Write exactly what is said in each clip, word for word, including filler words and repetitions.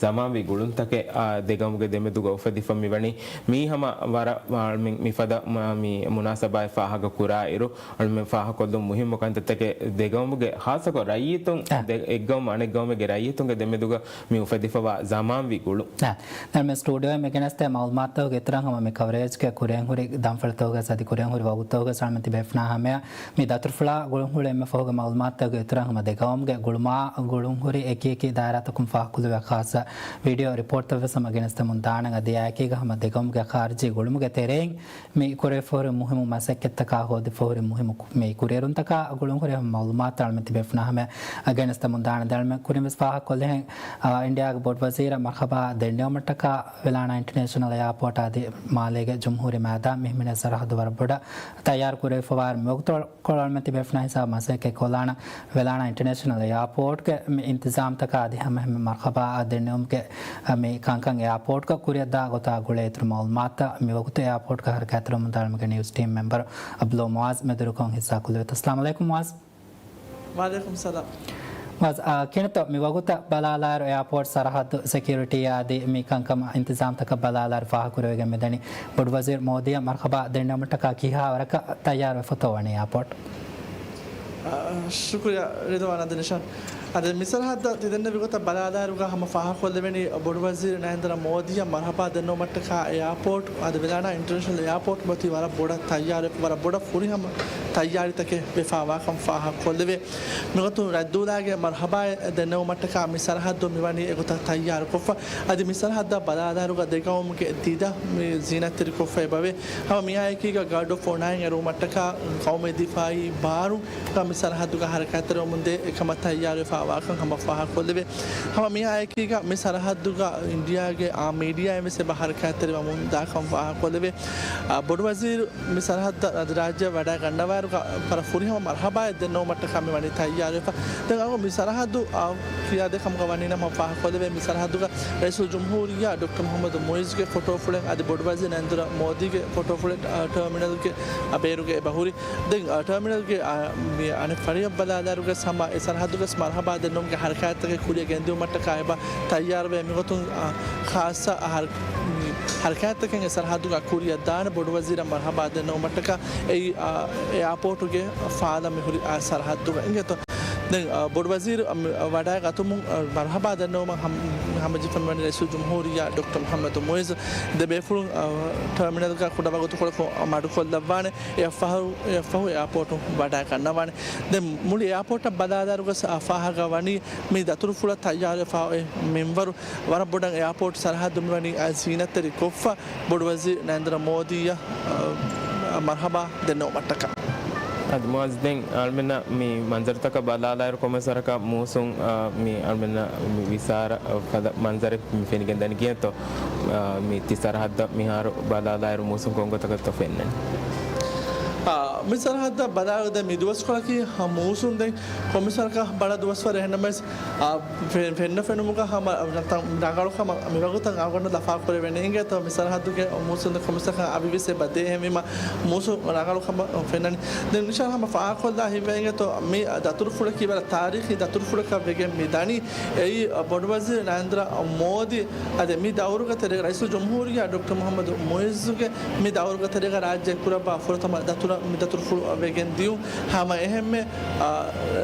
ޒަމާންވީ ގުޅުންތަކެއް، އާ، ދެގައުމުގެ ދެމެދުގަ އުފެދިފަ މިވަނީ. މީ ހަމަ ވަރަށް އަޅުމެން މިފަދަ މާ-، މި މުނާސަބާތް ފާހަގަ ކުރާ އިރު، އަޅުމެން ފާހަގަކޮށްލުން މުހިއްމު ކަންތައްތަކެއް ދެގައުމުގެ، ޚާއްޞަކޮށް ރައްޔިތުން، އަ. ދެ-، އެއްގައުމު އަނެއްގައުމެއްގެ ރައްޔިތުންގެ ދެމެދުގަ މި އުފެދިފަވާ ޒަމާންވީ ގުޅުން. އަ. ދެން މި ސްޓޫޑިއޯއިން މި ގެނެސްދޭ މައުލޫމާތުގެ އިތުރަށް ހަމަ މި ކަވަރޭޖްގެ ކުރިން ހުރި ދަންފަޅިތަކުގަސް އަދި ކުރިން ހުރި ވަގުތުތަކުގަސް އަޅުމެން ތިބޭފުޅުންނާ ހަމަޔަށް މި ދަތުރުފުޅާ ގުޅުން ހުޅުވުމަށްފަހުގެ މައުލޫމާތުތަކުގެ އިތުރަށް ހަމަ ދެގައުމުގެ ގުޅުމާ ގުޅުން ހުރި އެކިއެކި ދާއިރާތަކުން ފާހަގަކޮށްލެވޭ ޚާއްޞަ ވީޑިއޯ ރިޕޯޓްތައްވެސް ހަމަ ގެނެސްދެމުން ދާނަން. އަދި އެއާއެކީގަ ހަމަ ދެގައުމުގެ ޚާރިޖީ ގުޅުމުގެ ތެރެއިން މި ކުރެވިފަހުރި މުހިއްމު މަސައްކަތްތަކާ ހޯދިފަހުރި މުހިއްމު ކު-، މި ކުރިއެރުންތަކާ ގުޅުން ހުރި ހަމަ މައުލޫމާތު އަޅުމެން ތިބޭފުޅުންނާ ހަމަޔަށް ގެނެސްދެމުން ދާނަން. ދެން އަޅުމެން ކުރިންވެސް ފާހަގަކޮށްލިހެން، އާ، އިންޑިއާގެ ބޮޑުވަޒީރަށް މަރްޙަބާ ދެންނެވުމަށްޓަކާ ވެލާނާ އިންޓަރނޭޝަނަލް އެއާޕޯޓް އަދި މާލޭގެ ޖުމްހޫރީ މައިދާން މި ހިމެނޭ ސަރަހައްދު ވަރަށް ބޮޑަށް ތައްޔާރު ކުރެވިފަވާ މިވަގުތު ކޮޅަޅުމެން ތިބޭފުޅުންނާ ހިސާބަށް މަސައްކަތް ކޮށްލާނަން. ވެލާނާ އިންޓަރނޭޝަނަލް އެއާޕޯޓްގެ މި އިންތިޒާމްތަކާ އަދި ހަމަ އެހެންމެ މަރްޙަބާއަށް ދެންނެވުމުގެ މި ކަންކަން އެއާޕޯޓްގަ ކުރިއަށްދާ ގޮތާ ގުޅޭ އިތުރު މައުލޫމާތުތައް މިވަގުތު އެއާޕޯޓްގަ ހަރަކާތްތެރިވަމުންދާ އަޅުމެންގެ ނިއުސް ޓީމް މެމްބަރު އަބްދުﷲ މުޢާޒް މެދުވެރިކޮށް ހިއްސާކޮށްލެވޭތޯ. އައްސަލާމު ޢަލައިކުމް މުޢާޒް. ވަޢަލައިކުމް ސަލާމް. މުޢާޒް، އާ، ކިހިނެއްތޯ މިވަގުތަށް ބަލާލާއިރު އެއާޕޯޓް ސަރަހައްދު ސެކިއުރިޓީއާ އަދި މި ކަންކަމަށް އިންތިޒާމްތަކަށް ބަލާލާއިރު ފާހަގަކުރެވިގެން މިދަނީ ބޮޑުވަޒީރު މޯދީއަށް މަރްޙަބާ ދެންނެވުމަށްޓަކާ ކިހާވަރަކަށް ތައްޔާރުވެފަތޯ ވަނީ އެއާޕޯޓް؟ އާ، ޝުކުރިއްޔާ ރިޟްވާން އަދި ނިޝާން. އަދި މި ސަރަހައްދަށް ތި ދެންނެވި ގޮތަށް ބަލާލާއިރުގަ ހަމަ ފާހަގަކޮށްލެވެނީ ބޮޑުވަޒީރު ނަރެންދްރަ މޯދީއަށް މަރްޙަބާ ދެންނެވުމަށްޓަކާ އެއާޕޯޓް އަދި ވެލާނާ އިންޓަރނޭޝަނަލް އެއާޕޯޓް އޮތީ ވަރަށް ބޮޑަށް ތައްޔާރު، ވަރަށް ބޮޑަށް ފުރިހަމަ ތައްޔާރީތަކެއް ވެފަވާކަން ފާހަގަކޮށްލެވޭ. މިގޮތުން ރައްދޫލާގެ މަރްޙަބާއެއް ދެންނެވުމަށްޓަކާ މި ސަރަހައްދު މިވަނީ އެގޮތަށް ތައްޔާރުކޮށްފަ. އަދި މި ސަރަހައްދަށް ބަލާލާއިރުގަ ދެގައުމުގެ ދިދަ މި ޒީނަތްތެރިކޮށްފަ އެބަވޭ. ހަމަ މިއާއެކީގަ ގާޑް އޮފް އޮނާއިން އެރުވުމަށްޓަކާ ޤައުމީ ދިފާޢީ ބާރު މި ސަރަހައްދުގަ ހަރަކާތްތެރިވަމުންދޭ އެކަމަށް ތައްޔާރުވެފަވާކަން ހަމަ ފާހަގަކޮށްލެވޭ. ހަމަ މިއާއެކީގަ މި ސަރަހައްދުގަ އިންޑިއާގެ އާ މީޑިއާއިން ވެސް އެބަ ހަރަކާތްތެރިވަމުން ދާކަން ފާހަގަކޮށްލެވޭ. އާ، ބޮޑުވަޒީރު މި ސަރަހައްދަށް އަދި ރާއްޖެއަށް ވަޑައިގަންނަވާއިރުގަ ވަރަށް ފުރިހަމަ މަރްޙަބާއެއް ދެންނެވުމަށްޓަކާ މި ވަނީ ތައްޔާރުވެފަ. ދެން އަޅުގަނޑު މި ސަރަހައްދު، އާ، ކިޔާދޭ ކަމުގަ ވަނީ ނަމަ ފާހަގަކޮށްލެވޭ. މި ސަރަހައްދުގަ ރައީސުލްޖުމްހޫރިއްޔާ ޑޮކްޓަރ މުޙައްމަދު މުޢިއްޒުގެ ފޮޓޯފުޅެއް އަދި ބޮޑުވަޒީރު ނަރެންދްރަ މޯދީގެ ފޮޓޯފުޅެއް، އާ، ޓާމިނަލްގެ، އާ، ބޭރުގަ އެބަހުރި. ދެން، އާ، ޓާމިނަލްގެ، އާ، މި އަނެއް ފަރިޔަށް ބަލާލާއިރުގަސް ހަމަ އެ ސަރަހައްދުގަސް މަރްޙަބާ ދެންނެވުމުގެ ހަރަކާތްތަކެއް ކުރިއަށް ގެންދިއުމަށްޓަކާ އެބަ ތައްޔާރުވޭ. މިގޮތުން، އާ، ޚާއްޞަ ހަރަ-، މި ހަރަކާތްތަކެއް އެ ސަރަހައްދުގަ ކުރިއަށް ދާނެ ބޮޑުވަޒީރަށް މަރްޙަބާ ދެންނެވުމަށްޓަކާ އެއީ، އާ، އެއާޕޯޓުގެ ފާލަށް މިހުރި، އާ، ސަރަހައްދުގަ އިނގޭތޯ. ދެން، އާ، ބޮޑުވަޒީރު، އާ، މި ވަޑައިގަތުމުން، އާ، މަރްޙަބާ ދެންނެވުމަށް ހަމް-، ހަމަޖެއްސެވި މިވަނީ ރައީސުލްޖުމްހޫރިއްޔާ ޑޮކްޓަރ މުޙައްމަދު މުޢިއްޒު. ދެ ބޭފުޅުން، އާ، ޓާމިނަލްގަ ކުޑަވަގުތުކޮޅަކު މަޑުކޮށްލައްވާނެ. އެއަށްފަހު، އެއަށްފަހު އެއާޕޯޓު ވަޑައިގަންނަވާނެ. ދެން މުޅި އެއާޕޯޓަށް ބަލާލާއިރުގަސް އާ ފާހަގަވަނީ މި ދަތުރުފުޅަށް ތައްޔާރުވެފަ އޮތް މިންވަރު. ވަރަށް ބޮޑަށް އެއާޕޯޓް ސަރަހައްދު މިވަނީ އާ ޒީނަތްތެރި ކޮށްފަ ބޮޑުވަޒީރު ނަރެންދްރަ މޯދީއަށް، އާ، މަރްޙަބާ ދެންނެވުމަށްޓަކާ. އަދި މުޢާޒް، ދެން އަޅުމެންނަށް މި މަންޒަރުތަކަށް ބަލާލާއިރު ކޮންމެސް ވަރަކަށް މޫސުން، އާ، މި އަޅުމެންނަށް މި ވިސާރަ، އާ، ފަދަ މަންޒަރެއް މި ފެނިގެން ދަނީ ކިހިނެއްތޯ؟ އާ، މި ތި ސަރަހައްދަށް މިހާރު ބަލާލާއިރު މޫސުން ކޮން ގޮތަކަށްތޯ ފެންނަނީ؟ އާ، މި ސަރަހައްދަށް ބަލާލާ ދެން މި ދުވަސްކޮޅަކީ، އާ، މޫސުން ދެން ކޮންމެސް ވަރަކަށް ބަލަ ދުވަސްވަރެއް. އެހެންނަމަވެސް، އާ، ފެ-، ފެންނަ ފެނުމުގަ ހަމަ ރަނގަޅު ކަމަށް މިވަގުތަށް އަޅުގަނޑު ލަފާކުރެވޭނެ. އިނގޭތޯ މި ސަރަހައްދުގެ މޫސުން ކޮންމެސް ވަރަކަށް އަވިވެސް އެބަ ދޭ. އެހެންވީމަ މޫސުން ރަނގަޅު ކަމަށް ފެންނަނީ. ދެން ނިޝާން ހަމަ ފާހަގަކޮށްލާ ހިތްވައިގެންތޯ މި ދަތުރުފުޅަކީ ވަރަށް ތާރީޚީ ދަތުރުފުޅަކަށް ވެގެން މި ދަނީ. އެއީ، އަ، ބޮޑުވަޒީރު ނަރެންދްރަ މޯދީ އަދި މި ދައުރުގެ ތެރޭގަ ރައީސުލްޖުމްހޫރިއްޔާ ޑޮކްޓަރ މުޙައްމަދު މުޢިއްޒުގެ މި ދައުރުގެ ތެރޭގަ ރާއްޖެ ކުރައްވާ ފުރަތަމަ ދަތުރަށް މި ދަތުރުފުޅު ވެގެން ދިޔުން. ހަމަ އެހެންމެ، އަ،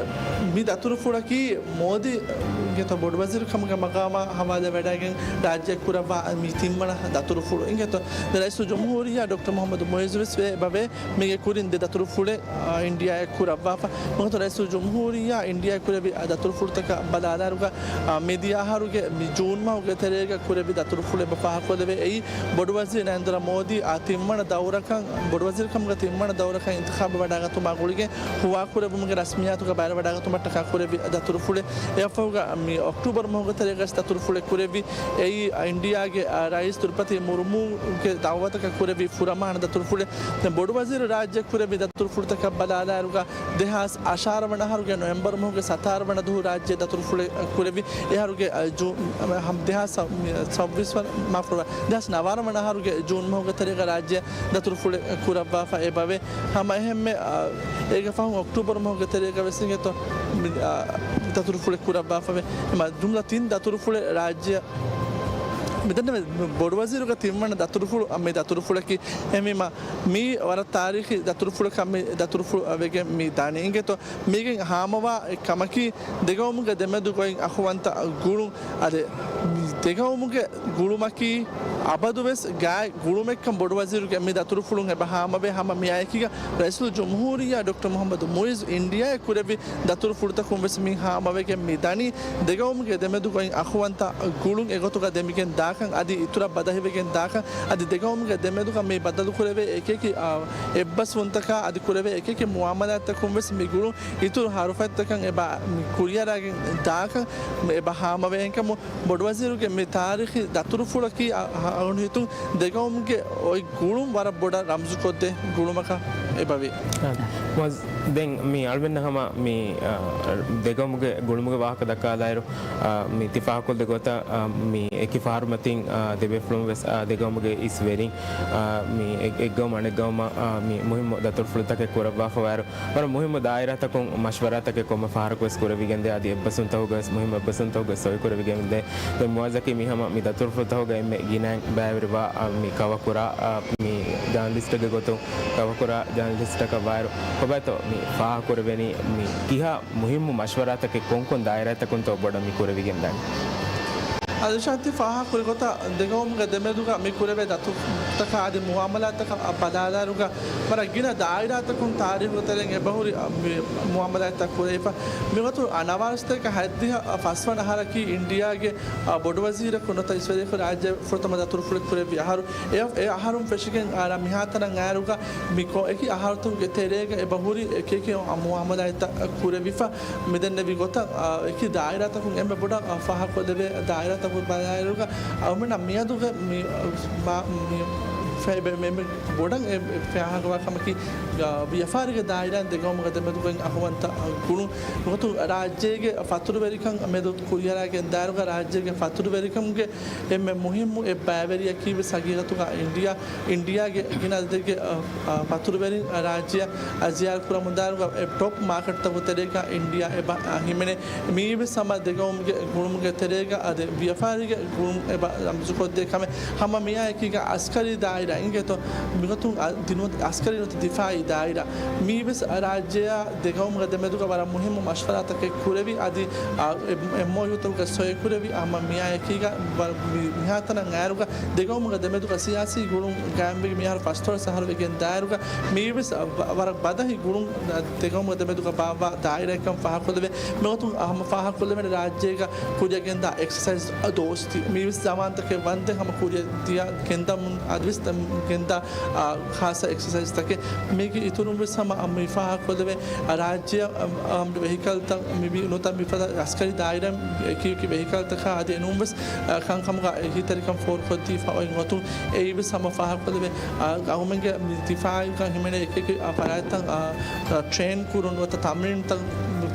މި ދަތުރުފުޅަކީ މޯދީގެ ބޮޑުވަޒީރު ކަމުގެ މަގާމާ ހަވާލުވެވަޑައިގެން ރާއްޖެ ކުރައްވާ މި ތިންވަނަ ދަތުރުފުޅު އިނގޭތޯ. ދެން ރައީސުލްޖުމްހޫރިއްޔާ ޑޮކްޓަރ މުޙައްމަދު މުޢިއްޒު ވެސް ވެ އެބަވޭ. މީގެ ކުރިން ދެ ދަތުރުފުޅެއް، އާ، އިންޑިއާއަށް ކުރައްވާފަ. މިގޮތުން ރައީސުލްޖުމްހޫރިއްޔާ އިންޑިއާއަށް ކުރެއްވި، އާ، ދަތުރުފުޅުތަކަށް ބަލާލާއިރުގަ، އާ، މިދިޔަ އަހަރުގެ މި ޖޫން މަހުގެ ތެރޭގަ ކުރެއްވި ދަތުރުފުޅެއް އެބަ ފާހަގަކޮށްލެވޭ. އެއީ ބޮޑުވަޒީރު ނަރެންދްރަ މޯދީ، އާ، ތިންވަނަ ދައުރަކަށް، ބޮޑުވަޒީރުކަމުގެ ތިންވަނަ ދައުރަކަށް އިންތިޚާބު ވަޑައިގަތުމާ ގުޅިގެން ހުވާކުރެއްވުމުގެ ރަސްމިއްޔާތުގަ ބައިވެރިވަޑައިގަތުމަށްޓަކާ ކުރެއްވި ދަތުރުފުޅެއް. އެއަށްފަހުގަ މި އޮކްޓޫބަރު މަހުގެ ތެރޭގަސް ދަތުރުފުޅެއް ކުރެއްވި. އެއީ އިންޑިއާގެ، އާ، ރައީސް ދްރުޕަތީ މުރުމޫގެ ދައުވަތަކަށް ކުރެއްވި ފުރަމާނަ ދަތުރުފުޅެއް. ދެން ބޮޑުވަޒީރު ރާއްޖެ ކުރެއްވި ދަތުރުފުޅުތަކަށް ބަލާލާއިރުގަ، ދެހާސް އަށާރަ ވަނަ އަހަރުގެ ނޮވެމްބަރު މަހުގެ ސަތާރަ ވަނަ ދުވަހު ރާއްޖެ ދަތުރުފުޅެއް ކުރެއްވި. އެ އަހަރުގެ، އަ، ޖޫ-، ހަމް-، ދެހާސް ސައް-، ސައްބީސް ވަނަ، މާފުރަ، ދެހާސް ނަވާރަ ވަނަ އަހަރުގެ ޖޫން މަހުގެ ތެރޭގަ ރާއްޖެ ދަތުރުފުޅެއް ކުރައްވާފަ އެބަވޭ. ހަމަ އެހެންމެ، އަ، އޭގެ ފަހުން އޮކްޓޫބަރު މަހުގެ ތެރޭގަ ވެސް އިނގޭތޯ، މި-، އަ، ދަތުރުފުޅެއް ކުރައްވާފަވޭ. އެމަ ޖުމްލަ ތިން ދަތުރުފުޅެއް ރާއްޖެއަށް މިދެންނެވި ބޮޑުވަޒީރުގެ ތިންވަނަ ދަތުރުފުޅު، މި ދަތުރުފުޅަކީ. އެހެންވީމަ، މީ ވަރަށް ތާރީޚީ ދަތުރުފުޅަކަށް މި ދަތުރުފުޅު ވެގެން މި ދާނީ. އިނގޭތޯ، މީގެން ހާމަވާ އެއް ކަމަކީ، ދެގައުމުގެ ދެމެދު ގޮތް އަޚުވަންތަ ގުޅުން. އަދި ދެގައުމުގެ ގުޅުމަކީ އަބަދުވެސް ގާތް ގުޅުމެއްކަން ބޮޑުވަޒީރުގެ މި ދަތުރުފުޅުން އެބަ ހާމަވޭ. ހަމަ މިއާއެކީގަ ރައީސުލްޖުމްހޫރިއްޔާ ޑޮކްޓަރ މުޙައްމަދު މުޢިއްޒު އިންޑިއާއަށް ކުރެއްވި ދަތުރުފުޅުތަކުން ވެސް މި ހާމަވެގެން މި ދަނީ. ދެގައުމުގެ ދެމެދު ގޮތް އަޚުވަންތަ ގުޅުން އެގޮތުގަ ދެމިގެން ދާކަން، އަދި އިތުރަށް ބަދަހިވެގެން ދާކަން، އަދި ދެގައުމުގެ ދެމެދުގަ މި ބައްދަލުކުރެވޭ އެކިއެކި، އާ، އެއްބަސްވުންތަކާ އަދި ކުރެވޭ އެކިއެކި މުއާމަލާތްތަކުން ވެސް މި ގުޅުން އިތުރު ހަރުފަތްތަކަށް އެބަ މި ކުރިއަރާގެން ދާކަން އެބަ ހާމަވޭ. އެހެންކަމުން ބޮޑުވަޒީރުގެ މި ތާރީޚީ ދަތުރުފުޅަކީ އަ-، އަ-، އަޅުން ހިތުން ދެގައުމުގެ އޮތް ގުޅުން ވަރަށް ބޮޑަށް ރަމްޒުކޮށްދޭ ގުޅުމަކަށް އެބަވޭ. މުއައްޒަ، ދެން މި އަޅުމެންނަށް ހަމަ މި، އަ، ދެގައުމުގެ ގުޅުމުގެ ވާހަކަ ދައްކާލާއިރު، އަ، މި ތި ފާހަގަކޮށްލި ގޮތަށް، އަ، މި އެކި ފަހަރު މަތިން، އަ، ދެބޭފުޅުން ވެސް، އަ، ދެގައުމުގެ އިސް ވެރިން، އަ، މި އެއް-، އެއްގައުމު އަނެއްގައުމަށް، އަ، މި މުހިއްމު ދަތުރުފުޅުތަކެއް ކުރައްވާފަވާއިރު، ވަރަށް މުހިއްމު ދާއިރާތަކުން މަޝްވަރާތަކެއް ކޮންމެ ފަހަރަކު ވެސް ކުރެވިގެންދޭ، އަދި އެއްބަސްވުންތަކުގަ ވެސް މުހިއްމު އެއްބަސްވުންތަކުގަ ސޮއި ކުރެވިގެންދޭ. ދެން މުއައްޒަކީ މި ހަމަ މި ދަތުރުފުޅުތަކުގަ އެންމެ ގިނައިން ބައިވެރިވާ، އަ، މި ކަވަކުރާ، އަ، މި ޖާނަލިސްޓެއްގެ ގޮތުން ކަވަކުރާ ޖާނަލިސްޓަކަށް ވާއިރު، ކޮބާތޯ މި ފާހަގަކުރެވެނީ މި ކިހާ މުހިއްމު މަޝްވަރާތަކެއް ކޮންކޮން ދާއިރާތަކުންތޯ ބޮޑަށް މި ކުރެވިގެންދާނީ؟ އަދި ޝާންތި ފާހަގަކުރި ގޮތަށް ދެގައުމުގެ ދެމެދުގަ މި ކުރެވޭ ދަތުރުފުޅުތަކާ އަދި މުއާމަލާތަކަށް ބަލާލާއިރުގަ ވަރަށް ގިނަ ދާއިރާތަކުން ތާރީޚުގެ ތެރެއިން އެބަހުރި، އަ، މި މުއާމަލާތްތައް ކުރެވިފަ. މިގޮތުން އަ، ނަވާރަ ސަތޭކަ ހަތްދިހަ ފަސްވަނަ އަހަރަކީ އިންޑިއާގެ، އަ، ބޮޑުވަޒީރަކު ނުވަތަ އިސްވެރިޔަކު ރާއްޖެ ފުރަތަމަ ދަތުރުފުޅެއް ކުރެއްވި އަހަރު. އެ، އެ އަހަރުން ފެށިގެން އަރާ މިހާތަނަށް އައިރުގަ މި ކޮ-، އެކި އަހަރުތަކުގެ ތެރޭގަ އެބަހުރި އެކިއެކި މުއާމަލާތްތައް ކުރެވިފަ. މިދެންނެވި ގޮތަށް، އާ، އެކި ދާއިރާތަކުން އެންމެ ބޮޑަށް، އާ، ފާހަގަކޮށްލެވޭ ދާއިރާތަކުން ބަލާއިރުގަ، އަޅުމެންނަށް މިއަދުގެ މި، މާ-، މި ފެ-، މެ-، މެ-، މެ-، ބޮޑަށް އެ، އެ ފާހަގަވާ ކަމަކީ، އާ، ވިޔަފާރިގެ ދާއިރާއިން ދެގައުމުގެ ދެމެދުގައި އަޚުވަންތަ ގުޅުން. ނުވަތަ ރާއްޖޭގެ ފަތުރުވެރިކަން މެދު ކުރިއަރާގެން ދާއިރުގަ ރާއްޖޭގެ ފަތުރުވެރިކަމުގެ އެންމެ މުހިއްމު އެއް ބައިވެރިޔަކީ ވެސް ހަގީގަތުގަ އިންޑިއާ، އިންޑިއާގެ ގިނަ އަދަދެއްގެ، އަ، އަ، ފަތުރުވެރިން، އަ، ރާއްޖެއަށް، އަ، ޒިޔާރަތް ކުރަމުންދާއިރުގަ އެ ޓޮޕް މާކެޓްތަކުގެ ތެރޭގަ އިންޑިއާ އެބަ، އަ، ހިމެނޭ. މިއީވެސް ހަމަ ދެގައުމުގެ ގުޅުމުގެ ތެރޭގަ އަދި ވިޔަފާރީގެ ގުޅުމު އެބަ ރަމްޒުކޮށްދޭ ކަމެއް. ހަމަ މިއާއެކީގަ އަސްކަރީ ދާއިރާ އިނގޭތޯ، މިގޮތުން އަ، ދިނު އަސްކަރީ ނުވަތަ ދިފާއީ ދާއިރާ. މިއީވެސް ރާއްޖެއާ ދެގައުމުގެ ދެމެދުގަ ވަރަށް މުހިއްމު މަޝްވަރާތަކެއް ކުރެވި، އަދި، އާ، އެ، އެމްއޯޔޫތަކުގެ ސޮއި ކުރެވި، ހަމަ މިއާއެކީގަ ވަ-، މި-، މިހާތަނަށް އައިރުގަ ދެގައުމުގެ ދެމެދުގަ ސިޔާސީ ގުޅުން ގާއިމްވެގެން މިހާރު ފަސްދޮޅަސް އަހަރު ވެގެން ދާއިރުގަ މިއީވެސް، އާ، ވަ-، ވަރަށް ބަދަހި ގުޅުން، އާ، ދެގައުމުގެ ދެމެދުގަ ބާއްވާ ދާއިރާއެއްކަން ފާހަގަކޮށްލެވޭ. މިގޮތުން ހަމަ ފާހަގަކޮށްލެވޭނެ ރާއްޖޭގަ ކުރިއަށް ގެންދާ އެކްސަސައިޒް ދޯސްތީ. މިއީވެސް ޒަމާންތަކެއް ވަންދެން ހަމަ ކުރިއަށް ދިޔަ ގެންދަމުން އަދިވެސް ގެންދާ، އާ، ޚާއްސަ އެކްސަސައިޒްތަކެއް. މީގެ އިތުރުން ވެސް ހަމަ މި ފާހަގަކޮށްލެވޭ، ރާއްޖެއަށް، އަ، އަ، ވެހިކަލްތައް މި ނުވަތަ މިފަދަ އަސްކަރީ ދާއިރާ އެކި އެކި ވެހިކަލްތަކާ އަދި އެނޫން ވެސް، އަ، ކަންކަމުގަ އެހީތެރިކަން ފޯރުކޮށްދީފަ އޮތް ގޮތުން އެއީވެސް ހަމަ ފާހަގަކޮށްލެވޭ، އަ، ގައުމެއްގެ މި ދިފާއީކަން ހިމެނޭ އެކި އެކި، އަ، ފަރާތްތައް، އަ، އަ، ޓްރޭން ކުރުން ނުވަތަ ތަމްރީންތައް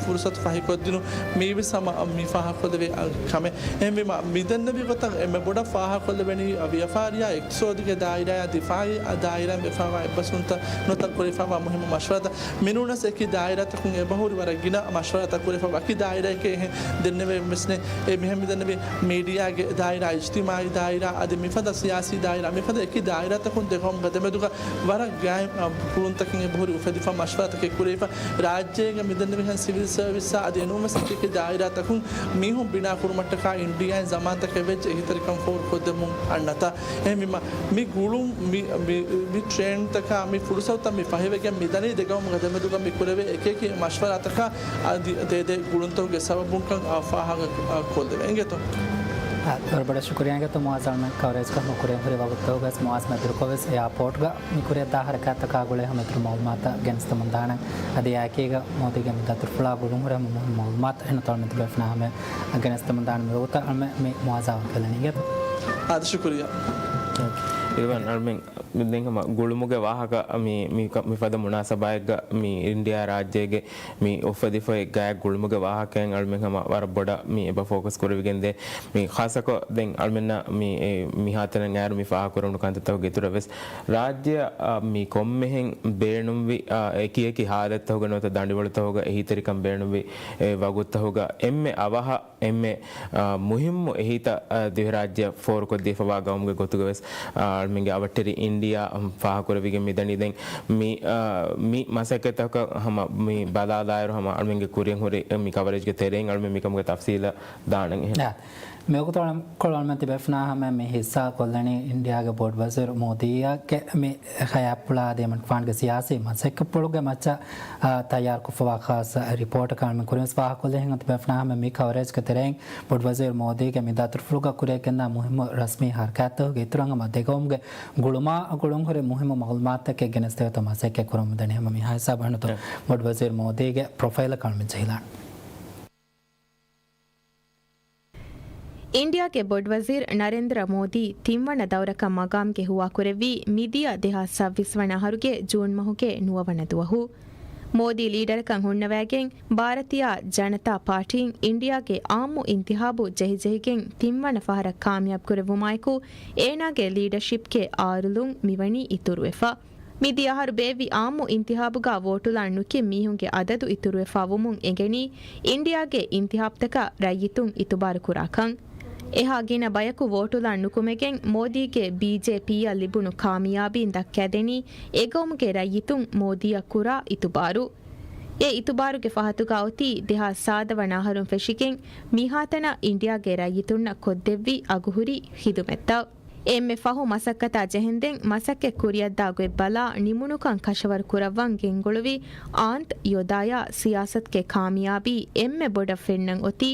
ފުރުސަތު ފަހިކޮށްދިނުން މީވެސް ހަމަ މި ފާހަގަކޮށްލެވޭ، އަ، ކަމެއް. އެހެންވީމަ، މިދެންނެވި ގޮތަށް އެންމެ ބޮޑަށް ފާހަގަކޮށްލެވެނީ، އަ، ވިޔަފާރިއާ، އިޤްތިޞާދީގެ ދާއިރާއާ، ދިފާއީ، އަ، ދާއިރާއިން ވެފައިވާ އެއްބަސްވުންތައް ނުވަތަ ކުރެވިފައިވާ މުހިއްމު މަޝްވަރާތައް. މިނޫނަސް އެކި ދާއިރާތަކުން އެބަހުރި ވަރަށް ގިނަ މަޝްވަރާތައް ކުރެވިފަ ވަކި ދާއިރާއެކޭ އެހެން ދެންނެވޭ ވެސް ނެތް. އެ މިހެން މިދެންނެވި މީޑިއާގެ ދާއިރާ، އިޖްތިމާޢީ ދާއިރާ، އަދި މިފަދަ ސިޔާސީ ދާއިރާ، މިފަދަ އެކި ދާއިރާތަކުން ދެގައުމުގެ ދެމެދުގަ ވަރަށް ގާތް، އަ، ކުޅުންތަކެއް އެބަހުރި އުފެދިފަ މަޝްވަރާތަކެއް ކުރެވިފަ. ރާއްޖޭގެ މިދެންނެވިހެން ސިވިލް ސަރވިސްއާ އަދި އެނޫންވެސް އެކި ދާއިރާތަކުން މީހުން ބިނާ ކުރުމަށްޓަކާ އިންޑިއާއިން ޒަމާންތަކެއް ވެއްޖެ އެހީތެރިކަން ފޯރުކޮށްދެމުން އަންނަތާ. އެހެންވީމަ، މި ގުޅުން، މި، މި، މި ޓްރޭންތަކާ މި ފުރުސަތުތައް މި ފަހިވެގެން މިދަނީ ދެގައުމުގެ ދެމެދުގަ މި ކުރެވޭ އެކިއެކި މަޝްވަރާތަކާ އަދި ދޭދޭ ގުޅުންތަކުގެ ސަބަބުންކަން އާ ފާހަގަ، އާ، ކޮށްލެވޭ. އިނގޭތޯ؟ އާ، ވަރަށް ބޮޑަށް ޝުކުރިއްޔާ އިނގޭތޯ މުއާޒް އަޅުމެން ކަވަރޭޖްކޮށް މި ކުރިއަށް ހުރި ވަގުތުގަވެސް މުއާޒް މެދުރުކޮށްވެސް އެއާޕޯޓްގަ މި ކުރިއަށްދާ ހަރަކާތްތަކާ ގުޅޭ ހަމަ އިތުރު މައުލޫމާތައް ގެނެސްދެމުންދާނަން. އަދި އެއާއެކީގަ މޯދީގެ މި ދަތުރުފުޅާ ގުޅުން ހުރި ހަމަ މުހިންމު މައުލޫމާތު އެހެން ތަޅުމެދު ބޭފުޅާ ހަމަ ގެނެސްދެމުންދާނަން މި ވަގުތަށް އަޅުމެން މި މުއާޒާ ވަކިވެލަނީ އިނގޭތޯ؟ އާދެ، ޝުކުރިއްޔާ. އިވަން އަޅުމެން ދެން ހަމަ ގުޅުމުގެ ވާހަކަ މި، މި، މި ފަދަ މުނާސަބާއެއްގަ މި އިންޑިއާ ރާއްޖޭގެ މި އުފެދިފައި ގާތް ގުޅުމުގެ ވާހަކައިން އަޅުމެން ހަމަ ވަރަށް ބޮޑަށް މި އެބަ ފޯކަސް ކުރެވިގެންދޭ. މި ޚާއްޞަކޮށް ދެން އަޅުމެންނަށް މި، އެ، މިހާތަނަށް އައިރު މި ފާހަގަކުރެވުނު ކަންތައްތަކުގެ އިތުރަށް ވެސް ރާއްޖެއަށް، އާ، މި ކޮންމެހެން ބޭނުންވި، އާ، އެކި އެކި ހާލަތްތަކުގަ ނުވަތަ ދަނޑިވަޅުތަކުގަ އެހީތެރިކަން ބޭނުންވި، އެ، ވަގުތުތަކުގަ އެންމެ އަވަހަށް އެންމެ، އާ، މުހިއްމު އެހީތައް، އާ، ދިވެހިރާއްޖެއަށް ފޯރުކޮށްދީފަވާ ގައުމުގެ ގޮތުގަ ވެސް، އާ، އަޅުމެންގެ އަވަށްޓެރި އިންޑިއާ ފާހަގަކުރެވިގެން މިދަނީ. ދެން މި، އާ، މި މަސައްކަތްތަކަށް ހަމަ މި ބަލާލާއިރު ހަމަ އަޅުމެންގެ ކުރިއަށް ހުރި މި ކަވަރޭޖްގެ ތެރެއިން އަޅުމެން މިކަމުގެ ތަފްސީލަށް ދާނަން އެހެން. އާ، މިވަގުތު އަޅު-، ކޮޅު އަޅުމެން ތިބޭފުޅުންނާ ހަމަ މި ހިއްސާ ކޮށްލަނީ އިންޑިއާގެ ބޮޑު ވަޒީރު މޯދީއަށް މި ހަޔާތްޕުޅާ ދިވެހި އިންތިޚާބުގެ ސިޔާސީ މަސައްކަތްޕުޅުގެ މައްޗަށް، އާ، ތައްޔާރުކޮށްފަވާ ޚާއްޞަ ރިޕޯޓަކަށް އަޅުމެން ކުރިންވެސް ފާހަގަކޮށްލި ހިނގަން ތިބޭފުޅުންނާ ހަމަ މި ކަވަރޭޖްގެ ތެރެއިން ބޮޑު ވަޒީރު މޯދީގެ މި ދަތުރުފުޅުގަ ކުރިއަށްގެންދާ މުހިއްމު ރަސްމީ ހަރަކާތްތަކުގެ އިތުރަށް ހަމަ ދެގައުމުގެ ގުޅުމާ ގުޅުންހުރި މުހިއްމު މައުލޫމާތުތަކެއް ގެނެސްދެވޭތޯ މަސައްކަތް ކުރަމުންދަނީ. ހަމަ މިހާ ހިސާބަށް އަންނަތޯ އެ. ބޮޑު ވަޒީރު މޯދީގެ ޕްރޮފައިލަކަށް އަޅުމެން ޖެހިލާން. އިންޑިއާގެ ބޮޑުވަޒީރު ނަރެންދްރަ މޯދީ ތިންވަނަ ދައުރަކަށް މަގާމްގެ ހުވާކުރެއްވީ މިދިޔަ ދެހާސް ސައްބީސް ވަނަ އަހަރުގެ ޖޫން މަހުގެ ނުވަވަނަ ދުވަހު. މޯދީ ލީޑަރަކަށް ހުންނަވައިގެން ބާރަތިޔާ ޖަނަތާ ޕާޓީން އިންޑިއާގެ އާއްމު އިންތިހާބު ޖެހިޖެހިގެން ތިންވަނަ ފަހަރަށް ކާމިޔާބުކުރެއްވުމާއެކު، އޭނާގެ ލީޑަޝިޕްގެ އާރުލުން މިވަނީ އިތުރުވެފަ. މިދިޔަ އަހަރު ބޭއްވި އާއްމު އިންތިހާބުގަ ވޯޓުލާން ނުކި މީހުންގެ އަދަދު އިތުރުވެފަ ވުމުން އެނގެނީ، އިންޑިއާގެ އިންތިހާބުތަކަށް ރައްޔިތުން އިތުބާރު ކުރާކަން. އެހާ ގިނަ ބަޔަކު ވޯޓުލާން ނުކުމެގެން މޯދީގެ ބީޖޭޕީއަށް ލިބުނު ކާމިޔާބީން ދައްކައިދެނީ، އެގައުމުގެ ރައްޔިތުން މޯދީއަށް ކުރާ އިތުބާރު. އެ އިތުބާރުގެ ފަހަތުގަ އޮތީ ދެހާސް ސާދަ ވަނަ އަހަރުން ފެށިގެން މިހާތަނަށް އިންޑިއާގެ ރައްޔިތުންނަށް ކޮށްދެއްވި އަގުހުރި ޚިދުމަތްތައް. އެންމެ ފަހު މަސައްކަތާ ޖެހެންދެން މަސައްކަތް ކުރިއަށްދާ ގޮތްބަލާ ނިމުނުކަން ކަށަވަރު ކުރައްވަން ގެންގުޅުވި އާންތް ޔޮދާޔާ ސިޔާސަތުގެ ކާމިޔާބީ އެންމެ ބޮޑަށް ފެންނަން އޮތީ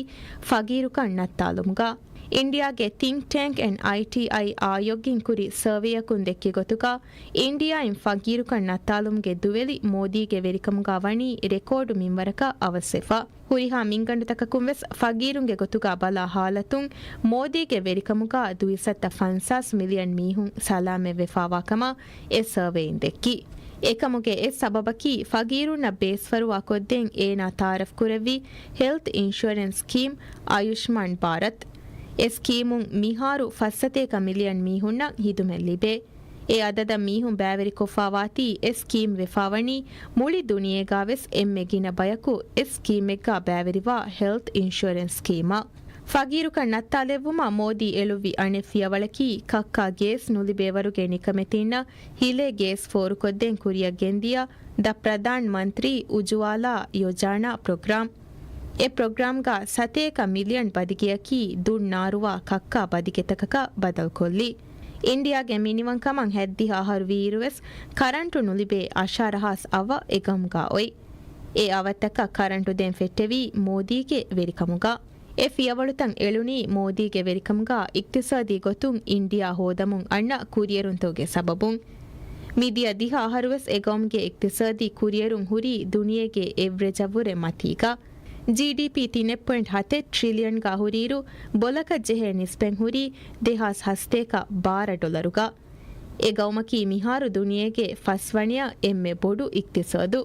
ފަގީރުކަން ނައްތާލުމުގަ. އިންޑިއާގެ ތިންކް ޓޭންކް އެންޑް އައިޓީއައި އާޔޮގްއިން ކުރި ސަރވޭއަކުން ދެއްކި ގޮތުގަ، އިންޑިއާއިން ފަގީރުކަން ނައްތާލުމުގެ ދުވެލި މޯދީގެ ވެރިކަމުގަ ވަނީ ރެކޯޑު މިންވަރަކަށް އަވަސްވެފަ. ހުރިހާ މިންގަނޑުތަކަކުން ވެސް ފަގީރުންގެ ގޮތުގަ ބަލާ ހާލަތުން، މޯދީގެ ވެރިކަމުގަ ދުއިސައްތަ ފަންސާސް މިލިއަން މީހުން ސަލާމަތްވެފަވާ ކަމަށް އެ ސަރވޭއިން ދެއްކި. އެކަމުގެ އެއް ސަބަބަކީ، ފަގީރުންނަށް ބޭސްފަރުވާ ކޮށްދޭން އޭނާ ތައާރަފް ކުރެއްވި ހެލްތް އިންޝުއަރެންސް ސްކީމް އާޔުޝްމާން ބާރަތް. އެ ސްކީމުން މިހާރު ފައްސަތޭކަ މިލިއަން މީހުންނަށް ހިދުމަތް ލިބޭ. އެ އަދަދަށް މީހުން ބައިވެރިކޮށްފަވާތީ އެ ސްކީމް ވެފަވަނީ މުޅި ދުނިޔޭގަވެސް އެންމެ ގިނަ ބަޔަކު އެ ސްކީމެއްގަ ބައިވެރިވާ ހެލްތް އިންޝުއަރެންސް ސްކީމަށް. ފަގީރުކަން ނައްތާލެއްވުމަށް މޯދީ އެޅުއްވި އަނެއް ފިޔަވަޅަކީ ކައްކާ ގޭސް ނުލިބޭވަރުގެ ނިކަމެތީންނަށް ހިލޭ ގޭސް ފޯރުކޮށްދޭން ކުރިއަށް ގެންދިޔަ ދަ ޕްރަދާން މަންތްރީ އުޖުވާލާ ޔޮޖާނާ ޕްރޮގްރާމް. އެ ޕްރޮގްރާމްގަ ސަތޭކަ މިލިއަން ބަދިގެއަކީ ދުން ނާރުވާ ކައްކާ ބަދިގެތަކަކަށް ބަދަލުކޮށްލީ. އިންޑިއާގެ މިނިވަންކަމަށް ހަތްދިހަ އަހަރު ވީއިރުވެސް ކަރަންޓު ނުލިބޭ އަށާރަ ހާސް އަވަށް އެގައުމުގަ އޮތް. އެ އަވަށްތަކަށް ކަރަންޓު ދޭން ފެއްޓެވީ މޯދީގެ ވެރިކަމުގަ. އެ ފިޔަވަޅުތައް އެޅުނީ މޯދީގެ ވެރިކަމުގަ އިޤްތިޞާދީ ގޮތުން އިންޑިއާ ހޯދަމުން އަންނަ ކުރިއެރުންތަކުގެ ސަބަބުން. މިދިޔަ ދިހަ އަހަރުވެސް އެގައުމުގެ އިޤްތިޞާދީ ކުރިއެރުން ހުރީ ދުނިޔޭގެ އެވްރެޖަށްވުރެ މަތީގަ. ޖީޑީޕީ ތިނެއް ޕޮއިންޓް ހަތެއް ޓްރިލިއަންގަ ހުރިއިރު، ބޮލަކަށް ޖެހޭ ނިސްބަތް ހުރީ ދެހާސް ހަސަތޭކަ ބާރަ ޑޮލަރުގަ. އެ ގައުމަކީ މިހާރު ދުނިޔޭގެ ފަސްވަނަޔަށް އެންމެ ބޮޑު އިޤްތިޞާދު.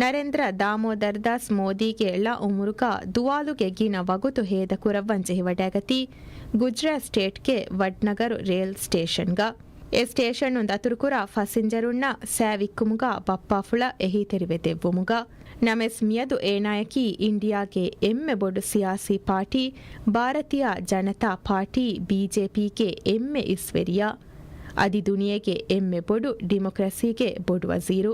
ނަރެންދްރަ ދާމޯދަރްދާސް މޯދީގެ ޅަ އުމުރުގަ ދުވާލުގެ ގިނަ ވަގުތު ހޭދަކުރައްވަން ޖެހިވަޑައިގަތީ ގުޖްރާތް ސްޓޭޓްގެ ވަޑްނަގަރު ރޭލް ސްޓޭޝަންގަ. އެ ސްޓޭޝަނުން ދަތުރުކުރާ ފަސިންޖަރުންނަށް ސައި ވިއްކުމުގަ ބައްޕާފުޅަށް އެހީތެރިވެ ދެއްވުމުގަ. ނަމަވެސް މިއަދު އޭނާޔަކީ އިންޑިއާގެ އެންމެ ބޮޑު ސިޔާސީ ޕާޓީ ބާރަތިޔާ ޖަނަތާ ޕާޓީ، ބީޖޭޕީގެ އެންމެ އިސްވެރިޔާ. އަދި ދުނިޔޭގެ އެންމެ ބޮޑު ޑިމޮކްރަސީގެ ބޮޑު ވަޒީރު.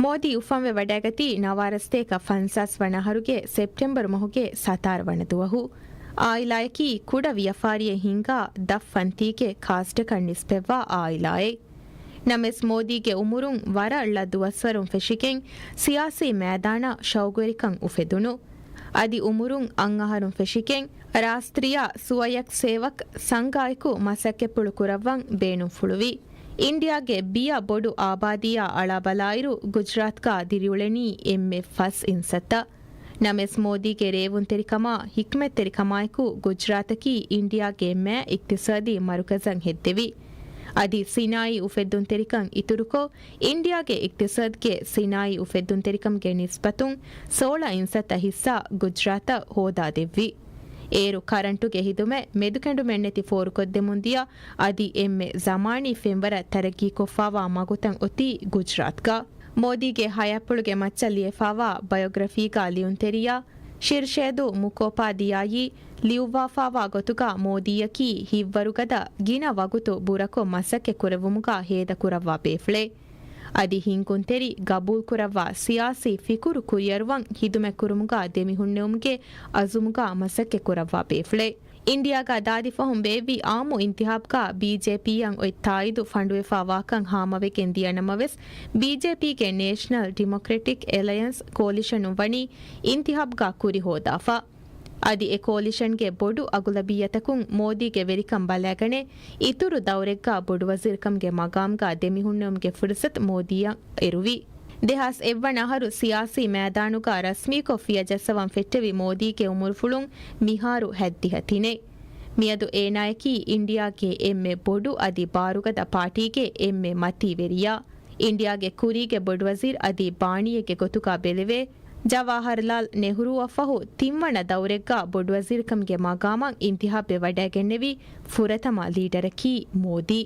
މޯދީ އުފަންވެ ވަޑައިގަތީ ނަވާރަ ސަތޭކަ ފަންސާސް ވަނަ އަހަރުގެ ސެޕްޓެމްބަރު މަހުގެ ސަތާރަ ވަނަ ދުވަހު. އާއިލާޔަކީ ކުޑަ ވިޔަފާރިއެއް ހިންގާ ދަށް ފަންތީގެ ކާސްޓަކަށް ނިސްބަތްވާ އާއިލާއެއް. ނަމަވެސް މޯދީގެ އުމުރުން ވަރަށް ޅަ ދުވަސްވަރުން ފެށިގެން ސިޔާސީ މައިދާނަށް ޝައުގުވެރިކަން އުފެދުނު. އަދި އުމުރުން އަށް އަހަރުން ފެށިގެން ރާސްތްރިޔާ ސުވަޔަކް ސޭވަކް ސަންގާއެކު މަސައްކަތްޕުޅު ކުރައްވަން ބޭނުންފުޅުވި. އިންޑިއާގެ ބިޔަ ބޮޑު އާބާދީއާ އަޅާބަލާއިރު ގުޖްރާތްގަ ދިރިއުޅެނީ އެންމެ ފަސް އިންސައްތަ. ނަމަވެސް މޯދީގެ ރޭވުންތެރިކަމާ ހިކްމަތްތެރިކަމާއެކު ގުޖްރާތަކީ އިންޑިއާގެ މާ އިޤްތިޞާދީ މަރުކަޒަށް ހެއްދެވި. އަދި ސިނާއީ އުފެއްދުންތެރިކަން އިތުރުކޮށް، އިންޑިއާގެ އިޤްތިޞާދުގެ ސިނާއީ އުފެއްދުންތެރިކަމުގެ ނިސްބަތުން ސޯޅަ އިންސައްތަ ހިއްސާ ގުޖްރާތަށް ހޯދާދެއްވި. އޭރު ކަރަންޓުގެ ހިދުމަތް މެދުކެނޑުމެއްނެތި ފޯރުކޮށްދެމުންދިޔަ އަދި އެންމެ ޒަމާނީ ފެންވަރަށް ތަރައްގީކޮށްފާވާ މަގުތައް އޮތީ ގުޖްރާތްގަ. މޯދީގެ ހަޔާތްޕުޅުގެ މައްޗަށް ލިޔެފާވާ ބަޔޮގްރަފީގަ ލިޔުންތެރިޔާ ޝިރްޝޭދޫ މުކޯޕާދިޔާއީ ލިޔުއްވާފާވާ ގޮތުގަ މޯދީއަކީ ހިތްވަރުގަދަ ގިނަ ވަގުތު ބުރަކޮށް މަސައްކަތް ކުރެއްވުމުގަ ހޭދަކުރައްވާ ބޭފުޅެއް. އަދި ހިންގުންތެރި ގަބޫލުކުރައްވާ ސިޔާސީ ފިކުރު ކުރިއަރުވަން ޚިދުމަތްކުރުމުގަ ދެމިހުންނެވުމުގެ އަޒުމުގަ މަސައްކަތް ކުރައްވާ ބޭފުޅެއް. އިންޑިއާގަ ދާދި ފަހުން ބޭއްވި އާއްމު އިންތިހާބްގަ ބީޖޭޕީއަށް އޮތް ތާއީދު ފަނޑުވެފާވާކަން ހާމަވެގެން ދިޔަ ނަމަވެސް، ބީޖޭޕީގެ ނޭޝަނަލް ޑިމޮކްރެޓިކް އެލަޔަންސް ކޯލިޝަނުން ވަނީ އިންތިހާބްގަ ކުރި ހޯދާފަ. އަދި އެ ކޯލިޝަންގެ ބޮޑު އަޣުލަބިއްޔަތަކުން މޯދީގެ ވެރިކަން ބަލައިގަނެ، އިތުރު ދައުރެއްގަ ބޮޑުވަޒީރުކަމުގެ މަގާމްގަ ދެމިހުންނެވުމުގެ ފުރުސަތު މޯދީއަށް އެރުވި. ދެހާސް އެއްވަނަ އަހަރު ސިޔާސީ މައިދާނުގަ ރަސްމީކޮށް ފިޔަޖައްސަވަން ފެއްޓެވި މޯދީގެ އުމުރުފުޅުން މިހާރު ހަތްދިހަ ތިނެއް. މިއަދު އޭނާޔަކީ އިންޑިއާގެ އެންމެ ބޮޑު އަދި ބާރުގަދަ ޕާޓީގެ އެންމެ މަތީ ވެރިޔާ. އިންޑިއާގެ ކުރީގެ ބޮޑުވަޒީރު އަދި ބާނީއެއްގެ ގޮތުގަ ބެލެވޭ، ޖަވާހަރްލާލް ނެހުރޫއަށްފަހު ތިންވަނަ ދައުރެއްގަ ބޮޑުވަޒީރުކަމުގެ މަގާމަށް އިންތިހާބްވެ ވަޑައިގެންނެވި ފުރަތަމަ ލީޑަރަކީ މޯދީ.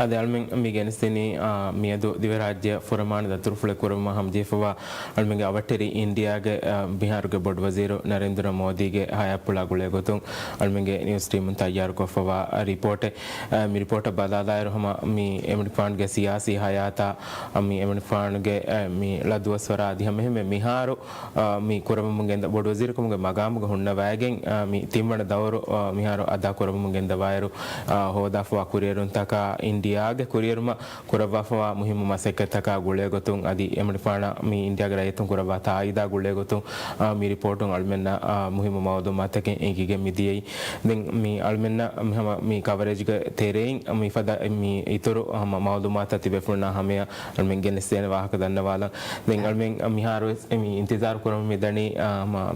އަދި އަޅުމެން މި ގެނެސްދިނީ، އާ، މިއަދު ދިވެހިރާއްޖެ ފުރަމާނަ ދަތުރުފުޅެއް ކުރައްވުމާ ހަމަޖެހިފައިވާ އަޅުމެންގެ އަވަށްޓެރި އިންޑިއާގެ، އާ، މިހާރުގެ ބޮޑުވަޒީރު ނަރެންދުރަ މޯދީގެ ހަޔާތްޕުޅާ ގުޅޭގޮތުން އަޅުމެންގެ ނިއުސް ޓީމުން ތައްޔާރުކޮށްފައިވާ ރިޕޯޓެއް. އާ، މި ރިޕޯޓަށް ބަލާލާއިރު ހަމަ މި އެމަނިކުފާނުގެ ސިޔާސީ ހަޔާތާ، އާ، މި އެމަނިކުފާނުގެ، އާ، މި ޅަދުވަސްވަރާ އަދި ހަމައެހެންމެ މިހާރު އާ، މި ކުރައްވަމުން ގެންދަ-، ބޮޑުވަޒީރުކަމުގެ މަގާމުގަ ހުންނަވައިގެން، އާ، މި ތިންވަނަ ދައުރު، އާ، މިހާރު އަދާކުރައްވަމުން ގެންދަވާއިރު، އާ، ހޯދާފަވާ ކުރިއެރުންތަކާ އިންޑިއާގެ ކުރިއެރުމަށް ކުރައްވާފަވާ މުހިއްމު މަސައްކަތްތަކާ ގުޅޭގޮތުން އަދި އެމަނިކުފާނަށް މި އިންޑިއާގެ ރައްޔިތުން ކުރައްވާ ތާއީދާ ގުޅޭގޮތުން، އާ، މި ރިޕޯޓުން އަޅުމެންނަށް، އާ، މުހިއްމު މައުލޫމާތަކެއް އެނގިގެން މިދިޔައީ. ދެން މި އަޅުމެންނަށް މި ހަމަ މި ކަވަރޭޖްގެ ތެރެއިން މިފަދަ މި އިތުރު ހަމަ މައުލޫމާތަށް ތިބޭފުޅުންނާ ހަމަޔަށް އަޅުމެން ގެނެސްދޭނެ ވާހަކަ ދަންނަވާލަން. ދެން އަޅުމެން މިހާރުވެސް މި އިންތިޒާރު ކުރަމުން މިދަނީ، އާ،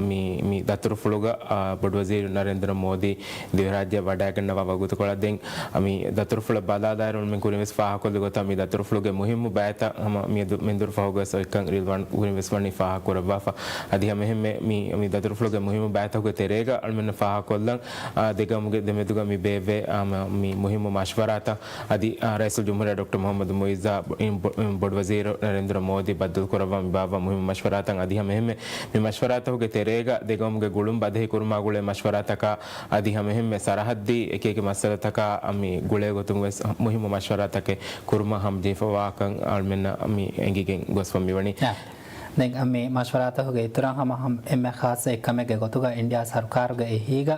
މި، މި ދަތުރުފުޅުގަ، އާ، ބޮޑުވަޒީރު ނަރެންދުރަ މޯދީ ދިވެހިރާއްޖެ ވަޑައިގަންނަވާ ވަގުތުކޮޅަށް. ދެން މި ދަތުރުފުޅަށް ބަލާލާއިރު އަޅުމެން ކުރިންވެސް ފާހަގަކޮށްލި ގޮތަށް މި ދަތުރުފުޅުގެ މުހިއްމު ބައިތައް ހަމަ މިއަދު މެންދުރު ފަހުގަވެސް އޮތްކަން ރިލްވާން ކުރިންވެސް ވަނީ ފާހަގަކުރައްވާފަ. އަދި ހަމައެހެންމެ މި، މި ދަތުރުފުޅުގެ މުހިއްމު ބައިތަކުގެ ތެރޭގަ އަޅުމެންނަށް ފާހަގަކޮށްލަން، އާ، ދެގައުމުގެ ދެމެދުގަ މި ބޭއްވޭ، އާ، މި، މި މުހިއްމު މަޝްވަރާތައް އަދި، އާ، ރައީސުލްޖުމްހޫރިއްޔާ ޑޮކްޓަރ މުޙައްމަދު މުޢިއްޒާ ބޮ-، އިން ބޮ-، އިން ބޮޑުވަޒީރު ނަރެންދުރަ މޯދީ ބައްދަލުކުރައްވާ މި ބާއްވާ މުހިއްމު މަޝްވަރާތައް އަދި ހަމައެހެންމެ މި މަޝްވަރާތަކުގެ ތެރޭގަ ދެގައުމުގެ ގުޅުން ބަދަހިކުރުމާ ގުޅޭ މަޝްވަރާތަކާ އަދި ހަމައެހެންމެ ސަރަހައްދީ އެކިއެކި މައްސަލަތަކާ މި ގުޅޭގޮތުން ވެސް މުހިއްމު މަޝްވަރާތަކެއް ކުރުމާ ހަމަޖެހިފަވާކަން އަޅުމެންނަށް މި އެނގިގެން ގޮސްފަ މިވަނީ. ދެން މި މަޝްވަރާތަކުގެ އިތުރަށް ހަމަ ހަމަ އެންމެ ޚާއްޞަ އެއްކަމެއްގެ ގޮތުގަ އިންޑިއާ ސަރުކާރުގެ އެހީގަ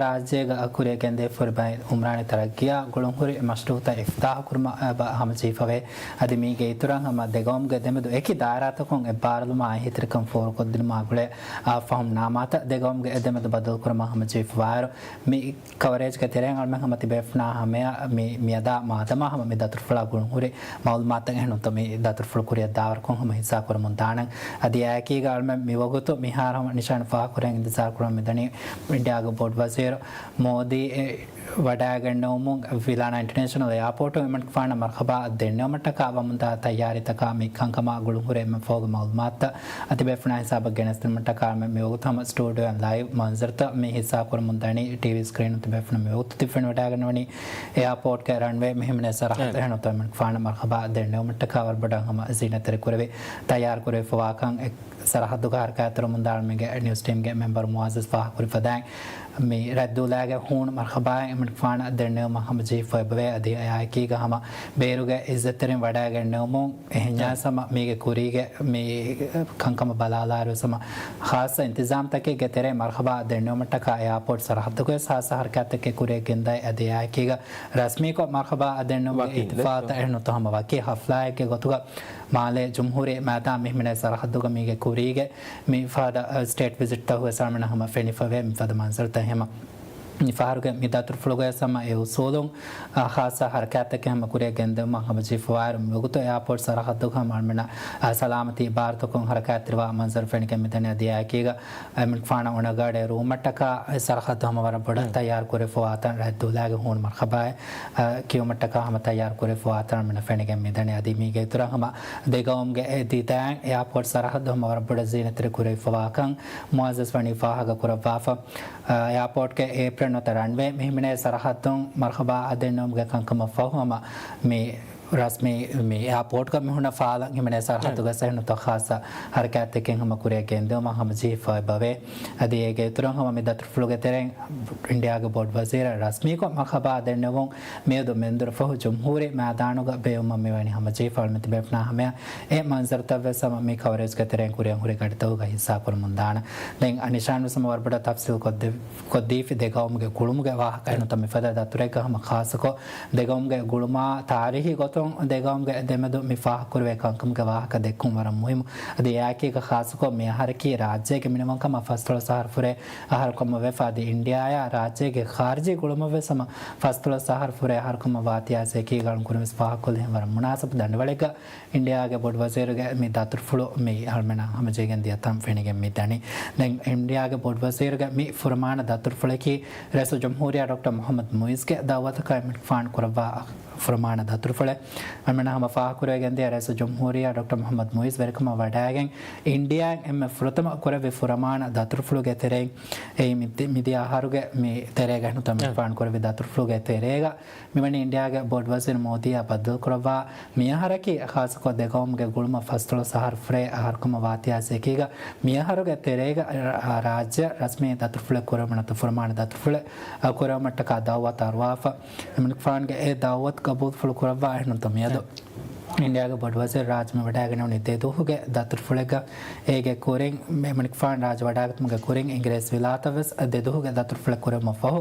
ރާއްޖޭގަ ކުރިއަށް ގެންދެވިފައިވާ އުމްރާނީ ތަރައްގީއާ ގުޅުންހުރި މަޝްރޫއުތައް އިފްތާޙު ކުރުމަށް އެބަ ހަމަޖެހިފަވޭ. އަދި މީގެ އިތުރަށް ހަމަ ދެގައުމުގެ ދެމެދު އެކި ދާއިރާތަކުން އެއްބާރުލުމާ އެހީތެރިކަން ފޯރުކޮށްދިނުމާ ގުޅޭ އާ ފަހުން ނާމާތައް ދެގައުމުގެ އެ ދެމެދު ބަދަލުކުރުމަށް ހަމަޖެހިފަވާއިރު، މި ކަވަރޭޖްގެ ތެރެއިން އަޅުމެން ހަމަ ތިބޭފުޅުންނާ ހަމަޔަށް މި، މިއަދާ މާދަމާ ހަމަ މި ދަތުރުފުޅާ ގުޅުންހުރި މައުލޫމާތަށް އެހެންނުތޯ މި ދަތުރުފުޅު ކުރިއަށް ދާވަރުކޮށް ހަމަ ހިއްސާކުރަމުން ދާނަން. އަދި އެއާއެކީގަ އަޅުމެން މިވަގުތު މިހާރު ހަމަ ނިޝާން ފާހަގަކުރަން އިންތިޒާރު ކުރަމުން މިދަނީ އިންޑިއާގެ ބޮޑުވަޒީރު މޯދީ ވަޑައިގެންނެވުމުން ވިލާނާ އިންޓަނޭޝަނަލް އެއާޕޯޓު އެމަނިކުފާނަށް މަރްޙަބާ ދެންނެވުމަށްޓަކާ ވަމުންދާ ތައްޔާރީތަކާ މި ކަންކަމާ ގުޅުންހުރި އެންމެ ފަހުގެ މައުލޫމާތުތައް އަދި ތިބޭފުޅުންނާ ހިސާބަށް ގެނެސްދިނުމަށްޓަކާ މި ވަގުތު ހަމަ ސްޓޫޑިއޯއިން ލައިވް މަންޒަރުތައް މި ހިއްސާކުރަމުން ދަނީ ޓީވީ ސްކްރީނުން ތިބޭފުޅުން މި ވަގުތު ތިބެން ވަޑައިގަންނަވަނީ. އެއާޕޯޓްގެ ރަންވޭ މި ހިމެނޭ ސަރަހައްދު އެހެންނުތޯ އެމަނިކުފާނަށް މަރްޙަބާ ދެންނެވުމަށްޓަކާ ވަރަށް ބޮޑަށް ހަމަ ޒީނަތްތެރި ކުރެވި ތައްޔާރު ކުރެވިފަވާކަން ސަރަހައްދުގަ ހަރަކާތްތެރިވަމުންދާ އަޅުމެންގެ ނިއުސް ޓީމްގެ މެމްބަރު މުޢައްޒަޒް ފާހަގަކުރި ފަދައިން، މި ރައްދޫލާގެ ހޫނު މަރްޙަބާއެއް އެމަނިކުފާނަށް ދެންނެވުމަށް ހަމަޖެހިފައި އެބަވޭ. އަދި އެއާއެކީގަ ހަމަ ބޭރުގެ އިއްޒަތްތެރިން ވަޑައިގެންނެވުމުން އެހެންޏާސް ހަމަ މީގެ ކުރީގެ މި ކަންކަމަށް ބަލާލާއިރު ހަމަ ޚާއްޞަ އިންތިޒާމްތަކެއްގެ ތެރޭ މަރްޙަބާ ދެންނެވުމަށްޓަކާ އެއާޕޯޓް ސަރަހައްދުގަވެސް ޚާއްޞަ ހަރަކާތްތަކެއް ކުރިއަށް ގެންދައި އަދި އެއާއެކީގަ ރަސްމީކޮށް މަރްޙަބާ ދެންނެވުމުގެ ވަކި އިހްތިފާލުތައް އެހެންނުތޯ ހަމަ ވަކި ޙަފްލާއެއްގެ ގޮތުގަ މާލޭ ޖުމްހޫރީ މައިދާން މި ހިމެނޭ ސަރަހައްދުގަ މީގެ ކުރީގެ މި ފަހަތަށް ސްޓޭޓް ވިޒިޓްތައް ހުވެސް އަޅުމެންނަށް ހަމަ ފެނިފަވޭ މިފަދަ މަންޒަރުތައް ހަމަ. މިފަހަރުގެ މި ދަތުރުފުޅުގައި ހަމަ އެ އުސޫލުން، އާ، ޚާއްޞަ ހަރަކާތްތަކެއް ހަމަ ކުރިއަށް ގެންދެވުމަށް ހަމަޖެހިފަވާއިރު، މިވަގުތު އެއާޕޯޓް ސަރަހައްދުގަ ހަމަ އަޅުމެންނަށް، އާ، ސަލާމަތީ އިބާރަތަކުން ހަރަކާތްތެރިވާ މަންޒަރު ފެނިގެން މިދަނީ. އަދި އެއާއެކީގަ އެމިންފާނަށް އުނަގާޑޭ ރުވުމަށްޓަކާ އެ ސަރަހައްދު ހަމަ ވަރަށް ބޮޑަށް ތައްޔާރު ކުރެފަވާތަން، ރައްދުލާގެ ހޫނު މަރްހަބާއެއް، އާ، ކިޔުމަށްޓަކާ ހަމަ ތައްޔާރު ކުރެފަވާތަން އަޅުމެންނަށް ފެނިގެން މިދަނީ. އަދި މީގެ އިތުރަށް ހަމަ ދެގައުމުގެ އެ ދިދައިން އެއާޕޯޓް ސަރަހައްދު ހަމަ ވަރަށް ބޮޑަށް ޒީނަތްތެރި ކުރެވިފަވާކަން މުއައްޒަޒް ވަނީ ފާހަގަ ކުރައްވާފަ. އާ، އެއާޕޯޓްގެ އޭޕްރެން ނުވަތަ ރަންވޭ މި ހިމެނޭ ސަރަހައްދުން މަރްހަބާ އަދެއްނެވުމުގެ ކަންކަމަށް ފަހު ހަމަ މި ރަސްމީ މި އެއާޕޯޓްގަ މި ހުންނަ ފާލަން ހިމެނޭ ސަރަހައްދުގަ ސެހެނުތަ ޚާއްޞަ ހަރަކާތްތަކެއް ހަމަ ކުރިއަށް ގެންދިއުމަށް ހަމަޖެހިފައި ބަވޭ. އަދި އޭގެ އިތުރުން ހަމަ މި ދަތުރުފުޅުގެ ތެރެއިން އިންޑިއާގެ ބޮޑު ވަޒީރަށް ރަސްމީކޮށް މަރްހަބާ ދެންނެވުން މިއަދު މެންދުރު ފަހު ޖުމްހޫރީ މައިދާނުގަ ބޭއްވުމަށް މިވަނީ ހަމަޖެހިފަ. އަޅުމެން ތިބޭފުޅުންނާ ހަމަޔަށް އެ މަންޒަރުތައްވެސް ހަމަ މި ކަވަރޭޖްގެ ތެރެއިން ކުރިއަށް ހުރި ގަޑިތަކުގަ ހިއްސާ ކުރަމުން ދާނެ. ދެން އަ، ނިޝާންވެސް ހަމަ ވަރަށް ބޮޑަށް ތަފްސީލް ކޮށްދެ-، ކޮށްދީފި ދެގައުމުގެ ގުޅުމުގެ ވާހަކަ. އެހެންތަ މިފަދަ ދަތުރެއްގަ ހަމަ ޚާއްޞަކޮށް ދެގައުމުގެ ގުޅުމާ ތާރީހީ ގޮތުން ދެގައުމުގެ ދެމެދު މި ފާހަގަކުރެވޭ ކަންކަމުގެ ވާހަކަ ދެއްކުން ވަރަށް މުހިއްމު. އަދި އެއާއެކީގަ ޚާއްޞަކޮށް މި އަހަރަކީ ރާއްޖޭގެ މިނިވަންކަމަށް ފަސްދޮޅަސް އަހަރު ފުރޭ އަހަރުކަމަށް ވެފަ އަދި އިންޑިއާއާ ރާއްޖޭގެ ޚާރިޖީ ގުޅުމަށްވެސް ހަމަ ފަސްދޮޅަސް އަހަރު ފުރޭ އަހަރުކަމަށް ވާތީ އާސޭކީގަ އަޅުން ކުރިންވެސް ފާހަގަކޮށްލި ހެން ވަރަށް މުނާސަބު ދަނޑިވަޅެއްގަ އިންޑިއާގެ ބޮޑުވަޒީރުގެ މި ދަތުރުފުޅު މި އަޅުމެންނަށް ހަމަޖެހިގެން ދިޔަތަން ފެނިގެން މި ދަނީ. ދެން އިންޑިއާގެ ބޮޑުވަޒީރުގެ މި ފުރަމާނަ ދަތުރުފުޅަކީ ރައީސުލްޖުމްހޫރިއްޔާ ޑޮކްޓަރ މުޙައްމަދު މުޢިއްޒުގެ ދައުވަތަކަށް އެމްއެންފާން ކުރައްވާ ފުރަމާނަ ދަތުރުފުޅެއް. އަޅުމެންނަށް ހަމަ ފާހަގަކުރެވިގެން ދިޔަ ރައީސުލްޖުމްހޫރިއްޔާ ޑޮކްޓަރ މުޙައްމަދު މުޢިއްޒު ވެރިކަމަށް ވަޑައިގެން އިންޑިއާއިން އެންމެ ފުރަތަމަ ކުރެއްވި ފުރަމާނަ ދަތުރުފުޅުގެ ތެރެއިން އެއީ މި-، މިދިޔަ އަހަރުގެ މި ތެރޭގަ އެހެންތަ އެމްއެންފާން ކުރެއްވި ދަތުރުފުޅުގެ ތެރޭގަ މިވަނީ އިންޑިއާގެ ބޮޑުވަޒީރު މޯދީއާ ބައްދަލުކުރައްވާ މިއަހަރަކީ ޚާއްޞަކޮށް ދެގައުމުގެ ގުޅުމަށް ފަސްދޮޅަސް އަހަރު ފުރޭ އަހަރުކަމަށް ވާތީ އާސޭކީގަ މިއަހަރުގެ ތެރޭގަ ރާ-، ރާއްޖެ ރަސްމީ ދަތުރުފުޅެއް ކުރެވުމަށް ފުރަމާނަ ދަތުރުފުޅެއް ކުރެވުމަށްޓަކާ ދައުވަތު އަރުވާފަ. އެމްއެންފާންގެ އެ ދައުވަތު ގަބޫލުފުޅު ކުރައްވާ އެހެންތަ މިއަދު އިންޑިއާގެ ބޮޑުވަޒީރު ރާއްޖެ މި ވަޑައިގެން ވަނީ ދެ ދުވަހުގެ ދަތުރުފުޅެއްގަ. އޭގެ ކުރިން އެމްއެންފާން ރާއްޖެ ވަޑައިގަތުމުގެ ކުރިން އިނގިރޭސި ވިލާތަށް ވެސް ދެ ދުވަހުގެ ދަތުރުފުޅެއް ކުރެވުމަށް ފަހު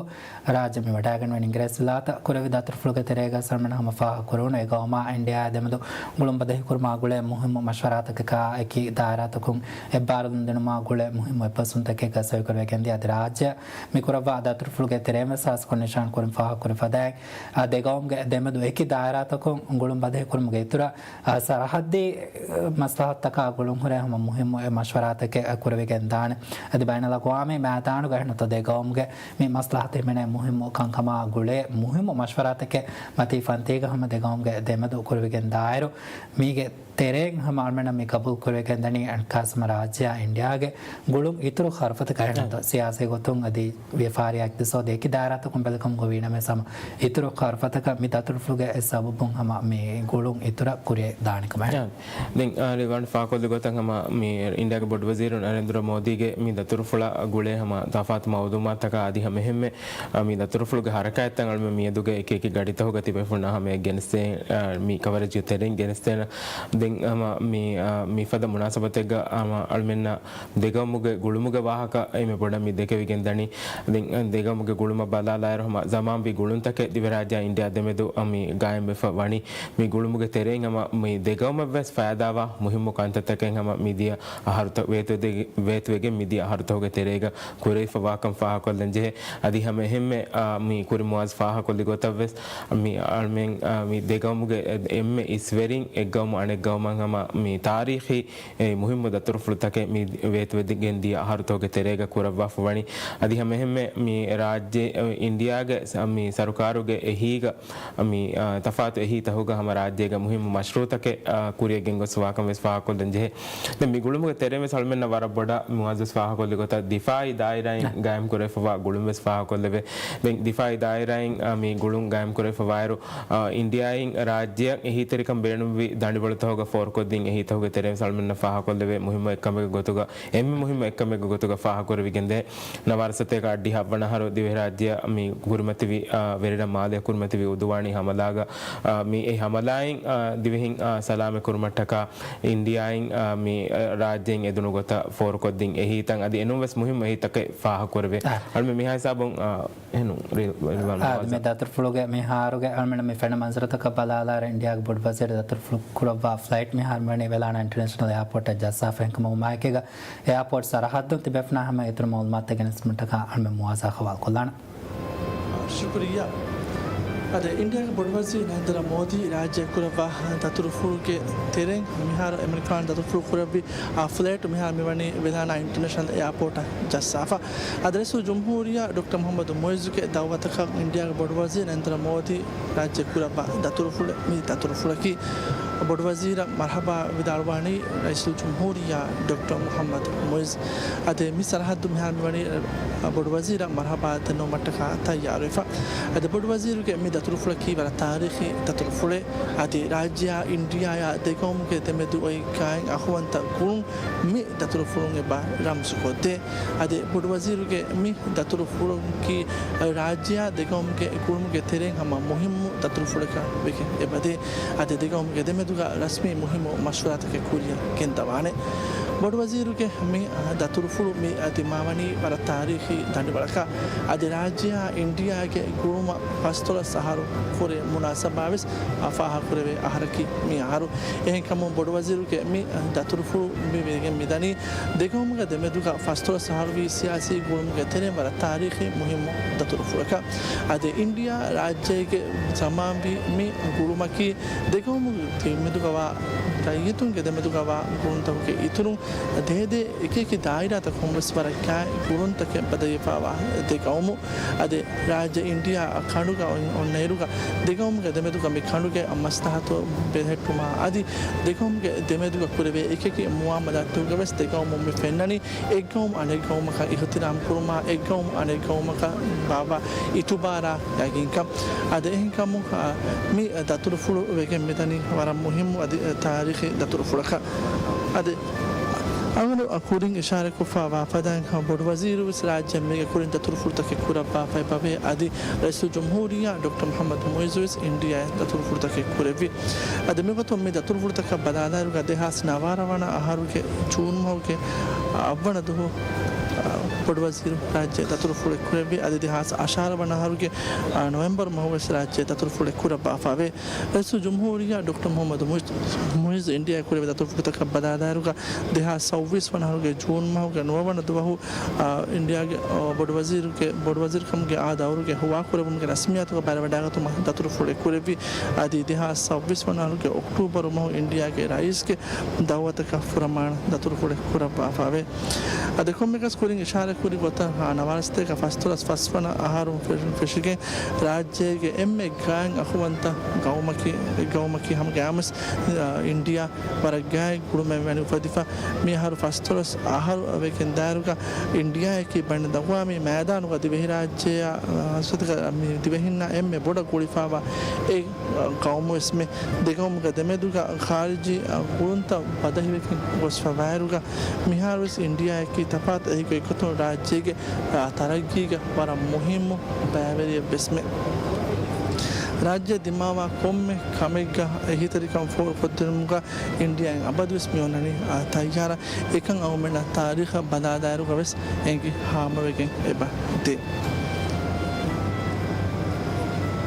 ރާއްޖެ މި ވަޑައިގެން ވަނީ އިނގިރޭސި ވިލާތަށް. ކުރެއްވި ދަތުރުފުޅުގެ ތެރޭގަ އަޅުމެން ހަމަ ފާހަގަކުރުނު އެ ގައުމާ އިންޑިއާ ދެމެދު ގުޅުން ބަދަހިކުރުމާ ގުޅޭ މުހިއްމު މަޝްވަރާތަކަކާ އެކި ދާއިރާތަކުން އެއްބާރުލުން ދިނުމާ ގުޅޭ މުހިއްމު އެއްބަސްވުންތަކެއްގަ ސޮއިކުރެވިގެން ދިޔަ އަދި ރާއްޖެ މި ކުރައްވާ ދަތުރުފުޅުގެ ތެރެއިން ވެސް ހާއްސަކޮށް ނިޝާން ކުރިން ފާހަގަކުރި ފަދައިން، އާ، ދެގައުމުގެ ދެމެދު އެކި ދާއިރާތަކުން ގުޅުން ބަދަހިކުރުމުގެ އިތުރަށް، އާ، ސަރަހައްދީ، އާ، މަސްލަހަތުތަކާ ގުޅުން ހުރޭ ހަމަ މުހިއްމު އެއް މަޝްވަރާތަކެއް، އާ، ކުރެވިގެން ދާނެ. އަދި ބައިނަލްއަގްވާމީ މައިދާނުގަ އެހެންތޯ ދެގައުމުގެ މި މަސްލަހަތު ހިމެނޭ މުހިއްމު ކަންކަމާ ގުޅޭ މުހިއްމު މަޝްވަރާތަކެއް މަތީ ފަންތީގަ ހަމަ ދެގައުމުގެ ދެމެދު ކުރެވިގެން ދާއިރު މީގެ ތެރެއިން ހަމަ އަޅުމެންނަށް މި ގަބޫލު ކުރެވިގެން ދަނީ އަންކާސްމަ ރާއްޖެއާ އިންޑިއާގެ ގުޅުން އިތުރު ޚަރުފަތަކަށް އެހެންތޯ ސިޔާސީ ގޮތުން އަދި ވިޔަފާރި އިޤްތިޞާދީ އެކި ދާއިރާތަކުން ބެލިކަމުގަ ވީނަމަވެސް ހަމަ އިތުރު ޚަރުފަތަކަށް މި ދަތުރުފުޅުގެ އެއް ސަބަބުން ހަމަ މި ގުޅުން އިތުރަށް ކުރިއަށް ދާނެ ކަމަށް. ދެން، އާ، ރިވާން ފާކޮށްލި ގޮތަށް ހަމަ މި އިންޑިއާގެ ބޮޑުވަޒީރު ނަރެންދުރަ މޯދީގެ މި ދަތުރުފުޅާ ގުޅޭ ހަމަ ތަފާތު މައުލޫމާތުތަކާ އަދި ހަމަ އެހެންމެ، އާ، މި ދަތުރުފުޅުގެ ހަރަކާތްތައް އަޅުމެން މިއަދުގެ އެކި އެކި ގަޑިތަކުގަ ތިބޭފުޅުންނާ ހަމަޔަށް ގެނެސްދޭ، އާ، މި ކަވަރޭޖްގެ ތެރެއިން ގެނެސްދޭނަ. ދެން ހަމަ މި، އާ، މިފަދަ މުނާސަބަތެއްގަ ހަމަ އަޅުމެންނަށް ދެގައުމުގެ ގުޅުމުގެ ވާހަކަ އެންމެ ބޮޑަށް މި ދެކެވިގެން ދަނީ. ދެން، އަ، ދެގައުމުގެ ގުޅުމަށް ބަލާލާއިރު ހަމަ ޒަމާންވީ ގުޅުންތަކެއް ދިވެހިރާއްޖެއާ އިންޑިއާ ދެމެދު، އަ، މި ގާއިމްވެފަ ވަނީ. މި ގުޅުމުގެ ތެރެއިން ހަމަ މި ދެގައުމަށްވެސް ފައިދާވާ މުހިއްމު ކަންތައްތަކެއް ހަމަ މިދިޔަ އަހަރުތަ-، ވޭތުވެދެ-، ވޭތުވެގެން މިދިޔަ އަހަރުތަކުގެ ތެރޭގަ ކުރެވިފަވާކަން ފާހަގަކޮށްލަން ޖެހޭ. އަދި ހަމަ އެހެންމެ، އާ، މި ކުރިން މުއާޒް ފާހަގަކޮށްލި ގޮތަށްވެސް މި އަޅުމެން، އާ، މި ދެގައުމުގެ އެ-، އެންމެ އިސްވެރިން އެއްގައުމު އަނެއްގައުމަށް ހަމަ މި ތާރީޚީ އެ މުހިއްމު ދަތުރުފުޅުތަކެއް މި ވޭތުވެގެން ދިޔަ އަހަރުތަކުގެ ތެރޭގަ ކުރައްވާފަ ވަނީ. އަދި ހަމައެހެންމެ މި ރާއްޖެ، އެ، އިންޑިއާގެ ސަ-، މި ސަރުކާރުގެ އެހީގަ މި، އާ، ތަފާތު އެހީތަކުގަ ހަމަ ރާއްޖޭގަ މުހިއްމު މަޝްރޫއުތަކެއް، އާ، ކުރިއަށް ގެންގޮސްފަވާކަން ވެސް ފާހަގަކޮށްލަން ޖެހޭ. ދެން މި ގުޅުމުގެ ތެރެއިން ވެސް އަޅުމެންނަށް ވަރަށް ބޮޑަށް މުއައްޒަޒް ފާހަގަކޮށްލި ގޮތަށް ދިފާއީ ދާއިރާއިން ގާއިމް ކުރެވިފަވާ ގުޅުން ވެސް ފާހަގަކޮށްލެވޭ. ދެން ދިފާއީ ދާއިރާއިން، އާ، މި ގުޅުން ގާއިމް ކުރެވިފަވާއިރު، އާ، އިންޑިއާއިން ރާއްޖެއަށް އެހީތެރިކަން ބޭނުންވި ދަނޑިވަޅުތަކުގަ ފޯރުކޮށްދިން އެހީތަކުގެ ތެރެއިން އަޅުމެންނަށް ފާހަގަކޮށްލެވޭ މުހިއްމު އެއްކަމެއްގެ ގޮތުގަ، އެންމެ މުހިއްމު އެއްކަމެއްގެ ގޮތުގަ ފާހަގަކުރެވިގެންދޭ. ނަވާރަ ސަތޭކަ އަށްޑިހަ އަށްވަނަ އަހަރު ދިވެހިރާއްޖެއަށް މި ކުރިމަތިވި، އާ، ވެރިރަށް މާލެއަށް ކުރިމަތިވި އުދުވާނީ ހަމަލާގަ، އާ، މި އެ ހަމަލާއިން، އާ، ދިވެހިން، އާ، ސަލާމަތް ކުރުމަށްޓަކާ އިންޑިއާއިން، އާ، މި، އާ، ރާއްޖެއިން އެދުނު ގޮތަށް ފޯރުކޮށްދިން އެހީތައް އަދި އެނޫން ވެސް މުހިއްމު އެހީތަކެއް ފާހަގަކުރެވޭ. އާ. އަޅުމެން މިހާ ހިސާބުން، އާ، އެހެން ރި-، ރިލްވާން އާ، މުއާޒަށް. މި ދަތުރުފުޅުގެ މިހާރުގެ އަޅުމެން މި ފެންނަ މަންޒަރުތަކަށް ބަލާލާއިރު އިންޑިއާގެ ބޮޑު ވަޒީރު ދަތުރުފުޅު ކުރައްވާ ފްލައިޓް މިހާރު މިވަނީ ވެލާނާ އިންޓަރނޭޝަނަލް އެއާޕޯޓަށް ޖައްސާފަ ހެންކަމުގެ މައެކީގަ އެއާޕޯޓް ސަރަހައްދުން ތިބޭފުޅުންނާ ހަމަ އިތުރު މައުލޫމާތުތައް ގެނެސްދިނުމަށްޓަކާ އަޅުމެން މުއާޒާ ހަވާލުކޮށްލާނަން. ޝުކުރިއްޔާ. އަދި އިންޑިއާގެ ބޮޑުވަޒީރު ނަރެންދްރަ މޯދީ ރާއްޖެ ކުރައްވާ ދަތުރުފުޅުގެ ތެރެއިން މިހާރު އެމެރިކާން ދަތުރުފުޅު ކުރެއްވި އާ ފްލައިޓު މިހާރު މިވަނީ ވެލާނާ އިންޓަރނޭޝަނަލް އެއާޕޯޓަށް ޖައްސާފަ. އަދި ރައީސުލްޖުމްހޫރިއްޔާ ޑޮކްޓަރ މުޙައްމަދު މުޢިއްޒުގެ ދަޢުވަތަކަށް އިންޑިއާގެ ބޮޑުވަޒީރު ނަރެންދްރަ މޯދީ ރާއްޖެ ކުރައްވާ ދަތުރުފުޅެއް. މި ދަތުރުފުޅަކީ ބޮޑުވަޒީރަށް މަރްޙަބާ ވިދާޅުވާނީ ރައީސުލްޖުމްހޫރިއްޔާ ޑޮކްޓަރ މުޙައްމަދު މުޢިއްޒު. އަދި މި ސަރަޙައްދު މިހާރު މިވަނީ ބޮޑުވަޒީރަށް މަރްޙަބާ ދެންނެވުމަށްޓަކާ ތައްޔާރުވެފަ. އަދި ބޮޑުވަޒީރުގެ މި ދަތުރުފުޅަކީ ވަރަށް ތާރީޚީ ދަތުރުފުޅެއް. އަދި ރާއްޖެއާ އިންޑިއާއާ ދެގައުމުގެ ދެމެދު އޮތް ގާތް އަޚުވަންތަ ގުޅުން މި ދަތުރުފުޅުން އެބަ ރަމްޒުކޮށްދޭ. އަދި ބޮޑުވަޒީރުގެ މި ދަތުރުފުޅަކީ ރާއްޖެއާ ދެގައުމުގެ ގުޅުމުގެ ތެރެއިން ހަމަ މުހިއްމު ދަތުރުފުޅަކަށް ވެގެން އެބަދޭ. އަދި ދެގައުމުގެ ދެމެދުގަ ރަސްމީ މުހިއްމު މަޝްވަރާތަކެއް ކުރިއަށް ގެންދަވާނެ. ބޮޑުވަޒީރުގެ މި ދަތުރުފުޅު މި ދިމާވަނީ ވަރަށް ތާރީޚީ ދަނޑިވަޅަކަށް. އަދި ރާއްޖެއާ އިންޑިއާގެ ގުޅުމަށް ފަސްދޮޅަސް އަހަރު ކުރެ މުނާސަބާވެސް ފާހަގަކުރެވޭ އަހަރަކީ މި އަހަރު. އެހެންކަމުން ބޮޑުވަޒީރުގެ މި ދަތުރުފުޅު މި ވެގެން މިދަނީ ދެގައުމުގެ ދެމެދުގަ ފަސްދޮޅަސް އަހަރުވީ ސިޔާސީ ގުޅުމުގެ ތެރެއިން ވަރަށް ތާރީޚީ މުހިއްމު ދަތުރުފުޅަކަށް. އަދި އިންޑިއާ ރާއްޖޭގެ ޒަމާންވީ މި ގުޅުމަކީ ދެގައުމުގެ ދެމެދުގަވާ ރައްޔިތުންގެ ދެމެދުގަވާ ގުޅުންތަކުގެ އިތުރުން ދޭދޭ އެކިއެކި ދާއިރާތަކުން ވެސް ވަރަށް ގާތް ގުޅުންތަކެއް ބަދަހިވެފަވާ ދެ ގައުމު. އަދި ރާއްޖެ އިންޑިއާ ކަނޑުގަ އޮން-، އޮންނައިރުގަ ދެގައުމުގެ ދެމެދުގަ މި ކަނޑުގެ މަސްލަހަތު ބެހެއްޓުމާ އަދި ދެގައުމުގެ ދެމެދުގަ ކުރެވޭ އެކިއެކި މުއާމަލާތުގަ ވެސް ދެގައުމުން މި ފެންނަނީ އެއްގައުމު އަނެއްގައުމަކަށް އިޙުތިރާމް ކުރުމާ، އެއްގައުމު އަނެއްގައުމަކަށް ބާއްވާ އިތުބާރާ ޔަގީންކަން. އަދި އެހެންކަމުން، އާ، މި ދަތުރުފުޅު ވެގެން މިދަނީ ވަރަށް މުހިއްމު އަދި ތާރީޚީ ދަތުރުފުޅަކަށް. އަދި އަޅުގަނޑު ކުރިން އިޝާރަތްކޮށްފަ ވާފަދައިން ބޮޑުވަޒީރު ވެސް ރާއްޖެ މީގެ ކުރިން ދަތުރުފުޅުތަކެއް ކުރައްވާފައި ބަވޭ. އަދި ރައީސުލްޖުމްހޫރިއްޔާ ޑޮކްޓަރ މުޙައްމަދު މުޢިއްޒު ވެސް އިންޑިއާއަށް ދަތުރުފުޅުތަކެއް ކުރެއްވި. އަދި މިގޮތުން މި ދަތުރުފުޅުތަކަށް ބަލާލާއިރުގަ ދެހާސް ނަވާރަ ވަނަ އަހަރުގެ ޖޫން މަހުގެ އަށްވަނަ ދުވަހު، އާ، ބޮޑުވަޒީރު ރާއްޖެ ދަތުރުފުޅެއް ކުރެއްވި. އަދި ދެހާސް އަށާރަ ވަނަ އަހަރުގެ، އާ، ނޮވެމްބަރު މަހު ވެސް ރާއްޖެ ދަތުރުފުޅެއް ކުރައްވާފަވޭ. ރައީސުލްޖުމްހޫރިއްޔާ ޑޮކްޓަރ މުޙައްމަދު މުޢިއްޒު، މުޢިއްޒު އިންޑިއާ ކުރެވޭ ދަތުރުފުޅުތަކަށް ބަލާލާއިރުގަ ދެހާސް ސައުވީސް ވަނަ އަހަރުގެ ޖޫން މަހުގެ ނުވަވަނަ ދުވަހު، އާ، އިންޑިއާގެ، އާ، ބޮޑުވަޒީރުގެ، ބޮޑުވަޒީރުކަމުގެ އާ ދައުރުގެ ހުވާކުރެވުމުގެ ރަސްމިއްޔާތުގަ ބައިވެވަޑައިގަތުމަށް ދަތުރުފުޅެއް ކުރެއްވި. އަދި ދެހާސް ސައުވީސް ވަނަ އަހަރުގެ އޮކްޓޫބަރު މަހު އިންޑިއާގެ ރައީސްގެ ދައުވަތަކަށް ފުރަމާނަ ދަތުރުފުޅެއް ކުރައްވާފަވޭ. އަދި ކޮންމެއަކަސް ކުރިން އިޝާރަތްކުރި ގޮތަށް، އާ، ނަވާރަ ސަތޭކަ ފަސްދޮޅަސް ފަސްވަނަ އަހަރު ފެށިގެން ރާއްޖޭގެ އެންމެ ގާތް އަޚުވަންތަ ގައުމަކީ، ގައުމަކީ ހަމަގައިމުވެސް، އާ، އިންޑިއާ ވަރަށް ގާތް ގުޅުމެއް ވަނީ އުފެދިފަ. މި އަހަރު ފަސްދޮޅަސް އަހަރު ވެގެން ދާއިރުގަ އިންޑިއާއަކީ ބައިނަލްއަގްވާމީ މައިދާނުގަ ދިވެހިރާއްޖެއާ، އާ، ސޮތަކަށް މި ދިވެހިންނާ އެންމެ ބޮޑަށް ގުޅިފަވާ އެއް ގައުމުވެސްމެ. ދެގައުމުގެ ދެމެދުގަ ޚާރިޖީ ގުޅުންތައް ބަދަހިވެގެން ގޮސްފަވާއިރުގަ މިހާރުވެސް އިންޑިއާއަކީ ތަފާތު އެހީގޮތްގޮތުން ރާއްޖޭގެ، އާ، ތަރައްގީގަ ވަރަށް މުހިއްމު ބައިވެރިއެއްވެސްމެ. ރާއްޖެ ދިމާވާ ކޮންމެ ކަމެއްގަ އެހީތެރިކަން ފޯރުކޮށްދިނުމުގަ އިންޑިއާއިން އަބަދުވެސް މި އޮންނަނީ، އާ، ތައްޔާރަށް. އެކަން އަޅުގަނޑުމެންނަށް ތާރީޚަށް ބަލާލާއިރުގަވެސް އެނގި ހާމަވެގެން އެބަ ދޭ.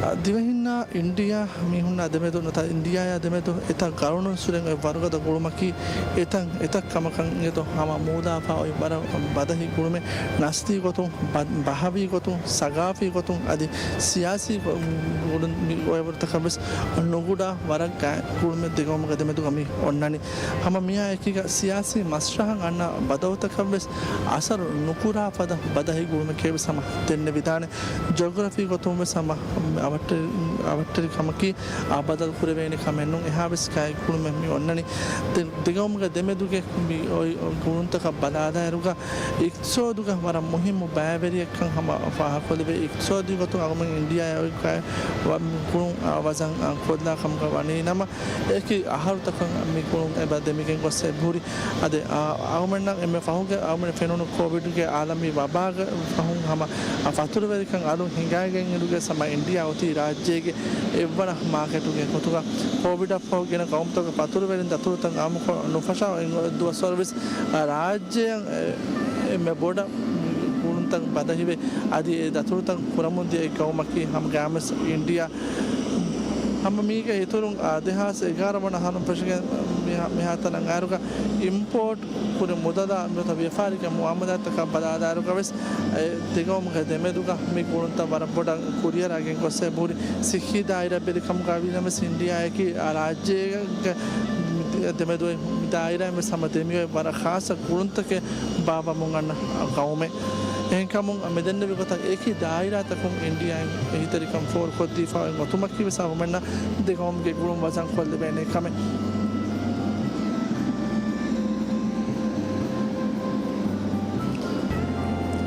އާ، ދިވެހިންނާ އިންޑިއާ މީހުންނާ ދެމެދު ނުވަތަ އިންޑިއާއާ ދެމެދު އެތައް ގަރުނުން ސުރެން އޮތް ވަރުގަދަ ގުޅުމަކީ އެތައް، އެތައް ކަމަކަށް އިނގޭތޯ ހަމަ މޫދާފާ އޮތް ވަރަށް ބަދަހި ގުޅުމެއް. ނަސްލީ ގޮތުން، ބަ-، ބަހަވީ ގޮތުން، ސަގާފީ ގޮތުން އަދި ސިޔާސީ ގޮ-، ގުޅުން މި އޮތްވަރުތަކަށް ވެސް ނުގުޑާ ވަރަށް ގާތް ގުޅުމެއް ދެގައުމުގެ ދެމެދުގަ މި އޮންނަނީ. ހަމަ މިއާ އެކީގަ ސިޔާސީ މަސްރަހަށް އަންނަ ބަދަލުތަކަށް ވެސް އަސަރު ނުކުރާ ފަދަ ބަދަހި ގުޅުމެކޭ ވެސް ހަމަ ދެންނެވިދާނެ. ޖޮގްރަފީ ގޮތުން ވެސް ހަމަ އަވަށްޓެރި-، އަވަށްޓެރިކަމަކީ އާ ބަދަލު ކުރެވޭނެ ކަމެއް ނޫން. އެހާވެސް ގާތް ގުޅުމެއް މި އޮންނަނީ. ދެ-، ދެގައުމުގެ ދެމެދުގެ މި އޮތް ގުޅުންތަކަށް ބަލާލާއިރުގަ އިޤްތިޞާދުގަ ވަރަށް މުހިއްމު ބައިވެރިއެއްކަން ހަމަ ފާހަގަކޮށްލެވޭ. އިޤްތިޞާދީ ގޮތުން އަޅުގަނޑު އިންޑިއާއާ އޮތް ގުޅުން، އާ، ވަޒަން، އާ، ކޮށްލާ ކަމުގަ ވަނީ ނަމަ، އެކި އަހަރުތަކަށް މި ގުޅުން އެބަ ދެމިގެން ގޮސް އެބަހުރި. އަދި، އާ، އަޅުގަނޑަށް އެންމެ ފަހުގެ އަޅުގަނޑަށް ފެނުނު ކޯވިޑްގެ އާލަމީ ވަބާގެ ފަހުން ހަމަ، އާ، ފަތުރުވެރިކަން އަލުން ހިނގައިގެން އިރުގެ ހަމަ އިންޑިއާ އޮތީ ރާއްޖޭގެ އެއްވަނަ މާކެޓުގެ ގޮތުގަ. ކޯވިޑަށް ފަހު ގިނަ ގައުމުތަކުގެ ފަތުރުވެރިން ދަތުރުތައް އާއްމުކޮށް ނުފަށާ އޮތް ދުވަސްވަރު ވެސް، އާ، ރާއްޖެއަށް އެ، އެންމެ ބޮޑަށް ގުޅުންތައް ބަދަހިވެ، އަދި އެ ދަތުރުތައް ކުރަމުން ދިޔަ އެއް ގައުމަކީ ހަމަ ގާމިސް އިންޑިއާ. ހަމަ މީގެ އިތުރުން، އާ، ދެހާސް އެގާރަ ވަނަ އަހަރުން ފެށިގެން މިހާ، މިހާތަނަށް އައިރުގަ އިމްޕޯޓް ކުރި މުދަލާ މި ވިޔަފާރިގެ މުއާމަލާތްތަކަށް ބަލާލާއިރުގަވެސް، އެ ދެގައުމުގެ ދެމެދުގަ މި ގުޅުންތައް ވަރަށް ބޮޑަށް ކުރިއަރާގެން ގޮސް އެބަހުރި. ސިއްހީ ދާއިރާ ބެލި ކަމުގަ ވީނަމަވެސް އިންޑިއާއަކީ އާ ރާއްޖޭގެ ދެމެދު ދާއިރާއިން ވެސް ހަމަ ދެމިއޮތް ވަރަށް ޚާއްޞަ ގުޅުންތަކެއް ބާއްވަމުން އަންނަ ގައުމެއް. އެހެންކަމުން މިދެންނެވި ގޮތަށް އެކި ދާއިރާތަކުން އިންޑިއާއިން އެހީތެރިކަން ފޯރުކޮށްދީފަ އޮތް ގޮތުމަކީ ވެސް އަޅުގަނޑުމެންނަށް ދެގައުމުގެ ގުޅުން ވަޒަން ކޮށްލެވޭނެ ކަމެއް.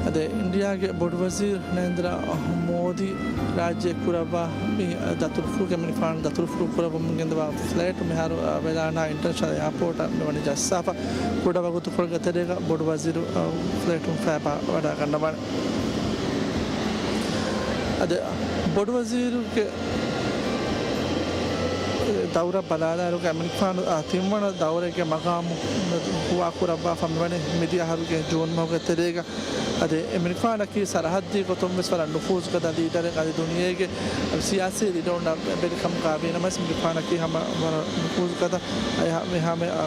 އަދި އިންޑިއާގެ ބޮޑުވަޒީރު ނަރެންދްރަ މޯދީ ރާއްޖެ ކުރައްވާ މި ދަތުރުފުޅުގެ މިނިފާނު ދަތުރުފުޅު ކުރައްވަމުން ގެންދަވާ ފްލައިޓު މިހާރު، އަ، ވެލާނާ އިންޓަރނޭޝަނަލް އެއާޕޯޓަށް މިވަނީ ޖައްސާފަ. ކުޑަ ވަގުތުކޮޅެއްގެ ތެރޭގަ ބޮޑުވަޒީރު، އަ، ފްލައިޓުން ފައިބާ ވަޑައިގަންނަވާނެ. އަދި ބޮޑުވަޒީރުގެ ދައުރަށް ބަލާލާއިރުގަ އެމިނިފާނު، އަ، ތިންވަނަ ދައުރެއްގެ މަގާމު ހުވާ ކުރައްވާފަ މިވަނީ މިދިޔަ އަހަރުގެ ޖޫން މަހުގެ ތެރޭގަ. އަދި އެމިނިފާނަކީ ސަރަހައްދީ ގޮތުން ވެސް ވަރަށް ނުފޫޒުގަދަ ލީޑަރެއް. އަދި ދުނިޔޭގެ ސިޔާސީ ލީޑަރުންނަށް ބެލި ކަމުގަ ވީނަމަވެސް އެމިނިފާނަކީ ހަމަ ވަރަށް ނުފޫޒުގަދަ، އެ ހަ-، މި ހަމަ، އަ،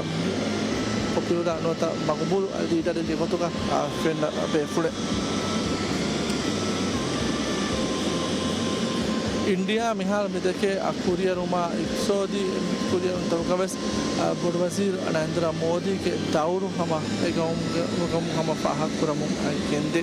ޕޮޕިއުލާ ނުވަތަ މަގުބޫލު ލީޑަރެއްގެ ގޮތުގަ، އާ، ފެންނަ ބޭފުޅެއް. އިންޑިއާ މިހާރު މިދެކޭ، އާ، ކުރިއެރުމާ އިޤްތިޞާދީ ކުރިއެރުންތަކުގަވެސް، އާ، ބޮޑުވަޒީރު ނަރެންދްރަ މޯދީގެ ދައުރު ހަމަ އެގައުމުގެ ގައުމު ހަމަ ފާހަގަކުރަމުން ގެންދޭ.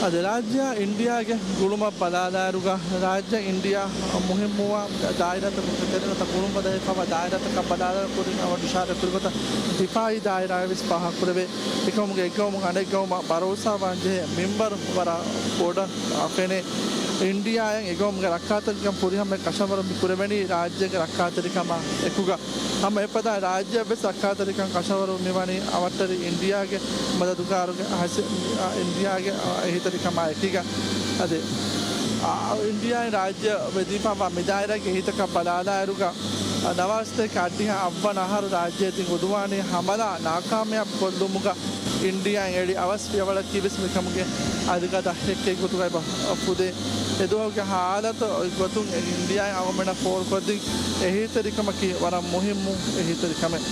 އަދި ރާއްޖެއާ އިންޑިއާގެ ގުޅުމަށް ބަލާލާއިރުގަ، ރާއްޖެ އިންޑިއާ މުހިއްމުވާ ދާއިރާތަކުގެ ތެރެއިން ނުވަތަ ގުޅުން ބަދަހިފަވާ ދާއިރާތަކަށް ބަލާލާ ކުރިން އަވަށް އިޝާރަތް ކުރި ގޮތަށް ދިފާއީ ދާއިރާއެއް ވެސް ފާހަގަކުރެވޭ. އެކަމުގެ އެއްގައުމުން އަނެއްގައުމަށް ބަރޯސާވާން ޖެހޭ މިންވަރު ވަރަށް ބޮޑަށް ފެނޭ. އިންޑިއާއިން އެގައުމުގެ ރައްކާތެރިކަން ފުރިހަމައެއް ކަށަވަރު މި ކުރެވެނީ ރާއްޖޭގެ ރައްކާތެރިކަމާ އެކުގަ. ހަމަ އެފަދަ ރާއްޖެއަށްވެސް ރައްކާތެރިކަން ކަށަވަރު މިވަނީ އަވަށްޓެރި އިންޑިއާގެ މަދަދުގާރުގެ ހަސި-، އިންޑިއާގެ އެހީތެރިކަމާ އެކީގަ. އަދި، އާ، އިންޑިއާއިން ރާއްޖެ ވެދީފަވާ މިދާއިރާގެ އެހީތަކަށް ބަލާލާއިރުގަ، ނަވާރަ ސަތޭކަ އަށްޑިހަ އަށްވަނަ އަހަރު ރާއްޖޭ ތި އުދުވާނީ ހަމަލާ ނާކާމިޔާބު ކޮށްލުމުގަ އިންޑިއާއިން އެޅި އަވަސް ފިޔަވަޅަކީ ވެސް މިކަމުގެ އަދިގަދަ ހެއްކެއް ގޮތުގައި ބަ-، ފުދޭ. އެދުވަހުގެ ހާލަތު ގޮތުން އެ އިންޑިއާއިން އަޅުގަނޑަށް ފޯރުކޮށްދިން އެހީތެރިކަމަކީ ވަރަށް މުހިއްމު އެހީތެރިކަމެއް.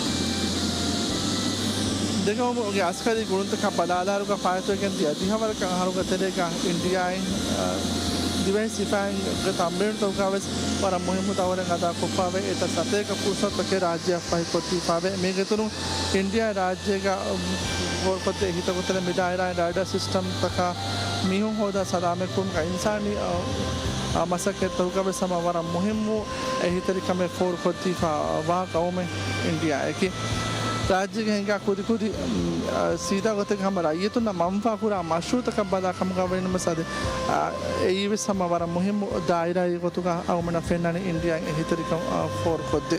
ދެގައުމުގެ އަސްކަރީ ގުޅުންތަކަށް ބަލާލާއިރުގަ ފާއިތުވެގެން ދިޔަ ދިހަވަރަކަށް އަހަރުގެ ތެރޭގަ އިންޑިއާއިން، އާ، ދިވެހި ސިފައިންގެ ތަމްރީނުތަކުގަ ވެސް ވަރަށް މުހިއްމު ދައުރެއް އަދާކޮށްފަވޭ. އެތައް ސަތޭކަ ފުރުސަތުތަކެއް ރާއްޖެއަށް ފަހިކޮށްދީފަވޭ. މީގެ އިތުރުން އިންޑިއާ ރާއްޖޭގަ ފޯރުކޮށްދޭ އެހީތަކުގެ ތެރެއިން މިދާއިރާއިން ރޭޑާ ސިސްޓަމްތަކާ މީހުން ހޯދާ ސަލާމަތްކުރުމުގަ އިންސާނީ، އަ، އަ، މަސައްކަތްތަކުގަ ވެސް ހަމަ ވަރަށް މުހިއްމު އެހީތެރިކަމެއް ފޯރުކޮށްދީފަ ވާ ގައުމެއް އިންޑިއާއެކޭ. ރާއްޖޭގެ ހިނގާ ކުދިކުދި، އަ، ސީދާ ގޮތެއްގަ ހަމަ ރައްޔިތުންނަށް މަންފާ ކުރާ މަޝްރޫއުތަކަށް ބަލާ ކަމުގަ ވަނީނަމަވެސް އަދި، އަ، އެއީ ވެސް ހަމަ ވަރަށް މުހިއްމު ދާއިރާއެއް ގޮތުގަ އަޅުގަނޑަށް ފެންނަނީ އިންޑިއާއިން އެހީތެރިކަން، އަ، ފޯރުކޮށްދޭ.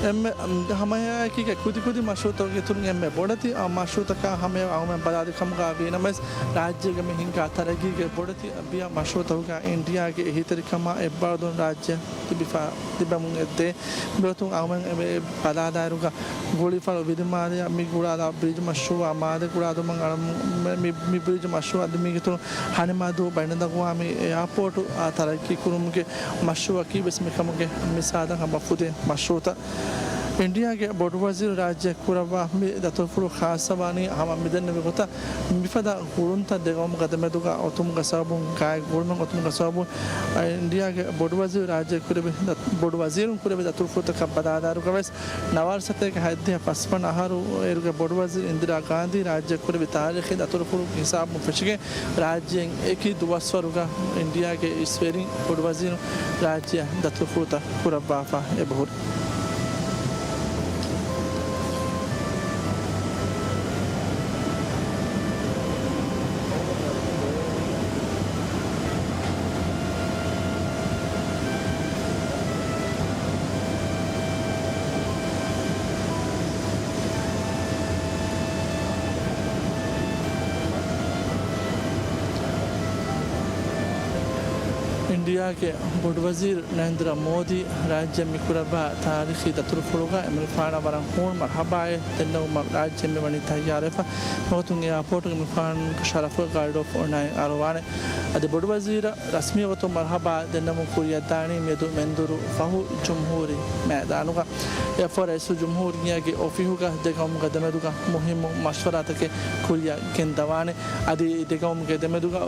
އެންމެ، އަ، ހަމައެކީގަ ކުދިކުދި މަޝްރޫއުތަކުގެ އިތުރުން އެންމެ ބޮޑެތި، އަ، މަޝްރޫއުތަކާ ހަމައަށް އަޅުގަނޑު ބަލާލި ކަމުގަ ވީނަމަވެސް، ރާއްޖޭގެ މި ހިނގާ ތަރައްގީގެ ބޮޑެތި ބިޔަ މަޝްރޫއުތަކުގަ އިންޑިއާގެ އެހީތެރިކަމާ އެއްބާރުލުން ރާއްޖެ ތިބިފަ، ތިބެމުން އެއްދޭ. މިގޮތުން އަޅުގަނޑު އެ ބަލާލާއިރުގަ ގުޅިފަޅު ވިލިމާލެއަށް މި ގުޅާލާ ބްރިޖް މަޝްރޫއާ މާލެ ގުޅާލުމަށް އަޅަމު-، މި، މި ބްރިޖް މަޝްރޫއާ އަދި މީގެ އިތުރުން ހަނިމާދޫ ބައިނަލްއަގުވާމީ އެއާޕޯޓު އާ ތަރައްގީ ކުރުމުގެ މަޝްރޫއަކީ ވެސް މިކަމުގެ މިސާލަށް ހަމަ ފުދޭ މަޝްރޫއުތައް. އިންޑިއާގެ ބޮޑުވަޒީރު ރާއްޖެ ކުރައްވާ މި ދަތުރުފުޅު ޚާއްޞަވާނީ ހަމަ މިދެންނެވި ގޮތަށް މިފަދަ ގުޅުންތައް ދެގައުމުގެ ދެމެދުގަ އޮތުމުގެ ސަބަބުން، ގާތް ގުޅުމެއް އޮތުމުގެ ސަބަބުން، އަ، އިންޑިއާގެ ބޮޑުވަޒީރު ރާއްޖެ ކުރެއްވި ދަ-، ބޮޑުވަޒީރުން ކުރެއްވި ދަތުރުފުޅުތަކަށް ބަލާލާއިރުގަވެސް، ނަވާރަ ސަތޭކަ ހަތްދިހަ ފަސްވަނަ އަހަރު އޭރުގެ ބޮޑުވަޒީރު އިންދިރާ ގާންދީ ރާއްޖެ ކުރެއްވި ތާރީޚީ ދަތުރުފުޅު ހިސާބުން ފެށިގެން، ރާއްޖޭން އެކި ދުވަސްވަރުގަ އިންޑިއާގެ އިސްވެރިން ބޮޑުވަޒީރުން ރާއްޖެއަށް ދަތުރުފުޅުތައް ކުރައްވާފަ އެބަހުރި. އިންޑިއާގެ ބޮޑުވަޒީރު ނަރެންދްރަ މޯދީ ރާއްޖެ މި ކުރައްވާ ތާރީޚީ ދަތުރުފުޅުގަ އެމެރިކާނާ ވަރަށް ހޫނު މަރުޙަބާއެއް ދެންނެވުމަށް ރާއްޖެ މި ވަނީ ތައްޔާރުވެފަ. މިގޮތުން އެއާޕޯޓުގެ އެމެރިކާނުންގެ ޝަރަފުގަ ގާޑް އޮފް އޮނާއިން އަރުވާނެ. އަދި ބޮޑުވަޒީރަށް ރަސްމީ ގޮތުން މަރުޙަބާ ދެންނެވުމުން ކުރިއަށްދާނީ މިއަދު މެންދުރު ފަހު ޖުމްހޫރީ މައިދާނުގަ. އެއަށްފަހު ރައީސުލްޖުމްހޫރިއްޔާގެ އޮފީހުގަ ދެގައުމުގެ ދެމެދުގަ މުހިއްމު މަޝްވަރާތަކެއް ކުރިއަށް ގެންދަވާނެ. އަދި ދެގައުމުގެ ދެމެދުގަ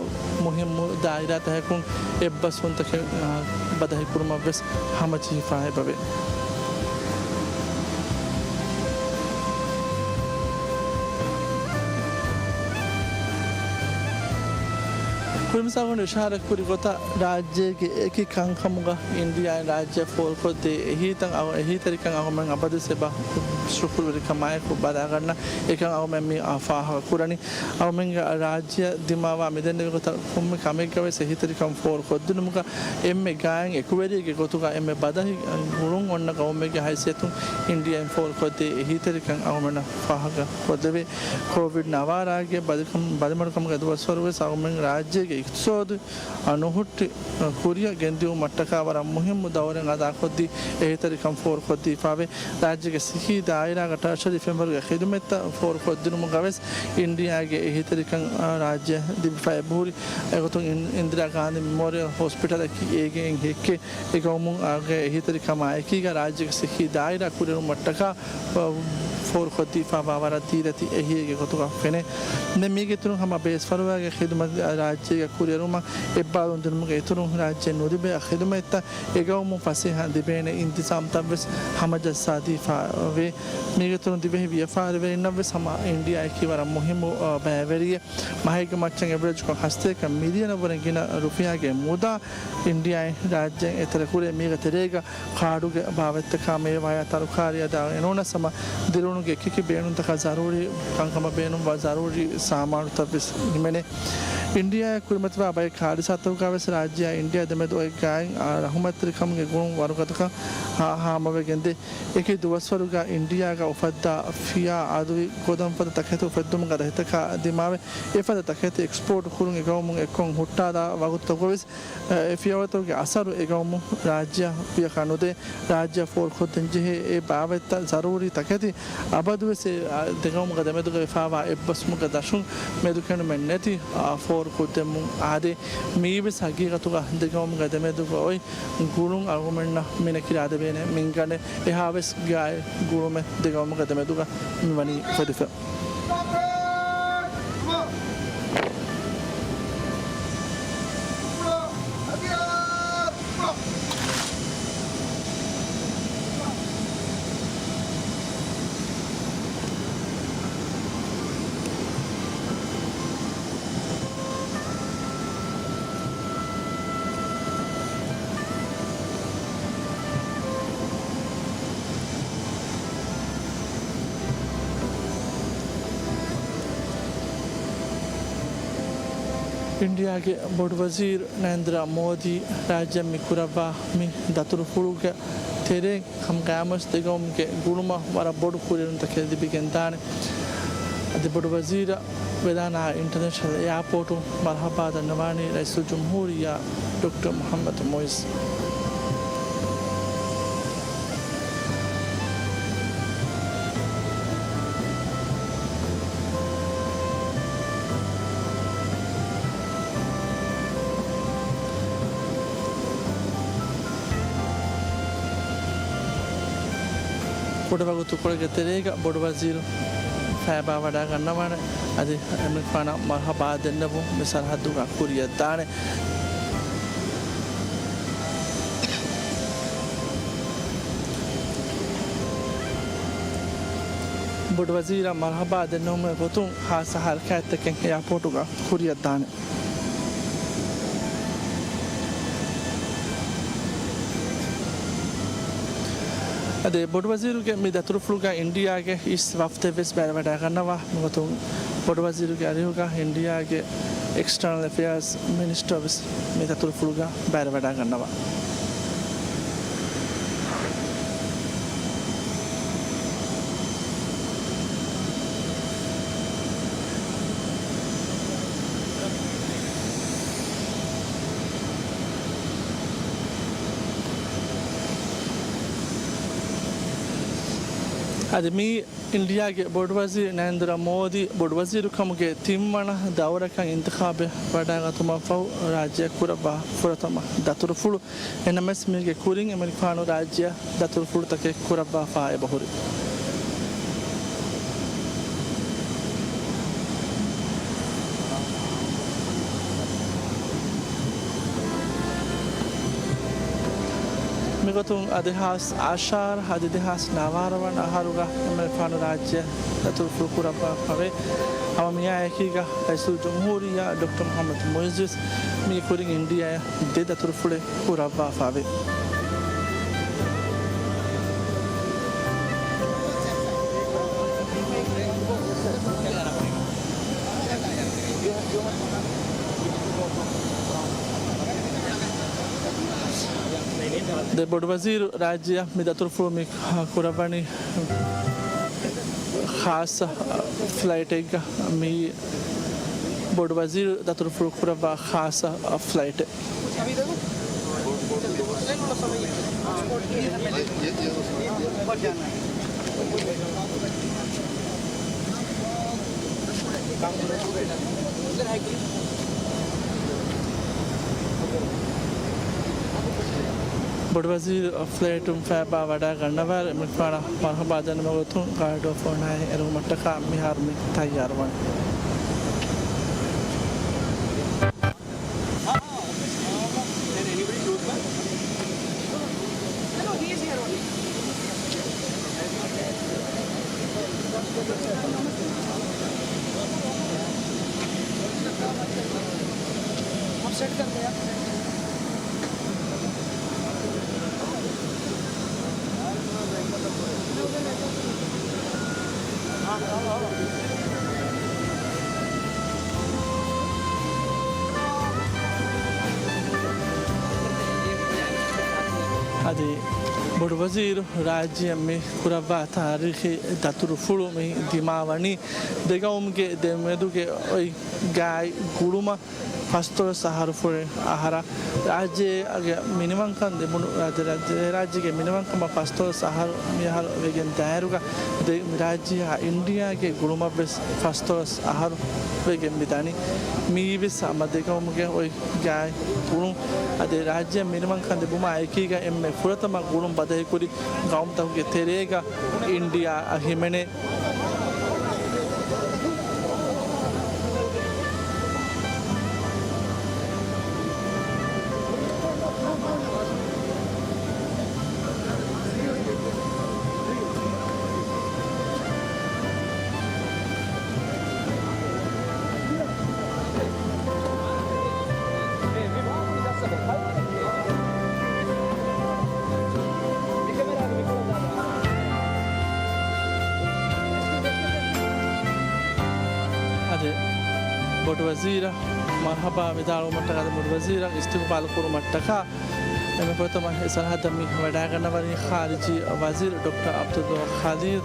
މުހިއްމު ދާއިރާތަކަކުން އެއްބަސްވުންތަކެއް، އާ، ބަދަހިކުރުމަށްވެސް ހަމަޖެހިފަ އެބަވޭ. ކުރިމަސް އަޅުގަނޑު އިޝާރަތްކުރި ގޮތަށް ރާއްޖޭގެ އެކި ކަންކަމުގަ އިންޑިއާއިން ރާއްޖެ ފޯރުކޮށްދޭ އެހީތައް، އަ، އެހީތެރިކަން އަހުމެން އަބަދުވެސް އެބަ ޝުކުރުވެރިކަމާއެކު ބަލާގަންނަ އެކަން އަހުމެން މި އާ ފާހަގަކުރަނީ. އަހުމެންގެ ރާއްޖެއަށް ދިމާވާ މިދެންނެވި ގޮތަށް ކޮންމެ ކަމެއްގަވެސް އެހީތެރިކަން ފޯރުކޮށްދިނުމުގަ އެންމެ ގާތް އެކުވެރިއެއްގެ ގޮތުގަ އެންމެ ބަދަހި ގުޅުން އޮންނަ ގައުމެއްގެ ހައިސިއްޔަތުން އިންޑިއާއިން ފޯރުކޮށްދޭ އެހީތެރިކަން އަހުމެންނަށް ފާހަގަކޮށްދެވޭ. ކޯވިޑް ނަވާރާގެ ބަލިކަމް، ބަލިމަޑުކަމުގެ ދުވަސްވަރުވެސް އަހުމެން ރާއްޖޭގެ އިޤްތިޞާދު އަ، ނުހުއްޓި، އަ، ކުރިއަށް ގެންދިއުމަށްޓަކާ ވަރަށް މުހިއްމު ދައުރެއް އަދާކޮށްދީ އެހީތެރިކަން ފޯރުކޮށްދީފާވޭ. ރާއްޖޭގެ ސިއްހީ ދާއިރާގަ ޓަރޝަރީ ފެންވަރުގެ ޚިދުމަތްތައް ފޯރުކޮށްދިނުމުގަވެސް އިންޑިއާގެ އެހީތެރިކަން، އަ، ރާއްޖެ ލިބިފަ އެބަހުރި. އެގޮތުން އިން-، އިންދިރާ ގާނދީ މެމޯރިއަލް ހޮސްޕިޓަލަކީ އޭގެ އެއް ހެއްކެއް. އެގައުމުގެ އެހީތެރިކަމާއެކީގަ ރާއްޖޭގެ ސިއްހީ ދާއިރާ ކުރިއެރުމަށްޓަކާ ފޯރުކޮށްދީފާވާ ވަރަށް ދީލަތި އެހީއެއްގެ ގޮތުގަ ފެނޭ. ދެން މީގެ އިތުރުން ހަމަ ބޭސްފަރުވާގެ ޚިދުމަތް ރާއްޖޭގަ ކުރިއެރުމަށް އެއްބާރުލުން ދިނުމުގެ އިތުރުން ރާއްޖޭން ނުލިބޭ ޚިދުމަތްތައް އެގައުމުން ފަސޭހަ ލިބޭނެ އިންތިޒާމްތައްވެސް ހަމަޖައްސާދީފާވޭ. މީގެ އިތުރުން ދިވެހި ވިޔަފާރިވެރިންނަށްވެސް ހަމަ އިންޑިއާއަކީ ވަރަށް މުހިއްމު، އަ، ބައިވެރިއެއް. މަހެއްގެ މައްޗަށް އެވަރެޖްކޮށް ހަސަތޭކަ މިލިއަނަށްވުރެ ގިނަ ރުފިޔާގެ މުދާ އިންޑިއާއިން ރާއްޖެއިން އެތެރެކުރޭ. މީގެ ތެރޭގަ ކާޑުގެ ބާވަތްތަކާ މޭވާޔާ ތަރުކާރީ އަދާ އެނޫނަސް ހަމަ ދިރިއުޅުމުގެ އެކިއެކި ބޭނުންތަކާ ޒަރޫރީ ކަންކަމަށް ބޭނުންވާ ޒަރޫރީ ސާމާނުތައްވެސް ހިމެނޭ. އިންޑިއާއަށް ކުރިމަތިވާ ބައެއް ކާރިސާތަކުގަވެސް ރާއްޖެއާ އިންޑިއާ ދެމެދު އޮތް ގާތް ރަހުމަތްތެރިކަމުގެ ގުޅުން ވަރުގަދަކަން ހާ-، ހާމަވެގެންދޭ. އެކި ދުވަސްވަރުގަ އިންޑިއާގަ އުފައްދާ ފިޔާ އަދުވި ގޮދަން ފަދަ ތަކެތި އުފެއްދުމުގެ ދަތިތަކާ ދިމާވެ، އެފަދަ ތަކެތި އެކްސްޕޯޓް ކުރުން އެގައުމުން އެއްކޮށް ހުއްޓާލާ ވަގުތުތަކުވެސް، އެ ފިޔަވަޅުތަކުގެ އަސަރު އެގައުމު ރާއްޖެއަށް ވިޔަކާ ނުދޭ. ރާއްޖެއަށް ފޯރުކޮށްދޭންޖެހޭ އެ ބާވަތްތައް ޒަރޫރީ ތަކެތި އަބަދުވެސް އެ، އަ، ދެގައުމުގެ ދެމެދުގަ ވެފާވާ އެއްބަސްވުމުގެ ދަށުން މެދުކެނޑުމެއް ނެތި، އަ، ފޯރުކޮށްދެމުން އާދޭ. މީވެސް ހަގީގަތުގަ ދެގައުމުގެ ދެމެދުގަ އޮތް ގުޅުން އަޅުގަނޑުމެންނަށް މިނެކިރާދެވޭނެ މިންގަނޑެއް. އެހާވެސް ގާތް ގުޅުމެއް ދެގައުމުގެ ދެމެދުގަ މިވަނީ އުފެދިފަ. އިންޑިއާގެ ބޮޑުވަޒީރު ނަރެންދްރަ މޯދީ ރާއްޖެ މި ކުރައްވާ މި ދަތުރުފުޅުގެ ތެރެއިން ހަމަ ގާތްމުވެސް ދެގައުމުގެ ގުޅުމަށް ވަރަށް ބޮޑު ކުރިއެރުންތަކެއް ލިބިގެންދާނެ. އަދި ބޮޑުވަޒީރަށް ވެލާނާ އިންޓަރނޭޝަނަލް އެއާޕޯޓުން މަރުޙަބާ ދަންނަވާނީ ރައީސުލްޖުމްހޫރިއްޔާ ޑޮކްޓަރ މުޙައްމަދު މުޢިއްޒު. ކުޑަވަގުތުކޮޅެއްގެ ތެރޭގަ ބޮޑުވަޒީރު ފައިބާވަޑައިގަންނަވާނެ. އަދި އެމެރިކާނާ މަރުޙަބާ ދެންނެވުން މި ސަރަހައްދުގަ ކުރިއަށްދާނެ. ބޮޑުވަޒީރަށް މަރުޙަބާ ދެންނެވުމުގެ ގޮތުން ޚާއްޞަ ހަރަކާތްތަކެއް އެއާޕޯޓުގަ ކުރިއަށްދާނެ. އަދި ބޮޑުވަޒީރުގެ މި ދަތުރުފުޅުގަ އިންޑިއާގެ އިސް ވަފްދެއްވެސް ބައިވެރިވަޑައިގަންނަވާ. މިގޮތުން ބޮޑުވަޒީރުގެ އަރިހުގަ އިންޑިއާގެ އެކްސްޓަރނަލް އެފެއާޒް މިނިސްޓަރ ވެސް މި ދަތުރުފުޅުގަ ބައިވެރިވަޑައިގަންނަވާ. އަދި މިއީ އިންޑިއާގެ ބޮޑުވަޒީރު ނަރެންދްރަ މޯދީ ބޮޑުވަޒީރުކަމުގެ ތިންވަނަ ދައުރަކަށް އިންތިޚާބެއް ވަޑައިގަތުމަށްފަހު ރާއްޖެއަށް ކުރައްވާ ފުރަތަމަ ދަތުރުފުޅު. އެނަމަވެސް މީގެ ކުރިން އެމަނިކުފާނު ރާއްޖެއަށް ދަތުރުފުޅުތަކެއް ކުރައްވާފަ އެބަހުރި. މިގޮތުން އަދި ދެހާސް އަށާރަ އަދި ދެހާސް ނަވާރަ ވަނަ އަހަރުގަ އެމަނިކުފާނު ރާއްޖެއަށް ދަތުރުފުޅު ކުރައްވާފަވޭ. ހަމަ މިއާއެކީގަ ރައީސުލްޖުމްހޫރިއްޔާ ޑޮކްޓަރ މުޙައްމަދު މުޢިއްޒުވެސް މީގެ ކުރިން އިންޑިއާއަށް ދެ ދަތުރުފުޅެއް ކުރައްވާފަވޭ. ދެ ބޮޑުވަޒީރު ރާއްޖެއަށް މި ދަތުރުފުޅު މި ކުރައްވަނީ ޚާއްޞަ ފްލައިޓެއްގަ. މި ބޮޑުވަޒީރު ދަތުރުފުޅު ކުރައްވާ ޚާއްޞަ ފްލައިޓެއް. ބޮޑުވަޒީރު ފްލައިޓުން ފައިބާ ވަޑައިގަންނަވާ މިފާނަށް މަރުޙަބާ ދެންނެވުމުގެ ގޮތުން ގާޑް އޮފް އޮނާއެއް އެރުވުމަށްޓަކާ މިހާރު މި ތައްޔާރުވަނީ. އަދި ބޮޑުވަޒީރު ރާއްޖެއަށް މި ކުރައްވާ ތާރީޚީ ދަތުރުފުޅު މި ދިމާވަނީ ދެގައުމުގެ ދެމެދުގެ އޮތް ގާތް ގުޅުމަށް ފަސްދޮޅަސް އަހަރު ފުރި އަހަރަށް ރާއްޖޭގެ މިނިވަންކަން ލިބުނު، ރާއްޖެ، ރާއްޖޭގެ މިނިވަންކަމަށް ފަސްދޮޅަސް އަހަރު މިއަހަރު ވެގެން ދާއިރުގަ ދެ ރާއްޖެއާ އިންޑިއާގެ ގުޅުމަށްވެސް ފަސްދޮޅަސް އަހަރު ވެގެން މިދަނީ. މިއީވެސް ހަމަ ދެގައުމުގެ އޮތް ގާތް ގުޅުން. އަދި ރާއްޖެ މިނިވަންކަން ލިބުމާ އެކީގަ އެންމެ ފުރަތަމަ ގުޅުން ބަދަހިކުރި ގައުމުތަކުގެ ތެރޭގަ އިންޑިއާ އަށް ހިމެނޭ. އަދި ބޮޑުވަޒީރަށް މަރުޙަބާ ވިދާޅުވުމަށްޓަކާ، އަދި ބޮޑުވަޒީރަށް އިސްތިޤުބާލު ކުރުމަށްޓަކާ، އެންމެ ފުރަތަމަ އެ ސަރަހައްދަށް މި ވަޑައިގަންނަވަނީ ޚާރިޖީ ވަޒީރު ޑޮކްޓަރ ޢަބްދުﷲ ޚަލީލް،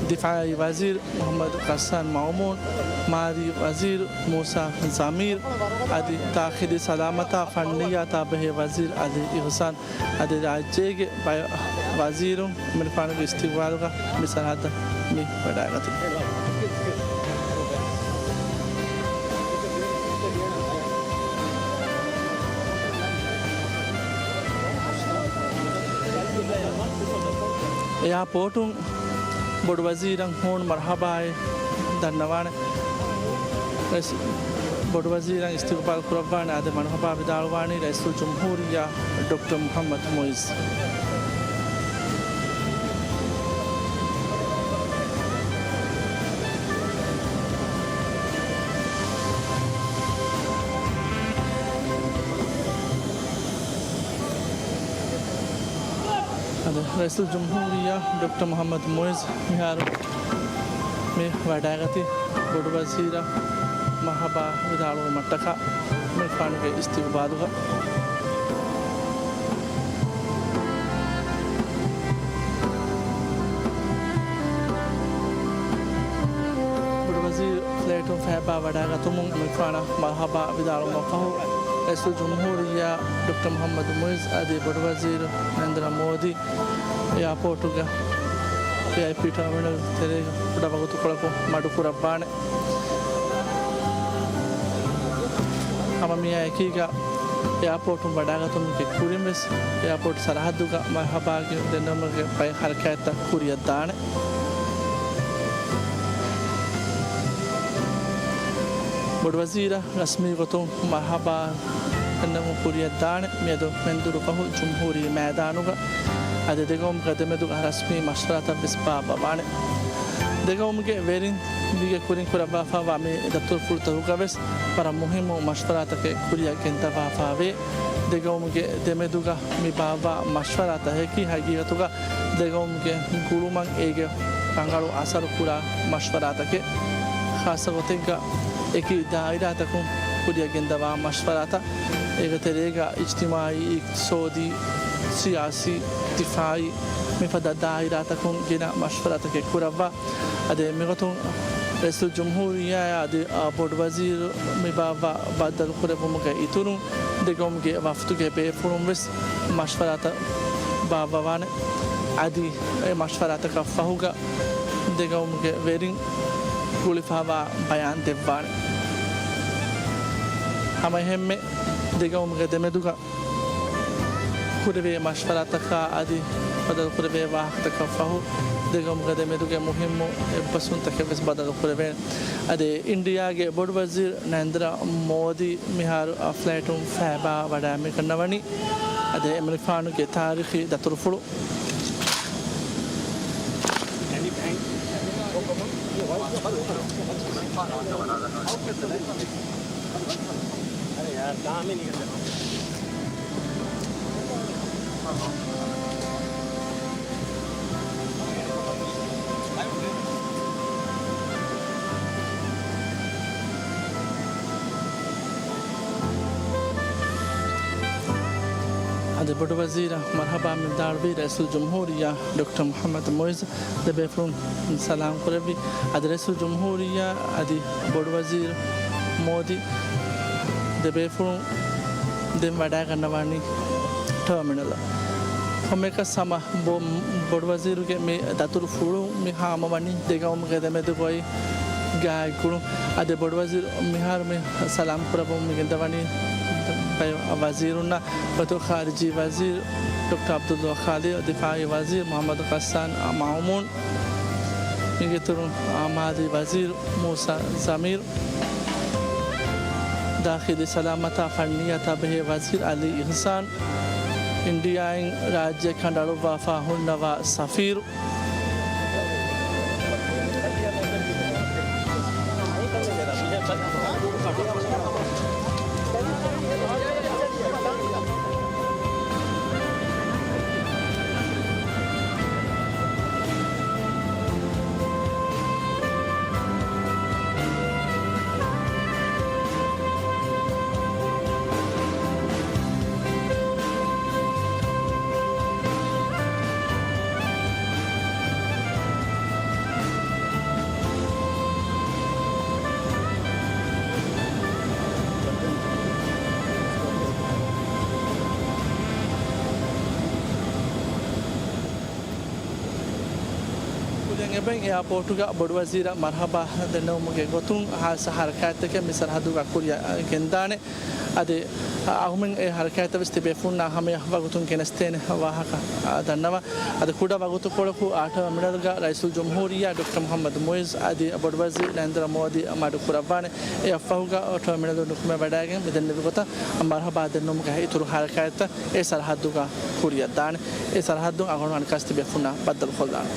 ދިފާޢީ ވަޒީރު މުޙައްމަދު ޣައްސާން މައުމޫން، މާލީ ވަޒީރު މޫސާ ޒަމީރު، އަދި ދާޚިލީ ސަލާމަތާ ފަންނިއްޔާތާ ބެހޭ ވަޒީރު އަލީ އިޙުސާން، އަދި ރާއްޖޭގެ ބައެއް ވަޒީރުން އެމަނިކުފާނުގެ އިސްތިޤްބާލުގަ މި ސަރަހައްދަށް މި ވަޑައިގަތީ. އެއާޕޯޓުން ބޮޑުވަޒީރަށް ހޫނު މަރުޙަބާއެއް ދަންނަވާނެ. ރައީސް، ބޮޑުވަޒީރަށް އިސްތިޤްބާލު ކުރައްވާނެ އާދެ، މަރުޙަބާ ވިދާޅުވާނީ ރައީސުލްޖުމްހޫރިއްޔާ ޑޮކްޓަރ މުޙައްމަދު މުޢިއްޒު. އަދި ރައީސުލްޖުމްހޫރިއްޔާ ޑޮކްޓަރ މުޙައްމަދު މުޢިއްޒު މިހާރު މި ވަޑައިގަތީ ބޮޑުވަޒީރަށް މަރުޙަބާ ވިދާޅުވުމަށްޓަކާ އެމަނިކުފާނުގެ އިސްތިޤްބާލުގަ. ބޮޑުވަޒީރު ފްލައިޓުން ފައިބާ ވަޑައިގަތުމުން އެމަނިކުފާނަށް މަރުޙަބާ ވިދާޅުވުމަށްފަހު، ރައީސުލްޖުމްހޫރިއްޔާ ޑޮކްޓަރ މުޙައްމަދު މުޢިއްޒު އަދި ބޮޑުވަޒީރު ނަރެންދްރަ މޯދީ އެއާޕޯޓުގަ ވިއައިޕީ ޓާމިނަލް ތެރޭގަ ކުޑަ ވަގުތުކޮޅަކު މަޑުކުރައްވާނެ. ހަމަ މިއާ އެކީގަ އެއާޕޯޓުން ވަޑާގަތުމުގެ ކުރިން ވެސް އެއާޕޯޓް ސަރަހައްދުގަ މަރްހަބާގެ ދެންނެވުމުގެ ބައެއް ހަރަކާތްތައް ކުރިއަށް ދާނެ. ބޮޑުވަޒީރަށް ރަސްމީ ގޮތުން މަރްހަބާ ދެންނެވުން ކުރިއަށް ދާނެ. މިއަދު މެންދުރު ފަހު ޖުމްހޫރީ މައިދާނުގަ އަދި ދެގައުމުގެ ދެމެދުގަ ރަސްމީ މަޝްވަރާތައް ވެސް ބާއްވަވާނެ. ދެގައުމުގެ ވެރިން މީގެ ކުރިން ކުރައްވާފައިވާ މި ދަތުރުފުޅުތަކުގަ ވެސް ވަރަށް މުހިއްމު މަޝްވަރާތަކެއް ކުރިއަށް ގެންދަވާފައިވޭ. ދެގައުމުގެ ދެމެދުގަ މި ބާއްވާ މަޝްވަރާތަކަކީ ހަގީގަތުގަ ދެގައުމުގެ ގުޅުމަށް އޭގެ ރަނގަޅު އަސަރު ކުރާ މަޝްވަރާތަކެއް. ޚާއްޞަ ގޮތެއްގަ އެކި ދާއިރާތަކުން ކުރިއަށް ގެންދަވާ މަޝްވަރާތައް، އޭގެ ތެރޭގަ އިޖްތިމާޢީ، އިޤްތިޞާދީ، ސިޔާސީ، ދިފާޢީ، މިފަދަ ދާއިރާތަކުން ގިނަ މަޝްވަރާތަކެއް ކުރައްވާ. އަދި މިގޮތުން ރައީސުލްޖުމްހޫރިއްޔާއާ އަދި، އާ، ބޮޑުވަޒީރު މި ބާއްވާ ބައްދަލުކުރެއްވުމުގެ އިތުރުން، ދެގައުމުގެ ވަފްދުގެ ބޭފުޅުން ވެސް މަޝްވަރާތައް ބާއްވަވާނެ. އަދި އެ މަޝްވަރާތަކަށް ފަހުގަ ދެގައުމުގެ ވެރިން ގުޅިފައިވާ ބަޔާން ދެއްވާނެ. ހަމައެހެންމެ ދެގައުމުގެ ދެމެދުގަ ކުރެވޭ މަޝްވަރާތަކާ އަދި ބަދަލުކުރެވޭ ވާހަކަތަކަށް ފަހު، ދެގައުމުގެ ދެމެދުގެ މުހިއްމު އެއްބަސްވުންތަކެއް ވެސް ބަދަލުކުރެވޭނެ. އަދި އިންޑިއާގެ ބޮޑުވަޒީރު ނަރެންދްރަ މޯދީ މިހާރު އާ ފްލައިޓުން ފައިބާ ވަޑައިގަންނަވަނީ. އަދި އެމަނިކުފާނުގެ ތާރީޚީ ދަތުރުފުޅު. އަދި ބޮޑުވަޒީރަށް މަރްޙަބާ ވިދާޅުވީ ރައީސުލްޖުމްހޫރިއްޔާ ޑޮކްޓަރ މުޙައްމަދު މުޢިއްޒު. ދެބޭފުޅުން ސަލާމް ކުރެއްވި. އަދި ރައީސުލްޖުމްހޫރިއްޔާ އަދި ބޮޑުވަޒީރު މޯދީ ދެބޭފުޅުން ދެން ވަޑައިގަންނަވާނީ ޓާމިނަލަށް. ކޮންމެއަކަސް ހަމަ ބޮ-، ބޮޑުވަޒީރުގެ މި ދަތުރުފުޅު މި ހާމަވަނީ ދެގައުމުގެ ދެމެދުގައި ގާތްގުޅުން. އަދި ބޮޑުވަޒީރު މިހާރު މި ސަލާމް ކުރައްވަމުން މި ގެންދަވަނީ ބައެއް ވަޒީރުންނާ ގޮތުން ޚާރިޖީ ވަޒީރު ޑޮކްޓަރ ޢަބްދުﷲ ޚާލިދު، ދިފާޢީ ވަޒީރު މުޙައްމަދު ޣައްސާން މައުމޫން، މީގެއިތުރުން މާލީ ވަޒީރު މޫސާ ޒަމީރު، ދާޚިލީ ސަލާމަތާ ފަންނިއްޔާތާ ބެހޭ ވަޒީރު ޢަލީ އިޙްސާން، އިންޑިއާއިން ރާއްޖެ ކަނޑައަޅުއްވާފަ ހުންނަވާ ސަފީރު، ކުރިއަށް އެބައިން އެއާޕޯޓުގަ ބޮޑުވަޒީރަށް މަރްޙަބާ ދެންނެވުމުގެ ގޮތުން ހާއްސަ ހަރަކާތްތަކެއް މި ސަރަހައްދުގަ ކުރިއަށް ގެންދާނެ. އަދި އަހުމެން އެ ހަރަކާތްތައް ވެސް ތިބޭފުޅުންނާ ހަމަޔަށް ވަގުތުން ގެނެސްދޭނެ ވާހަކަ ދަންނަވަން. އަދި ކުޑަ ވަގުތުކޮޅަކު އާ ޓާމިނަލްގަ ރައީސުލްޖުމްހޫރިއްޔާ ޑޮކްޓަރ މުޙައްމަދު މުޢިއްޒު އަދި ބޮޑުވަޒީރު ނަރެންދްރަ މޯދީ މަޑުކުރައްވާނެ. އެއަށްފަހުގަ ޓާމިނަލުން ނުކުމެ ވަޑައިގެން މި ދެންނެވި ގޮތަށް މަރްޙަބާ ދެންނެވުމުގެ އިތުރު ހަރަކާތްތައް އެ ސަރަހައްދުގަ ކުރިއަށްދާނެ. އެ ސަރަހައްދުން އަޅުގަނޑު އަނެއްކާސް ތިބޭފުޅުންނާ ބައްދަލުކޮށްލާނަން.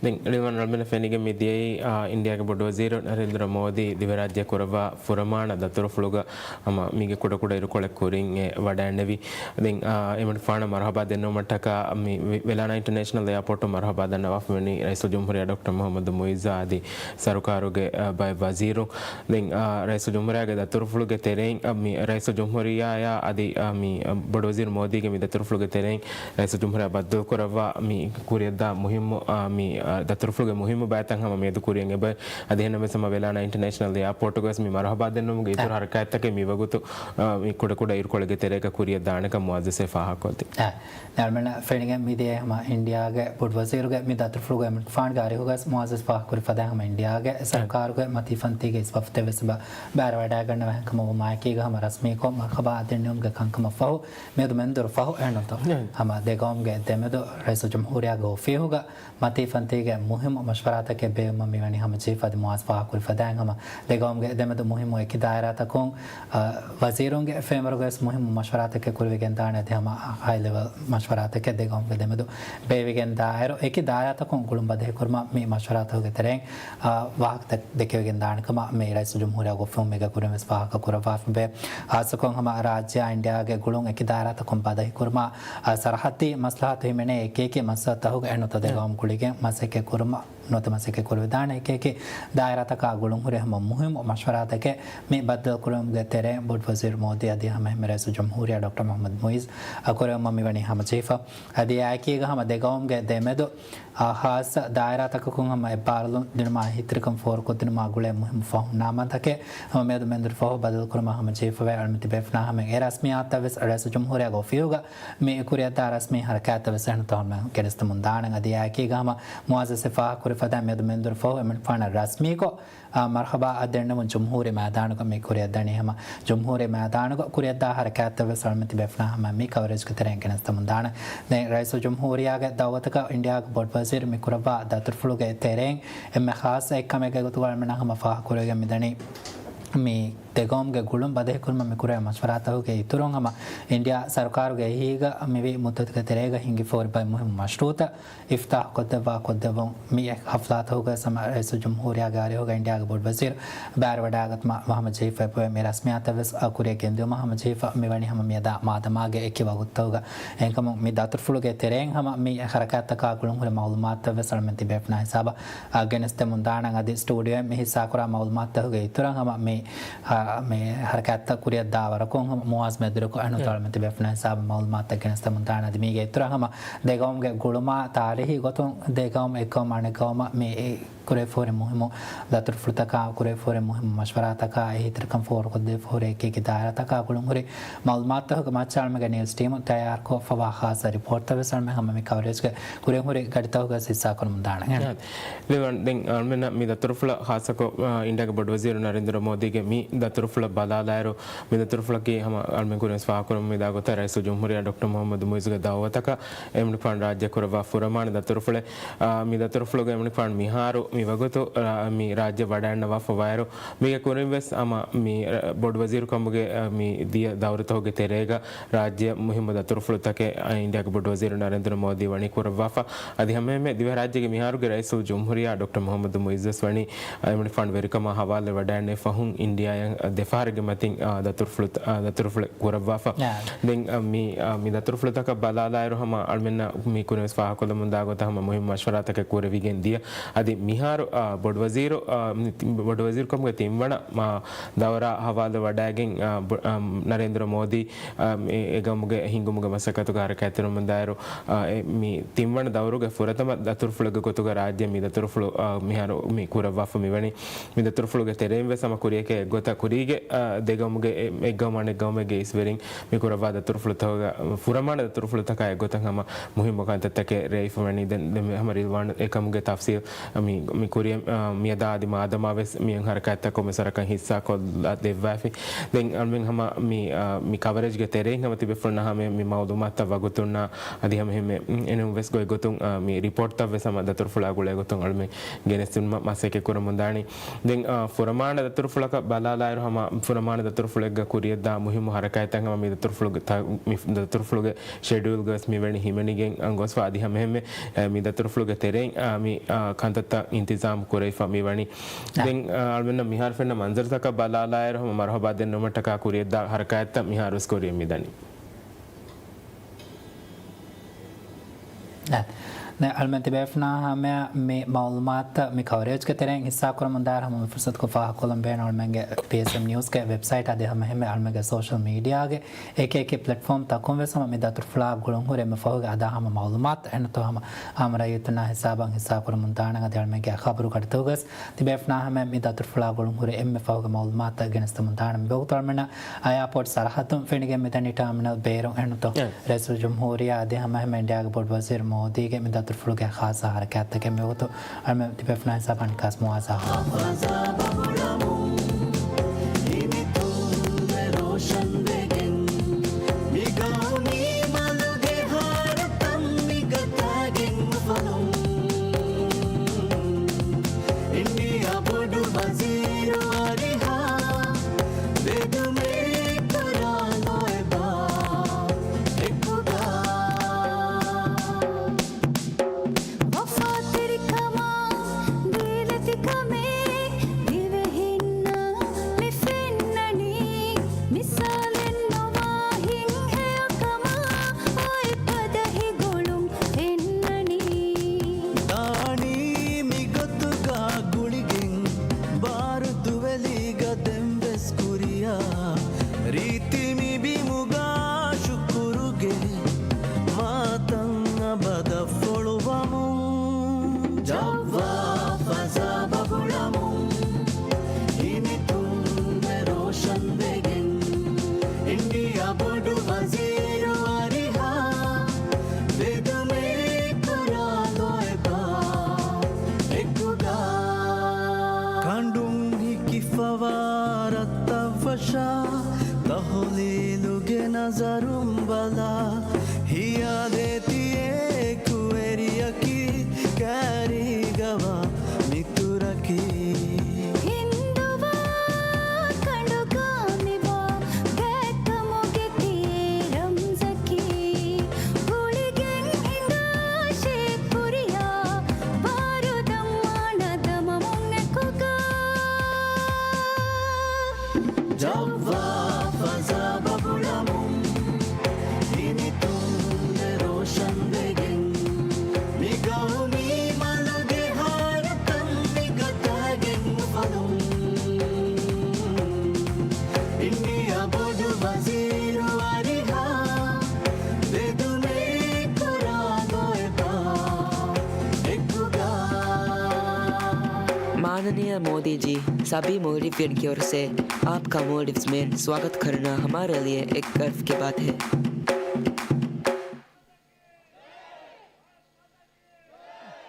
ދެން ޅިވަން ރަންމެނަށް ފެނިގެން މިދިޔައީ، އާ، އިންޑިއާގެ ބޮޑުވަޒީރު ނަރެންދްރަ މޯދީ ދިވެރާއްޖެ ކުރައްވާ ފުރަމާނަ ދަތުރުފުޅުގަ ހަމަ މީގެ ކުޑަކުޑަ އިރުކޮޅެއް ކުރިން އެ ވަޑައިންނެވި. ދެން، އާ، އެމަނިކުފާނަށް މަރްޙަބާ ދެންނެވުމަށްޓަކާ މި ވި-، ވެލާނާ އިންޓަރނޭޝަނަލް އެއާޕޯޓު މަރްޙަބާ ދަންނަވާފަ ވަނީ ރައީސުލްޖުމްހޫރިއްޔާ ޑޮކްޓަރ މުޙައްމަދު މުޢިއްޒާ އަދި ސަރުކާރުގެ، އާ، ބައެއް ވަޒީރުން. ދެން، އާ، ރައީސުލްޖުމްހޫރިއްޔާގެ ދަތުރުފުޅުގެ ތެރެއިން، އާ، މި ރައީސުލްޖުމްހޫރިއްޔާއާ އަދި، އާ، މި، އާ، ބޮޑުވަޒީރު މޯދީގެ މި ދަތުރުފުޅުގެ ތެރެއިން ރައީސުލްޖުމްހޫރިއްޔާ ބައްދަލުކުރައްވާ މި ކުރިއަށްދާ މުހިއްމު، އާ، މި، އާ، ދަތުރުފުޅުގެ މުހިއްމު ބައިތައް ހަމަ މިއަދު ކުރިއަށް އެބަ. އަދި އެހެންނަމަވެސް ހަމަ ވެލާނާ އިންޓަރނޭޝަނަލް އެއާޕޯޓުގަވެސް މި މަރުހަބާ ދެންނެވުމުގެ އިތުރު އެ. ހަރަކާތްތަކެއް މިވަގުތު، އާ، މި ކުޑަކުޑަ އިރުކޮޅެއްގެ ތެރޭގަ ކުރިއަށް ދާނެކަން މުއައްޒަޒެ ފާހަގަކޮށްދިން. އެ. އަޅުމެންނަށް ފެނިގެން މިދިޔައީ ހަމަ އިންޑިއާގެ ބޮޑުވަޒީރުގެ މި ދަތުރުފުޅުގެ އެމްޑިފާންގެ އަރިހުގަސް މުއައްޒަޒް ފާހަގަކުރި ފަދައިން ހަމަ އިންޑިއާގެ ސަރުކާރުގެ މަތީ ފަންތީގެ އިސް ވަފުދެއްވެސް އެބަ ބައިވެރިވަޑައިގަންނަވާ ހެންކަމުގެ މައިކީގަ ހަމަ ރަސްމީކޮށް މަރުހަބާ ދެންނެވުމުގެ ކަންކަމަށްފަހު މިއަދު މެންދުރު ފަހު އެހެންނުތޯ؟ ހަމަ ދެގައުމުގެ ދެމެދު ރައީސުލްޖުމްހޫރިއްޔާގެ އޮފީހުގަ މަތީ ފަންތީގެ މުހިއްމު މަޝްވަރާތަކެއް ބޭއްވުމަށް މިވަނީ ހަމަޖެހިފަ. އަދި މުއައްޒަޒް ފާހަގަކުރި ފަދައިން ހަމަ ދެގައުމުގެ ދެމެދު މުހިއްމު އެކި ދާއިރާތަކުން، އަ، ވަޒީރުންގެ ފްރޭމްވަރކުގަވެސް މުހިއްމު މަޝްވަރާތަކެއް ކުރެވިގެންދާނެ. އަދި ހަމަ ހައި ލެވެލް މަޝްވަރާތަކެއް ދެގައުމުގެ ދެމެދު ބޭއްވިގެންދާއިރު، އެކި ދާއިރާތަކުން ގުޅުން ބަދަހިކުރުމަށް މި މަޝްވަރާތަކުގެ ތެރެއިން، އަ، ވާހަކަތައް ދެކެވިގެންދާނެކަމަށް މި ރައީސުލްޖުމްހޫރިއްޔާގެ އޮފީހުން މީގަ ކުރިންވެސް ފާހަގަކުރައްވާފައިވޭ. ހާއްސަކޮށް ހަމަ ރާއްޖެއާ އިންޑިއާގެ ގުޅުން އެކި ދާއިރާތަކުން ބަދަހިކުރުމަށް، އަ، ސަރަހައްދީ މަސްލަހަތު ހިމެނޭ އެކިއެކި މައްސަލަތަކުގަ އެންނުތަ ދެގައުމު ގުޅިގެން މަސައްކަތް ކުރުމަށް ނުވަތަ މަސައްކަތް ކުރެވިދާނެ އެކިއެކި ދާއިރާތަކާ ގުޅުންހުރި ހަމަ މުހިއްމު މަޝްވަރާތަކެއް މި ބައްދަލުކުރުމުގެ ތެރެއިން ބޮޑުވަޒީރު މޯދީ އަދި ހަމައެހެންމެ ރައީސުލްޖުމްހޫރިއްޔާ ޑޮކްޓަރ މުހައްމަދު މުއިއްޒު އަ، ކުރެވުމަށް މިވަނީ ހަމަޖެހިފަ. އަދި އެއާއެކީގަ ހަމަ ދެގައުމުގެ ދެމެދު، އާ، ހާއްސަ ދާއިރާތަކަކުން ހަމަ އެއްބާރުލުން ދިނުމާ އެހީތެރިކަން ފޯރުކޮށްދިނުމާ ގުޅޭ މުހިއްމު ފަހުންނާމަތަކެއް ހަމަ މިއަދު މެންދުރު ފަހު ބަދަލުކުރުމަށް ހަމަޖެހިފައިވޭ. އަޅުމެން ތިބޭފުޅުންނާ ހަމައިން އެ ރަސްމިއްޔާތަށްވެސް ރައީސުލްޖުމްހޫރިއްޔާގެ އޮފީހުގަ މި ކުރިއަށްދާ ރަސްމީ ހަރަކާތްތައް ވެސް އެހެންތޯ ހަމަ ގެނެސްދެމުން ދާނެ. އަދި އެއާއެކީގަ ހަމަ މުއައްޒަޒް ފާހަގަކުރި ފަދައިން މިއަދު މެންދުރު ފަހު އެމަނިކުފާނަށް ރަސްމީކޮށް، އާ، މަރުހަބާ އަށް ދެންނެވުން ޖުމްހޫރީ މައިދާނުގަ މި ކުރިއަށްދަނީ. ހަމަ ޖުމްހޫރީ މައިދާނުގަ ކުރިއަށްދާ ހަރަކާތްތައް ވެސް އަޅުމެން ތިބޭފުޅުންނާ ހަމަ މި ކަވަރޭޖްގެ ތެރެއިން ގެނެސްދެމުން ދާނެ. ދެން ރައީސުލްޖުމްހޫރިއްޔާގެ ދައުވަތަކަށް އިންޑިއާގެ ބޮޑުވަޒީރު މި ކުރައްވާ ދަތުރުފުޅުގެ ތެރެއިން އެންމެ ޚާއްޞަ އެއްކަމެއްގެ ގޮތުގަ އަޅުމެންނަށް ހަމަ ފާހަގަކުރެވިގެން މިދަނީ. މި ދެގައުމުގެ ގުޅުން ބަދަހިކުރުމަށް މި ކުރެވޭ މަޝްވަރާތަކުގެ އިތުރުން ހަމަ އިންޑިއާ ސަރުކާރުގެ އެހީގަ މިވީ މުއްދަތުގެ ތެރޭގަ ހިންގިފަހުރި ބައެއް މުހިއްމު މަޝްރޫއުތައް އިފްތާޙު ކޮށްދެއްވާ ކޮށްދެއްވުން މި ހަފްލާތަކުގަ ހަމަ ރައީސުލްޖުމްހޫރިއްޔާގެ އަރިހުގަ އިންޑިއާގެ ބޮޑުވަޒީރު ބައިވެރިވަޑައިގަތުމަށް ހަމަޖެހިފައި މި ރަސްމިއްޔާތައް ވެސް ކުރިއަށް ގެންދިއުމަށް ހަމަޖެހިފަ މިވަނީ ހަމަ މިއަދާ މާދަމާގެ އެކި ވަގުތުތަކުގަ. އެހެންކަމުން މި ދަތުރުފުޅުގެ ތެރެއިން ހަމަ މި ހަރަކާތްތަކާ ގުޅުންހުރި މައުލޫމާތުތައް ވެސް އަޅުމެން ތިބޭފުޅުންނާ ހިސާބަށް އާ، ގެނެސްދެމުން ދާނަން. އަދި ސްޓޫޑިއޯއިން މި ހިއްސާކުރާ މައުލޫމާތުތަކުގެ އިތުރަށް ހަމަ މި، އާ، މި ހަރަކާތްތައް ކުރިއަށްދާ ވަރަކުން ހަމަ މުއާޒް މެދުރެކު އެންނުތޯ އަޅުމެން ތިބޭފުޅުންނާ ހިސާބަށް މައުލޫމާތުތައް ގެނެސްދެމުން ދާނަން. އަދި މީގެ އިތުރަށް ހަމަ ދެގައުމުގެ ގުޅުމާ ތާރީހީ ގޮތުން ދެގައުމު އެއްގައުމު އަނެއްގައުމަށް މި ކުރެވިފަހުރި މުހިއްމު ދަތުރުފުޅުތަކާ، ކުރެވިފަހުރި މުހިއްމު މަޝްވަރާތަކާ، އެހީތެރިކަން ފޯރުކޮށްދެވިފަހުރި އެކި އެކި ދާއިރާތަކާ ގުޅުންހުރި މައުލޫމާތުތަކުގެ މައްޗަށް އަޅުމެންގެ ނިއުސް ޓީމު ތައްޔާރުކޮށްފަވާ ޚާއްޞަ ރިޕޯޓްތައް ވެސް އަޅުމެން ހަމަ މި ކަވަރޭޖްގެ ކުރިން ހުރި ގަޑިތަކުގަ ހިއްސާކުރަމުން ދާނެ. ދެން އަޅުމެންނަށް މި ދަތުރުފުޅަށް ޚާއްޞަކޮށް، އާ، އިންޑިއާގެ ބޮޑުވަޒީރު ނަރެންދުރަ މޯދީގެ މި ދަތުރުފުޅަށް ބަލާލާއިރު، މި ދަތުރުފުޅަކީ ހަމަ އަޅުމެން ކުރިން ފާހަގަކުރަމުން މިދާ ގޮތަށް ރައީސުލްޖުމްހޫރިއްޔާ ޑޮކްޓަރ މުހައްމަދު މުއިއްޒުގެ ދައުވަތަކަށް އެމަނިކުފާނު ރާއްޖެ ކުރައްވާ ފުރަމާނަ ދަތުރުފުޅެއް. އާ، މި ދަތުރުފުޅުގަ އެމަނިކުފާނު މިހާރު މި ވަގުތު، އާ، މި ރާއްޖެ ވަޑައިންނަވާފަވާއިރު، މީގެ ކުރިން ވެސް ހަމަ މި، އާ، ބޮޑުވަޒީރުކަމުގެ، އާ، މި ދިޔަ ދައުރުތަކުގެ ތެރޭގަ ރާއްޖެ މުހިއްމު ދަތުރުފުޅުތަކެއް އިންޑިއާގެ ބޮޑުވަޒީރު ނަރެންދުރަ މޯދީ ވަނީ ކުރައްވާފަ. އަދި ހަމައެހެންމެ ދިވެހިރާއްޖޭގެ މިހާރުގެ ރައީސުލްޖުމްހޫރިއްޔާ ޑޮކްޓަރ މުހައްމަދު މުއިއްޒުވެސް ވަނީ އެމަނިކުފާނު ވެރިކަމާ ހަވާލުވެވަޑައިގެންނެވި ފަހުން އިންޑިއާއަށް ދެފަހަރެއްގެ މަތިން، އާ، ދަތުރުފުޅު، އާ، ދަތުރުފުޅެއް ކުރައްވާފަ. އާ. ދެން، އާ، މި، އާ، މި ދަތުރުފުޅުތަކަށް ބަލާލާއިރު ހަމަ އަޅުމެންނަށް މި ކުރިން ވެސް ފާހަގަކޮށްލަމުންދާ ގޮތަށް ހަމަ މުހިއްމު މަޝްވަރާތަކެއް ކުރެވިގެން ދިޔަ. އަދި މިހާރު، އާ، ބޮޑުވަޒީރު، އާ، މި ބޮޑުވަޒީރުކަމުގެ ތިންވަނަ، އާ، ދައުރާ ހަވާލުވެވަޑައިގެން، އާ، ބޮ-، އާ، ނަރެންދުރަ މޯދީ، އާ، އެ، އެ ގައުމުގެ ހިންގުމުގެ މަސައްކަތުގަ ހަރަކާތްތެރިވަމުންދާއިރު، އާ، އެ، މި ތިންވަނަ ދައުރުގެ ފުރަތަމަ ދަތުރުފުޅެއްގެ ގޮތުގަ ރާއްޖެ މި ދަތުރުފުޅު، އާ، މިހާރު މި ކުރައްވާފަ މިވަނީ. މި ދަތުރުފުޅުގެ ތެރެއިން ވެސް ހަމަ ކުރިއަކަށް އެއްގޮތަށް ކުރީގެ، އާ، ދެގައުމުގެ އެ، އެއްގައުމު އަނެއްގައުމެއްގެ އިސްވެރިން މި ކުރައްވާ ދަތުރުފުޅުތަކުގަ ފުރަމާނަ ދަތުރުފުޅުތަކާ އެއްގޮތަށް ހަމަ މުހިއްމު ކަންތައްތަކެއް ރޭވިފަ ވަނީ. ދެން، ދެން ހަމަ ރިލްވާން އެކަމުގެ ތަފްސީލް މި، މި ކުރިއަށް، އާ، މިއަދާ އަދި މާދަމާ ވެސް މިއަށް ހަރަކާތްތައް ކޮންމެސް ވަރަކަށް ހިއްސާކޮށްލާ ދެއްވާފި. ދެން އަޅުމެން ހަމަ މި، އާ، މި ކަވަރޭޖްގެ ތެރެއިން ހަމަ ތިބޭފުޅުންނަށް ހަމަ މި މައުލޫމާތުތައް ވަގުތުންނާ އަދި ހަމަ އެހެންމެ، އެނޫން ވެސް ގޮތްގޮތުން، އާ، މި ރިޕޯޓްތައް ވެސް ހަމަ ދަތުރުފުޅާ ގުޅޭ ގޮތުން އަޅުމެން ގެނެސްދިނުމަށް މަސައްކަތް ކުރަމުންދާނީ. ދެން، އާ، ފުރަމާނަ ދަތުރުފުޅަކަށް ބަލާލާއިރު ހަމަ ފުރަމާނަ ދަތުރުފުޅެއްގަ ކުރިއަށްދާ މުހިއްމު ހަރަކާތްތައް ހަމަ މި ދަތުރުފުޅުގެ ތަ-، މި ދަތުރުފުޅުގެ ޝެޑިއުލްގަވެސް މިވެނި ހިމެނިގެން ގޮސްފަ އަދި ހަމައެހެންމެ، އެ، މި ދަތުރުފުޅުގެ ތެރެއިން، އާ، މި، އާ، ކަންތައްތައް އިންތިޒާމް ކުރެވިފަ މިވަނީ. އާ. ދެން، އާ، އަޅުމެންނަށް މިހާރު ފެންނަ މަންޒަރުތަކަށް ބަލާލާއިރު ހަމަ މަރުހަބާ ދެންނެވުމަށްޓަކާ ކުރިއަށްދާ ހަރަކާތްތައް މިހާރުވެސް ކުރިއަށް މިދަނީ. އާ. އަޅުމެން ތިބޭފުނާ ހަމަޔަށް މި މައުލޫމާތު މި ކަވަރޭޖްގެ ތެރެއިން ހިއްސާކުރަމުން ދާއިރު ހަމަ މި ފުރުސަތު ކޮށް ފާހަގަކޮށްލަން ބޭނުން އަޅުމެންގެ ޕީއެސްއެމް ނިއުސްގެ ވެބްސައިޓް އަދި ހަމަ އެހެންމެ އަޅުމެންގެ ސޯޝަލް މީޑިއާގެ އެކި އެކި ޕްލެޓްފޯމްތަކުން ވެސް ހަމަ މި ދަތުރުފުޅާ ގުޅުންހުރި އެންމެ ފަހުގެ އަދާ ހަމަ މައުލޫމާތު އެންނަތޯ ހަމަ އާއްމު ރައްޔިތުންނާ ހިސާބަށް ހިއްސާކުރަމުން ދާނަން. އަދި އަޅުމެންގެ ޚަބަރު ގަޑިތަކުގަސް ތިބޭފުނާ ހަމަ މި ދަތުރުފުޅާ ގުޅުންހުރި އެންމެ ފަހުގެ މައުލޫމާތު ގެނެސްދެމުން ދާނަން. މިވަގުތު އަޅުމެންނަށް އެއާޕޯޓް ސަރަހައްދުން ފެނިގެން މިދަނީ ޓާމިނަލް ބޭރުން އެންނަތޯ އެ. ރައީސުލްޖުމްހޫރިއްޔާ އަދި ހަމަ އެހެންމެ އިންޑިއާގެ ބޮޑުވަޒީރު މޯދީގެ މި ދަތުރުފުޅުގެ ޚާއްޞަ ހަރަކާތްތަކެއް. މިވަގުތު އަޅުމެން ތިބޭފުނާ ހިސާބަށް ނިކާސް މުވާޒާ ހިނިތުންވެ ރޯޝަން ވެގެން، މި ގައުމީ މަލުގެ ހާރުކަން މި ގަތާގެން އުފަލުން. އިންޑިއާ ބޮޑު ވަޒީރު އަރިހާ، ބެދުމެއް ކުރާ ލޯތްބާ އެކުގަ. ވަފާތެރިކަމާ ދީލަތިކަމެއް ދިވެހިންނަށް މި ފެންނަނީ. މިސާލެއް ނުވާ ހިތްހެޔޮކަމާ އޮތް ފަދަ ހިގުޅުން ފެންނަނީ. ދާނީ މިގޮތުގަ ގުޅިގެން ބާރު ދުވެލީގަ ދެންވެސް ކުރިޔާ ރީތި މި ބިމުގަ ޝުކުރުގެ މާތަން އަބަދަށް ފޮޅުވަމުން. ޖައްވާ ފަޒާ ބަބުޅަމުން، ހިނިތުންވެ ރޯޝަން ވެގެން، އިންޑިއާ ބޮޑު ވަޒީރު އަރިހާ، ބެދުމެއް ކުރާ ލޯތްބާ އެކުގަ. ކަނޑުން ހިކިފަވާ ރަށްތައް ވަށާ، ތަހުލީލުގެ ނަޒަރުން ބަލާ، ހިޔާލޭ ތިޔޭ ކުއެރިޔަކީ، ކާރީގަވާ މިތުރަކީ. ހިންދުވާ ކަނޑުގަ މިވާ ގާތްކަމުގެ ތިޔޭ ރަމްޒަކީ، ގުޅިގެން ހިނގާށޭ ކުރިޔާ ބާރު ދަމާނަ ދަމަމުން އެކުގަ. ޖައްވާ ފަޒާ ބަބުޅަމުން، ހިނިތުންވެ ރޯޝަން ވެގެން، މި ގައުމީ މަލުގެ ހާރުކަން މި ގަތާގެން އުފަލުން. އިންޑިއާ ބޮޑު ވަޒީރު އަރިހާ، ބެދުމެއް ކުރާ ލޯތްބާ އެކުގަ. މާނަނީޔ މޯދީ ޖީ، ސަބީ މޯލްޑިވްއިއަން ކިޔޯރުސޭ، އާޕް ކާ މޯލްޑިވްސް މޭން، ސްވާގަތް ކަރަނާ ހަމާ ރޭލީއެއް އެއް ގަލްފްގެ ބާތެހެ.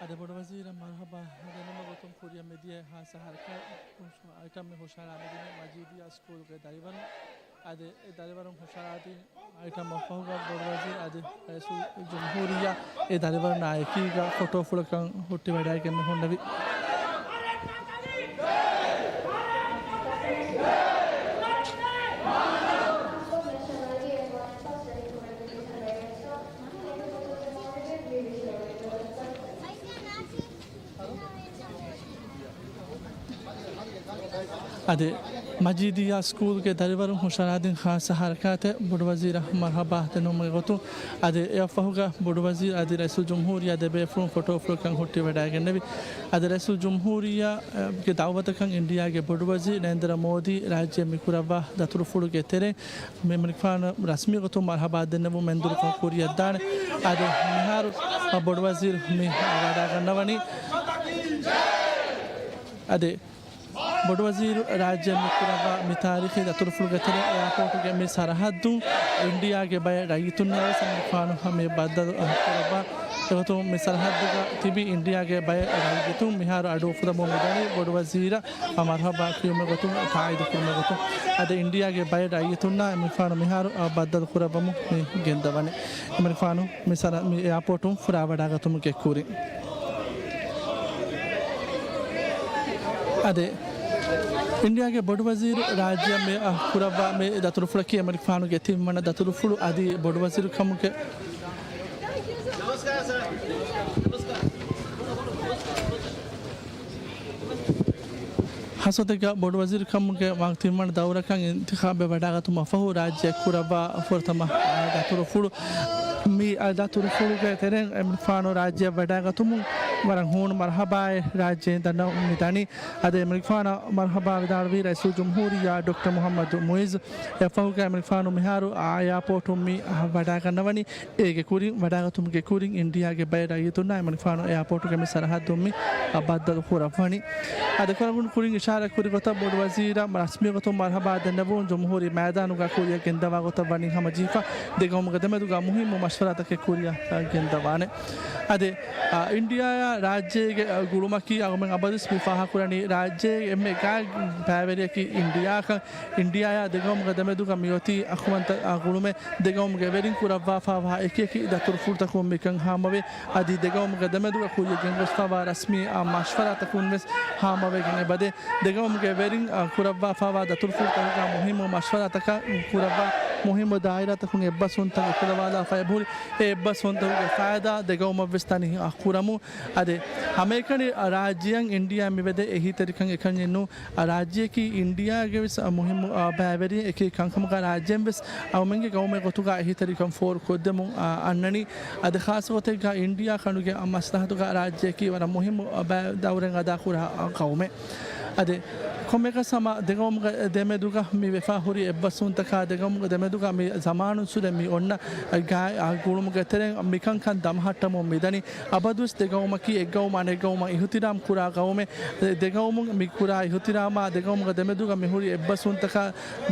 އަދި ބޮޑުވަޒީރަށް މަރުހަބާ ދެންނެވުމުގެ ގޮތުން ކުރިއަށް މިދިޔަ ހާއްސަ ހަރަކާތް އައިޓަމް ހުށަހަޅާ މިދިނީ މަޖީދިއްޔާ ސްކޫލްގެ ދަރިވަރުން. އަދި އެ ދަރިވަރުން ހުށަހަޅާދިން އައިޓަމް ފަހުގަ ބޮޑުވަޒީރު އަދި ރައީސުލްޖުމްހޫރިއްޔާ އެ ދަރިވަރުންނާ އެކީގަ ފޮޓޯފުޅަކަށް ހުއްޓިވަޑައިގެން ހުންނެވި. އަދި މަޖީދިއްޔާ ސްކޫލްގެ ދަރިވަރުން ހުށަހަޅާދިން ހާއްސަ ހަރަކާތެއް ބޮޑުވަޒީރަށް މަރުހަބާ ދެންނެވުމުގެ ގޮތުން. އަދި އެއަށްފަހުގަ ބޮޑުވަޒީރު އަދި ރައީސުލްޖުމްހޫރިއްޔާ ދެބޭފުޅުން ފޮޓޯފުޅަކަށް ހުއްޓިވަޑައިގެންނެވި. އަދި ރައީސުލްޖުމްހޫރިއްޔާގެ ދައުވަތަކަށް އިންޑިއާގެ ބޮޑުވަޒީރު ނަރެންދްރަ މޯދީ ރާއްޖެ މި ކުރައްވާ ދަތުރުފުޅުގެ ތެރެއިން މި އެމަނިކުފާނަށް ރަސްމީ ގޮތުން މަރުހަބާ ދެންނެވުމުގެ މެންދުރުކަން ކުރިއަށްދާނެ. އަދި މިހާރު ބޮޑުވަޒީރު މި ވަޑައިގަންނަވަނީ. އަދި ބޮޑުވަޒީރު ރާއްޖެ މި ކުރައްވާ މި ތާރީޚީ ދަތުރުފުޅުގެ ތެރެއިން އެއާޕޯޓުގެ މި ސަރަހައްދުން އިންޑިއާގެ ބައެއް ރައްޔިތުންނާ ވެސް އެމަނިކުފާނު މި ބައްދަލު ކުރައްވާ. އެގޮތުން މި ސަރަހައްދުގަ ތިބި އިންޑިއާގެ ބައެއް ރައްޔިތުން މިހާރު އަޑުއުފުލަމުން މިދަނީ ބޮޑުވަޒީރަށް މަރުހަބާ ކިޔުމުގެ ގޮތުން، ތާއީދު ކުރުމުގެ ގޮތުން. އަދި އިންޑިއާގެ ބައެއް ރައްޔިތުންނާ އެމަނިކުފާނު މިހާރު ބައްދަލު ކުރައްވަމުން މި ގެންދަވަނީ. އެމަނިކުފާނު މި ސަރަ-، މި އެއާޕޯޓުން ފުރާވަޑާ ގަތުމުގެ ކުރިން. އަދި އިންޑިއާގެ ބޮޑުވަޒީރު ރާއްޖެއަށް މި، އަ، ކުރައްވާ މި ދަތުރުފުޅަކީ އެމަނިކުފާނުގެ ތިންވަނަ ދަތުރުފުޅު އަދި ބޮޑުވަޒީރު ކަމުގެ ހަސަދަގަ ބޮޑުވަޒީރު ކަމުގެ ތިންވަނަ ދައުރަކަށް އިންތިޚާބެއް ވަޑާގަތުމަށް ފަހު ރާއްޖެ ކުރައްވާ ފުރަތަމަ ދަތުރުފުޅު. މި ދަތުރުފުޅުގެ ތެރެއިން އެމިރިކާނު ރާއްޖެއަށް ވަޑައިގަތުމުން ވަރަށް ހޫނު މަރުހަބާއެއް ރާއްޖޭން ދަންނަވަމުން މިދަނީ. އަދި އެމިރިކާނަށް މަރުހަބާ ވިދާޅުވީ ރައީސުލްޖުމްހޫރިއްޔާ ޑޮކްޓަރ މުޙައްމަދު މުޢިއްޒު. އެއަށްފަހުގަ އެމިރިކާނު މިހާރު އާ އެއާޕޯޓުން މި ވަޑައިގަންނަވަނީ. އޭގެ ކުރިން، ވަޑައިގަތުމުގެ ކުރިން އިންޑިއާގެ ބައެއް ރައްޔިތުންނާ އެމިރިކާނު އެއާޕޯޓުގެ މި ސަރަހައްދުން މި ބައްދަލު ކުރައްވަނީ. އަދި ކުރަނގުން ކުރިން އިޝާރާތް ކުރި ގޮތަށް ބޮޑުވަޒީރަށް ރަސްމީ ގޮތުން މަރުހަބާ ދެންނެވުން ޖުމްހޫރީ މައިދާނުގަ ކުރިއަށް ގެންދަވާ ގޮތަށް ވަނީ ހަމަޖެހިފަ. ދެގައުމުގެ ދެމެދުގަ މުހިއްމު މަޝްވަރާތަކެއް ކުރިއަށް ގެންދަވާނެ. އަދި، އާ، އިންޑިއާއާ ރާއްޖޭގެ، އާ، ގުޅުމަކީ އަޅުގަނޑުމެން އަބަދުވެސް މި ފާހަގަކުރަނީ ރާއްޖޭގެ އެންމެ ގާތް ބައިވެރިޔަކީ އިންޑިއާކަން. އިންޑިއާއާ ދެގައުމުގެ ދެމެދުގަ މިއޮތީ އަޚުވަންތަ، އާ، ގުޅުމެއް. ދެގައުމުގެ ވެރިން ކުރައްވާފާވާ އެކިއެކި ދަތުރުފުޅުތަކުން މިކަން ހާމަވޭ. އަދި ދެގައުމުގެ ދެމެދުގަ ކުރިއަށް ގެންގޮސްފާވާ ރަސްމީ، އާ، މަޝްވަރާތަކުން ވެސް ހާމަވެގެން އެބަދޭ. ދެގައުމުގެ ވެރިން، އާ، ކުރައްވާފާވާ ދަތުރުފުޅުތަކުގަ މުހިއްމު މަޝްވަރާތަކަށް ކުރައްވާ މުހިއްމު ދާއިރާތަކުން އެއްބަސްވުންތައް އެކުލަވާލާފަ އެބަހުރި. އެ އެއްބަސްވުންތަކުގެ ފައިދާ ދެގައުމަށް ވެސް ދަނީ، އާ، ކުރަމުން. އަދި ހަމައެކަނި، އާ، ރާއްޖެއަށް އިންޑިއާ މިވެދޭ އެހީތެރިކަން އެކަންޏެއް ނޫން. އާ، ރާއްޖެއަކީ އިންޑިއާގެ ވެސް، އާ، މުހިއްމު، އާ، ބައިވެރިއެއް. އެކި ކަންކަމުގަ ރާއްޖެއިން ވެސް އަޅުމެންގެ ގައުމެއް ގޮތުގަ އެހީތެރިކަން ފޯރުކޮށްދެމުން، އާ، އަންނަނީ. އަދި ޚާއްޞަ ގޮތެއްގަ އިންޑިއާ ކަނޑުގެ، އާ، މަސްލަހަތުގަ ރާއްޖެއަކީ ވަރަށް މުހިއްމު، އާ، ބައި-، ދައުރެއް އަދާކުރާ، އާ، ގައުމެއް. އަދި ކޮންމެއަކަސް ހަމަ ދެގައުމުގެ ދެމެދުގަ މި ވެފާ ހުރި އެއްބަސްވުންތަކާ ދެގައުމުގެ ދެމެދުގަ މި ޒަމާނުން ސުރެ މި އޮންނަ ގާތް، އާ، ގުޅުމުގެ ތެރެއިން މިކަންކަން ދަމަހައްޓަމުން މިދަނީ. އަބަދުވެސް ދެގައުމަކީ އެއްގައުމު އަނެއްގައުމަށް އިހުތިރާމް ކުރާ ގައުމެއް. ދެ-، ދެގައުމުން މި ކުރާ އިހުތިރާމާ ދެގައުމުގެ ދެމެދުގަ މި ހުރި އެއްބަސްވުންތަކާ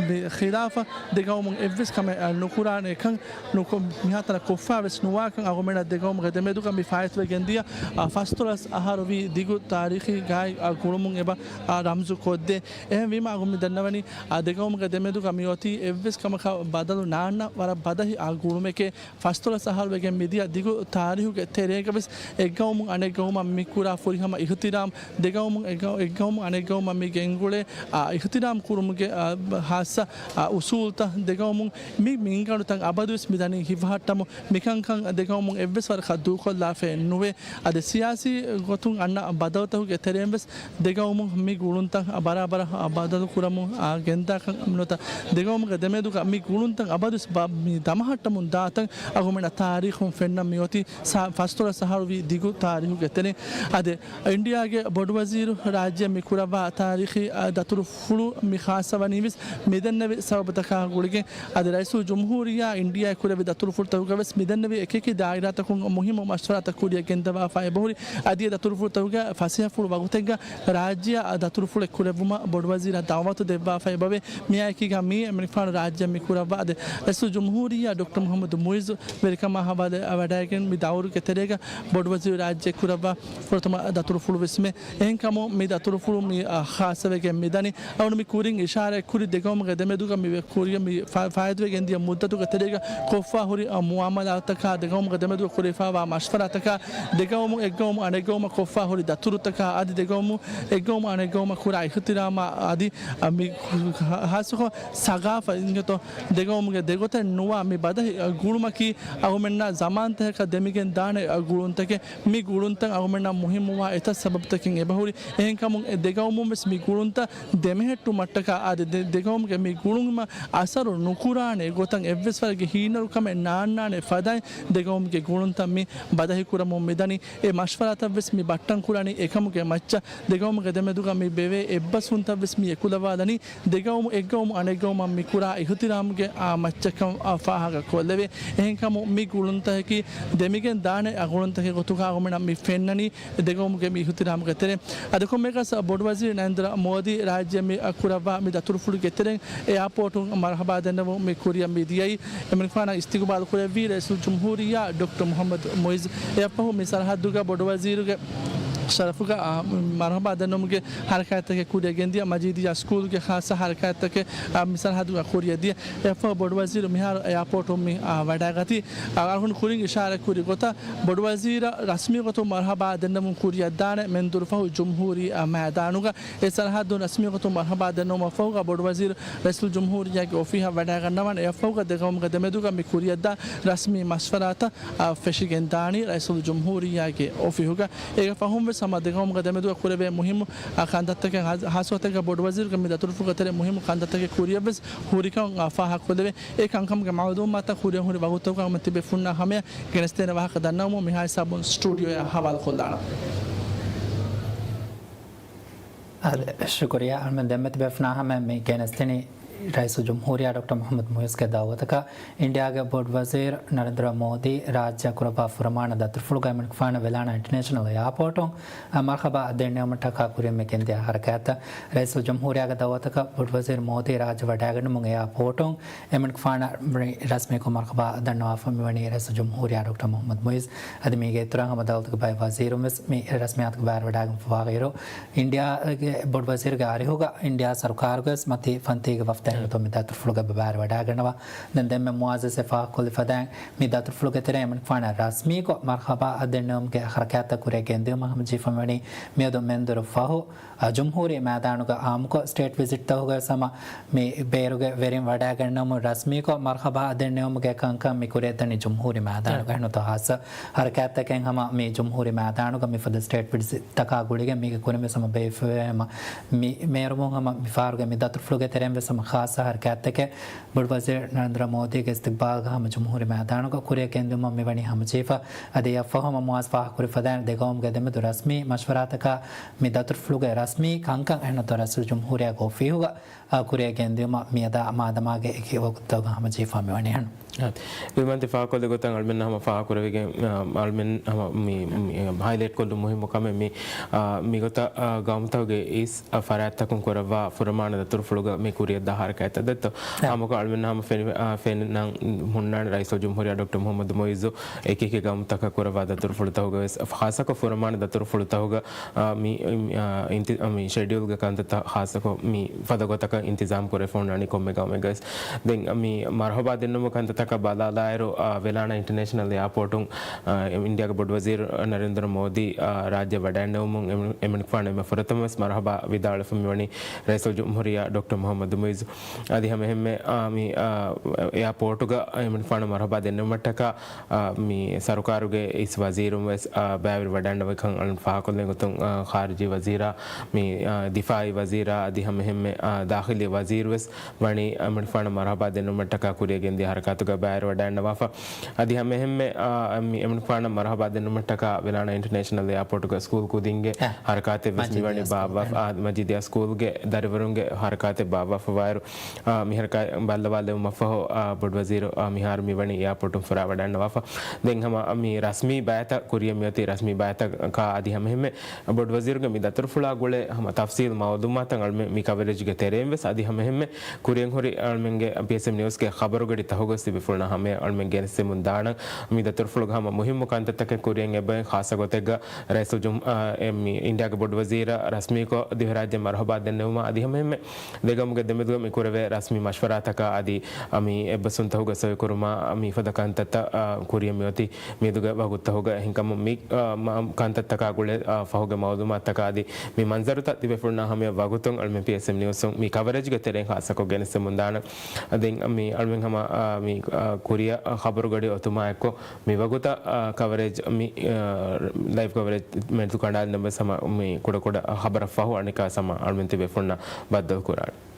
މި ޚިލާފަށް ދެގައުމުން އެއްވެސް ކަމެއް، އާ، ނުކުރާނެ ކަން ނުކޮ-، މިހާތަނަށް ކޮށްފާވެސް ނުވާކަން އަޅުގަނޑަށް ދެގައުމުގެ ދެމެދުގަ މި ފާއިތުވެގެންދިޔަ، އާ، ފަސްދޮޅަސް އަހަރު ވީ ދިގު ތާރީޚީ ގާތް، އާ، ގުޅުމުން އެބަ، އާ، ރަމްޒު ކޮށްދޭ. އެހެންވީމަ އަޅުގަނޑު މި ދަންނަވަނީ، އާ، ދެގައުމުގެ ދެމެދުގަ މިއޮތީ އެއްވެސް ކަމަކަށް ބަދަލު ނާންނަ ވަރަށް ބަދަހި، އާ، ގުޅުމެކޭ. ފަސްދޮޅަސް އަހަރު ވެގެން މިދިޔަ ދިގު ތާރީހުގެ ތެރޭގަވެސް އެއްގައުމުން އަނެއްގައުމަށް މި ކުރާ ފުރިހަމަ އިހުތިރާމް، ދެގައުމުން އެއްގައު-، އެއްގައުމުން އަނެއްގައުމަށް މި ގެންގުޅޭ، އާ، އިހުތިރާމް ކުރުމުގެ، އާ، ހާއްސަ، އާ، އުސޫލްތައް ދެގައުމުން މި މިންގަނޑުތައް އަބަދުވެސް މިދަނީ ހިފަހައްޓަމުން. މިކަންކަން ދެގައުމުން އެއްވެސް ވަރަކަށް ދޫކޮށްލާފައެއް ނުވޭ. އަދި ސިޔާސީ ގޮތުން އަންނަ ބަދަލުތަކުގެ ތެރެއިން ވެސް ދެގައުމުން މި ގުޅުންތައް ބަރާބަރަށް ބަދަލު ކުރަމުން ގެންދާކަން ނުވަތަ ދެގައުމުގެ ދެމެދުގަ މި ގުޅުންތައް އަބަދުވެސް ބަ-، މި ދަމަހައްޓަމުން ދާތަން އަޅުގަނޑަށް ތާރީޚުން ފެންނަން މިއޮތީ ސާ-، ފަސްދޮޅަސް އަހަރު ވީ ދިގު ތާރީހުގެ ތެރެއިން. އަދި އިންޑިއާގެ ބޮޑުވަޒީރު ރާއްޖެ މި ކުރައްވާ ތާރީޚީ، އާ، ދަތުރުފުޅު މި ޚާއްޞަވަނީ ވެސް މިދެންނެވި ސަބަބުތަކާ ގުޅިގެން. އަދި ރައީސުލްޖުމްހޫރިއްޔާ އިންޑިއާއަށް ކުރެއްވި ދަތުރުފުޅުތަކުގަ ވެސް މިދެންނެވި އެކިއެކި ދާއިރާތަކުން މުހިއްމު މަޝްވަރާތައް ކުރިއަށް ގެންދަވާފަ އެބަހުރި. އަދި އެ ދަތުރުފުޅުތަކުގަ ފަސޭހަފުޅު ވަގުތެއްގަ ރާއްޖެއަށް ދަތުރުފުޅެއް ކުރެއްވުމަށް ބޮޑުވަޒީރަށް ދައުވަތު ދެއްވާފަ އެބަވޭ. މިއާއެކީގަ މީ އެމިރިކާނު ރާއްޖެއަށް މި ކުރައްވާ އަދި ރައީސުލްޖުމްހޫރިއްޔާ ޑޮކްޓަރ މުޙައްމަދު މުޢިއްޒު ވެރިކަމާ ހަވާލެ ވަޑައިގެން މި ދައުރުގެ ތެރޭގަ ބޮޑުވަޒީރު ރާއްޖެ ކުރައްވާ ފުރަތަމަ ދަތުރުފުޅު ވެސްމެ. އެހެންކަމުން މި ދަތުރުފުޅު މި، އާ، ޚާއްޞަވެގެން މިދަނީ. އަޅުގަނޑު މި ކުރިން އިޝާރާތް ކުރި ދެގައުމުގެ ދެމެދުގަ މި ވެ-، ކުރިއަށް މި ފާ-، ފާއިތުވެގެން ދިޔަ މުއްދަތުގެ ތެރޭގަ ކޮށްފާ ހުރި، އާ، މުއާމަލާތަކާ، ދެގައުމުގެ ދެމެދުގަ ކުރެވިފާވާ މަޝްވަރާތަކާ، ދެގައުމު އެއްގައުމު އަނެއްގައުމަށް ކޮށްފާ ހުރި ދަތުރުތަކާ، އަދި ދެގައުމު އެއްގައުމު އަނެއްގައުމަށް ކުރާ އިހުތިރާމާ، އަދި، އާ، މި ހާއްސަކޮށް ސަގާފަތް އިނގޭތޯ، ދެގައުމުގެ ދެގޮތެއް ނުވާ މި ބަދަހި، އާ، ގުޅުމަކީ އަޅުމެންނާ ޒަމާންތަކަކަށް ދެމިގެން ދާނެ، އާ، ގުޅުންތަކެއް. މި ގުޅުންތައް އަޅުމެންނަށް މުހިއްމުވާ އެތައް ސަބަބުތަކެއް އެބަހުރި. އެހެންކަމުން އެ ދެގައުމުން ވެސް މި ގުޅުންތައް ދެމެހެއްޓުމަށްޓަކާ އަދި ދެ-، ދެގައުމުގެ މި ގުޅުމަށް އަސަރު ނުކުރާނެ ގޮތަށް އެއްވެސް ވަރެއްގެ ހީނަރުކަމެއް ނާންނާނެ ފަދައިން ދެގައުމުގެ ގުޅުންތައް މި ބަދަހިކުރަމުން މިދަނީ. އެ މަޝްވަރާތައް ވެސް މި ބައްޓަން ކުރަނީ އެކަމުގެ މައްޗަށް. ދެގައުމުގެ ދެމެދުގަ މި ބެވޭ އެއްބަސްވުންތައް ވެސް މި އެކުލަވާލަނީ ދެގައުމު އެއްގައުމު އަނެއްގައުމަށް މި ކުރާ އިހުތިރާމުގެ، އާ، މައްޗަށްކަން، އާ، ފާހަގަ ކޮށްލެވޭ. އެހެންކަމުން މި ގުޅުންތަކަކީ ދެމިގެން ދާނެ، އާ، ގުޅުންތަކެއް ގޮތުގަ އަޅުގަނޑަށް މި ފެންނަނީ ދެގައުމުގެ މި އިހުތިރާމުގެ ތެރެއިން. އަދި ކޮންމެއަކަސް ބޮޑުވަޒީރު ނަރެންދްރަ މޯދީ ރާއްޖެ މި، އަ، ކުރައްވާ މި ދަތުރުފުޅުގެ ތެރެއިން އެއާޕޯޓުން މަރުޙަބާ ދެންނެވުން މި ކުރިއަށް މި ދިޔައީ. އެމިރިކާނާ އިސްތިގުބާލު ކުރެއްވީ ރައީސުލްޖުމްހޫރިއްޔާ ޑޮކްޓަރ މުޙައްމަދު މުޢިއްޒު. އެއަށްފަހު މި ސަރަޙައްދުގަ ބޮޑުވަޒީރުގެ ޝަރަފުގަ، އާ، މަރުޙަބާ ދެންނެވުމުގެ ޙަރަކާތްތަކެއް ކުރިއަށް ގެންދިޔަ، މަޖީދިއްޔާ ސްކޫލްގެ ޚާއްޞަ ޙަރަކާތްތަކެއް، އާ، މި ސަރަޙައްދުގަ ކުރިއަށް ދިޔަ. އެއަށްފަހު ބޮޑުވަޒީރު މިހާރު އެއާޕޯޓުން މި، އާ، ވަޑައިގަތީ. އާ، އަޅުގަނޑު ކުރިން އިޝާރާތް ކުރި ގޮތަށް، ބޮޑުވަޒީރަށް ރަސްމީ ގޮތުން މަރުޙަބާ ދެންނެވުން ކުރިއަށްދާނެ މެންދުރުފަހު ޖުމްހޫރީ، އާ، މައިދާނުގަ. އެ ސަރަޙައްދުން ރަސްމީ ގޮތުން މަރުޙަބާ ދެންނެވުމަށްފަހުގަ ބޮޑުވަޒީރު ރައީސުލްޖުމްހޫރިއްޔާގެ އޮފީހަށް ވަޑައިގަންނަވާނެ. އެއަށްފަހުގަ ދެގައުމުގެ ދެމެދުގަ މި ކުރިއަށްދާ ރަސްމީ މަޝްވަރާތައް، އާ، ފެށިގެން ދާނީ ރައީސުލްޖުމްހޫރިއްޔާގެ އޮފީހުގަ. އޭގެ ފަހުން ވެސް ހަމަ ދެގައުމުގެ ދެމެދުގަ ކުރެވޭ މުހިއްމު، އާ، ކަންތައްތަކެއް ހާ-، ހާއްސަ ގޮތެއްގަ ބޮޑުވަޒީރުގެ މި ދަތުރުފުޅުގެ ތެރޭ މުހިއްމު ކަންތައްތަކެއް ކުރިޔަށްވެސް ހުރިކަން، އާ، ފާހަގަކޮށްލެވޭ. އެ ކަންކަމުގެ މައުލޫމާތު ކުރިއަށް ހުރި ވަގުތުތަކުގަ ތިބޭފުޅުންނާ ހަމަޔަށް ގެނެސްދޭނެ ވާހަކަ ދަންނަވަމުން މިހާ ހިސާބުން ސްޓޫޑިއޯއާ ހަވާލުކޮށްލާނަން. އާދެ، ޝުކުރިއްޔާ. އަޅުމެން ދެންމެ ތިބޭފުޅުންނާ ހަމަޔަށް މި ގެނެސްދިނީ ރައީސުލްޖުމްހޫރިއްޔާ ޑޮކްޓަރ މުޙައްމަދު މުޢިއްޒުގެ ދަޢުވަތަކަށް އިންޑިއާގެ ބޮޑުވަޒީރު ނަރެންދްރަ މޯދީ ރާއްޖެއަށް ކުރައްވާ ފުރަމާނަ ދަތުރުފުޅުގައި އެމަނިކުފާނަށް ވެލާނާ އިންޓަރނޭޝަނަލް އެއާޕޯޓުން މަރުޙަބާ ދެންނެވުމަށްޓަކާ ކުރިއަށް މި ގެންދިޔަ ޙަރަކާތްތައް. ރައީސުލްޖުމްހޫރިއްޔާގެ ދަޢުވަތަކަށް ބޮޑުވަޒީރު މޯދީ ރާއްޖެ ވަޑައިގަންނަމުން އެއާޕޯޓުން އެމަނިކުފާނަށް ރަސްމީކޮށް މަރުޙަބާ ދަންނަވާފަ މިވަނީ ރައީސުލްޖުމްހޫރިއްޔާ ޑޮކްޓަރ މުޙައްމަދު މުޢިއްޒު. އަދި މީގެ އިތުރަށް ހަމަ ދައުލަތުގެ ބައެއް ވަޒީރުން ވެސް މި ރަސްމިއްޔާތުގެ ބައިވެރިވަޑައިގެންފަވާ އިރު، އިންޑިއާގެ ބޮޑު ވަޒީރުގެ އަރިހުގަ އިންޑިއާ ސަރުކާރުގެ ވެސް މަތީ ފަންތީގެ ވަފްދެއް ހިނގަތުން މި ދަތުރުފުޅުގެ ބައިވެރިވަޑައިގަންނަވާ. ދެން ދެންމެ މުޢައްޒަޒް އެ ފާހަގަކޮށްލި ފަދައިން، މި ދަތުރުފުޅުގެ ތެރެއިން އެމަނިކުފާނަށް ރަސްމީކޮށް މަރުޙަބާ ދެންނެވުމުގެ ޙަރަކާތްތައް ކުރިއަށް ގެންދިއުމަށް ހަމަޖެހިފަ މިވަނީ މިއަދު މެންދުރު ފަހު، އާ، ޖުމްހޫރީ މައިދާނުގަ އާއްމުކޮށް ސްޓޭޓް ވިޒިޓްތަކުގަ ވެސް ހަމަ މި ބޭރުގެ ވެރިން ވަޑައިގަންނަވަމުން ރަސްމީކޮށް މަރުޙަބާ ދެންނެވުމުގެ ކަންކަން މި ކުރިއަށްދަނީ ޖުމްހޫރީ މައިދާނުގަ. އެހެންނުތޯ ހާއްސަ ޙަރަކާތްތަކެއް ހަމަ މި ޖުމްހޫރީ މައިދާނުގަ މިފަދަ ސްޓޭޓް ވިޒިޓްތަކާ ގުޅިގެން މީގެ ކުރިން ވެސް ހަމަ ބޭއްވެފައިވޭ ހަމަ މި މޭރުމުން ހަމަ މިފަހަރުގެ މި ދަތުރުފުޅުގެ ތެރެއިން ވެސް ހަމަ ޚާއްޞަ ޙަރަކާތްތަކެއް ބޮޑު ވަޒީރު ނަރެންދްރަ މޯދީގެ އިސްތިޤްބާލްގަ ހަމަ ޖުމްހޫރީ މައިދާނުގަ ކުރިއަށް ގެންދިއުމަށް މިވަނީ ހަމަޖެހިފަ. އަދި އެއަށްފަހު ހަމަ މުޢައްޒަޒް ފާހަގަކުރި ފަދައިން ދެގައުމުގެ ދެމެދު ރަސްމީ މަޝްވަރާތަކާ މި ދަތުރުފުޅުގެ ރަސްމީ ކަންކަން އެހެންނުތޯ ރައީސުލްޖުމްހޫރިއްޔާގެ އޮފީހުގަ، އާ، ކުރިއަށް ގެންދިއުމަށް މިއަދާ މާދަމާގެ އެކި ވަގުތުތަކުގަ ހަމަޖެހިފަ މިވަނީ އެހެން. ވިމާންތި ފާހަގަކޮށްލި ގޮތަށް އަޅުމެން ހަމަ ފާހަގަކުރެވިގެން، އަ، އަޅުމެން ހަމަ މި، މި، އަ، ހައިލައިޓް ކޮށްލުން މުހިއްމު ކަމެއް މި، އަ، މިގޮތަށް، އަ، ގައުމުތަކުގެ އިސް، އަ، ފަރާތްތަކުން ކުރައްވާ ފުރަމާނަ ދަތުރުފުޅުގަ މި ކުރިއަށްދާ ހަރަކާތްތައް ދެއްތޯ. އަ، ހަމަކޮށް އަޅުމެން ހަމަ ފެނި، އަ، ފެންނަން ހުންނާނެ ރައީސުލްޖުމްހޫރިއްޔާ ޑޮކްޓަރ މުޙައްމަދު މުޢިއްޒު އެކި އެކި ގައުމުތަކަށް ކުރައްވާ ދަތުރުފުޅުތަކުގަ ވެސް، ޚާއްޞަކޮށް ފުރަމާނަ ދަތުރުފުޅުތަކުގަ، އަ، މި، އަ، އިންތި-، އަ، މި ޝެޑިއުލްގެ ކަންތައްތައް ޚާއްޞަކޮށް މި ފަދަ ގޮތަކަށް އިންތިޒާމް ކުރެވިފަ ހުންނާނީ ކޮންމެ ގައުމެއްގަވެސް. ދެން މި މަރުޙަބާ ދެންނެވުމުގެ ކަންތައްތަކަށް ބަލާލާއިރު، އާ، ވެލާނާ އިންޓަރނޭޝަނަލް އެއާޕޯޓުން، އާ، އިންޑިއާގެ ބޮޑުވަޒީރު ނަރެންދްރަ މޯދީ، އާ، ރާއްޖެ ވަޑައިންނެވުމުން އެމަ-، އެމަނިކުފާނު އެންމެ ފުރަތަމަވެސް މަރުޙަބާ ވިދާޅުވެފަ މިވަނީ ރައީސުލްޖުމްހޫރިއްޔާ ޑޮކްޓަރ މުޙައްމަދު މުޢިއްޒު. އަދި ހަމައެހެންމެ، އާ، މި، އާ، އެއާޕޯޓުގަ އެމަނިކުފާނު މަރުޙަބާ ދެންނެވުމަށްޓަކާ، އާ، މި ސަރުކާރުގެ އިސް ވަޒީރުން ވެސް، އާ، ބައިވެރިވަޑައިންނަވިކަން އަޅުން ފާހަގަކޮށްލި ގޮތުން، އާ، ޚާރިޖީ ވަޒީރާ، މި، އާ، ދިފާއީ ވަޒީރާ އަދި ހަމައެހެންމެ، އާ، ދާޚިލީ ވަޒީރު ވެސް ވަނީ އެމަނިކުފާނަށް މަރުޙަބާ ދެންނެވުމަށްޓަކާ ކުރިއަށް ގެންދިޔަ ހަރަކާތުގަ ބައިވެރިވަޑައިންނަވާފަ. އަދި ހަމައެހެންމެ، އާ، މި އެމަނިކުފާނަށް މަރުޙަބާ ދެންނެވުމަށްޓަކާ ވެލާނާ އިންޓަރނޭޝަނަލް އެއާޕޯޓުގަ ސްކޫލް ކުދިންގެ އަ، ހަރަކާތެއް ވެސް މިވަނީ މަޖީދިޔާ ސްކޫލް، އާ، މަޖީދިޔާ ސްކޫލްގެ ދަރިވަރުންގެ ހަރަކާތެއް ބާއްވާފަވާއިރު، އާ، މިހަރަކާތް ބައްލަވާލެވުމަށްފަހު، އާ، ބޮޑުވަޒީރު، އާ، މިހާރު މިވަނީ އެއާޕޯޓުން ފުރާވަޑައިންނަވާފަ. ދެން ހަމަ މި ރަސްމީ ބައިތައް ކުރިއަށް މިއޮތީ ރަސްމީ ބައިތަކާ އަދި ހަމައެހެންމެ ބޮޑުވަޒީރުގެ މި ދަތުރުފުޅާ ގުޅޭ ހަމަ ތަފްސީލު މައުލޫމާތަށް އަޅުމެން މި ކަވަރޭޖްގެ ތެރެއިން ވެސް އަދި ހަމައެހެންމެ ކުރިއަށް ހުރި އަޅުމެންގެ ޕީއެސްއެމް ނިއުސްގެ ޚަބަރުގަޑި ތަހުގަސް ތިބިފުޅުންނާ ހަމަޔަށް އަޅުމެން ގެނެސްދެމުން ދާނަން. މި ދަތުރުފުޅުގެ ހަމަ މުހިއްމު ކަންތައްތަކެއް ކުރިއަށް އެބައި ޚާއްޞަ ގޮތެއްގަ ރައީސުލްޖުމް-، އާ، އެ، މި އިންޑިއާގެ ބޮޑުވަޒީރަށް ރަސްމީކޮށް ދިވެހިރާއްޖެ މަރުޙަބާ ދެންނެވުމަށް އަދި ހަމައެހެންމެ ދެގަމުގެ ދެމެދުގަ މި ކުރެވޭ ރަސްމީ މަޝްވަރާތަކާ އަދި، އަ، މި އެއްބަސްވުންތަކުގެ ސޮއިކުރުމާ މި ފަދަ ކަންތައްތައް، އަ، ކުރިއަށް މިއޮތީ މިއަދުގެ ވަގުތުތަކުގަ. އެހެންކަމުން މި، އަ، މަ-، ކަންތައްތަކާ ގުޅޭ، އަ، ފަހުގެ މައުލޫމާތުތަކާ އަދި މި މަންޒަރުތައް ތިބޭފުޅުންނާ ހަމަޔަށް ވަގުތުން އަޅުމެން ޕީއެސްއެމް ނިއުސުން މި ކަވަރޭޖްގެ ތެރެއިން ޚާއްޞަކޮށް ގެނެސްދެމުން ދާނަން. ދެން މި އަޅުމެން ހަމަ، އަ، މި، އަ، ކުރިއަށް ޚަބަރުގަޑި އޮތުމާ އެއްކޮށް މިވަގުތަށް، އާ، ކަވަރޭޖް މި، އާ، ލައިވް ކަވަރޭޖް މެދު ކަނޑާލަން ނަމަވެސް ހަމަ މި ކުޑަކުޑަ ޚަބަރަށް ފަހު އަނެއްކާ ހަމަ އަޅުމެން ތިބޭފުޅުންނާ ބައްދަލު ކުރާނެ.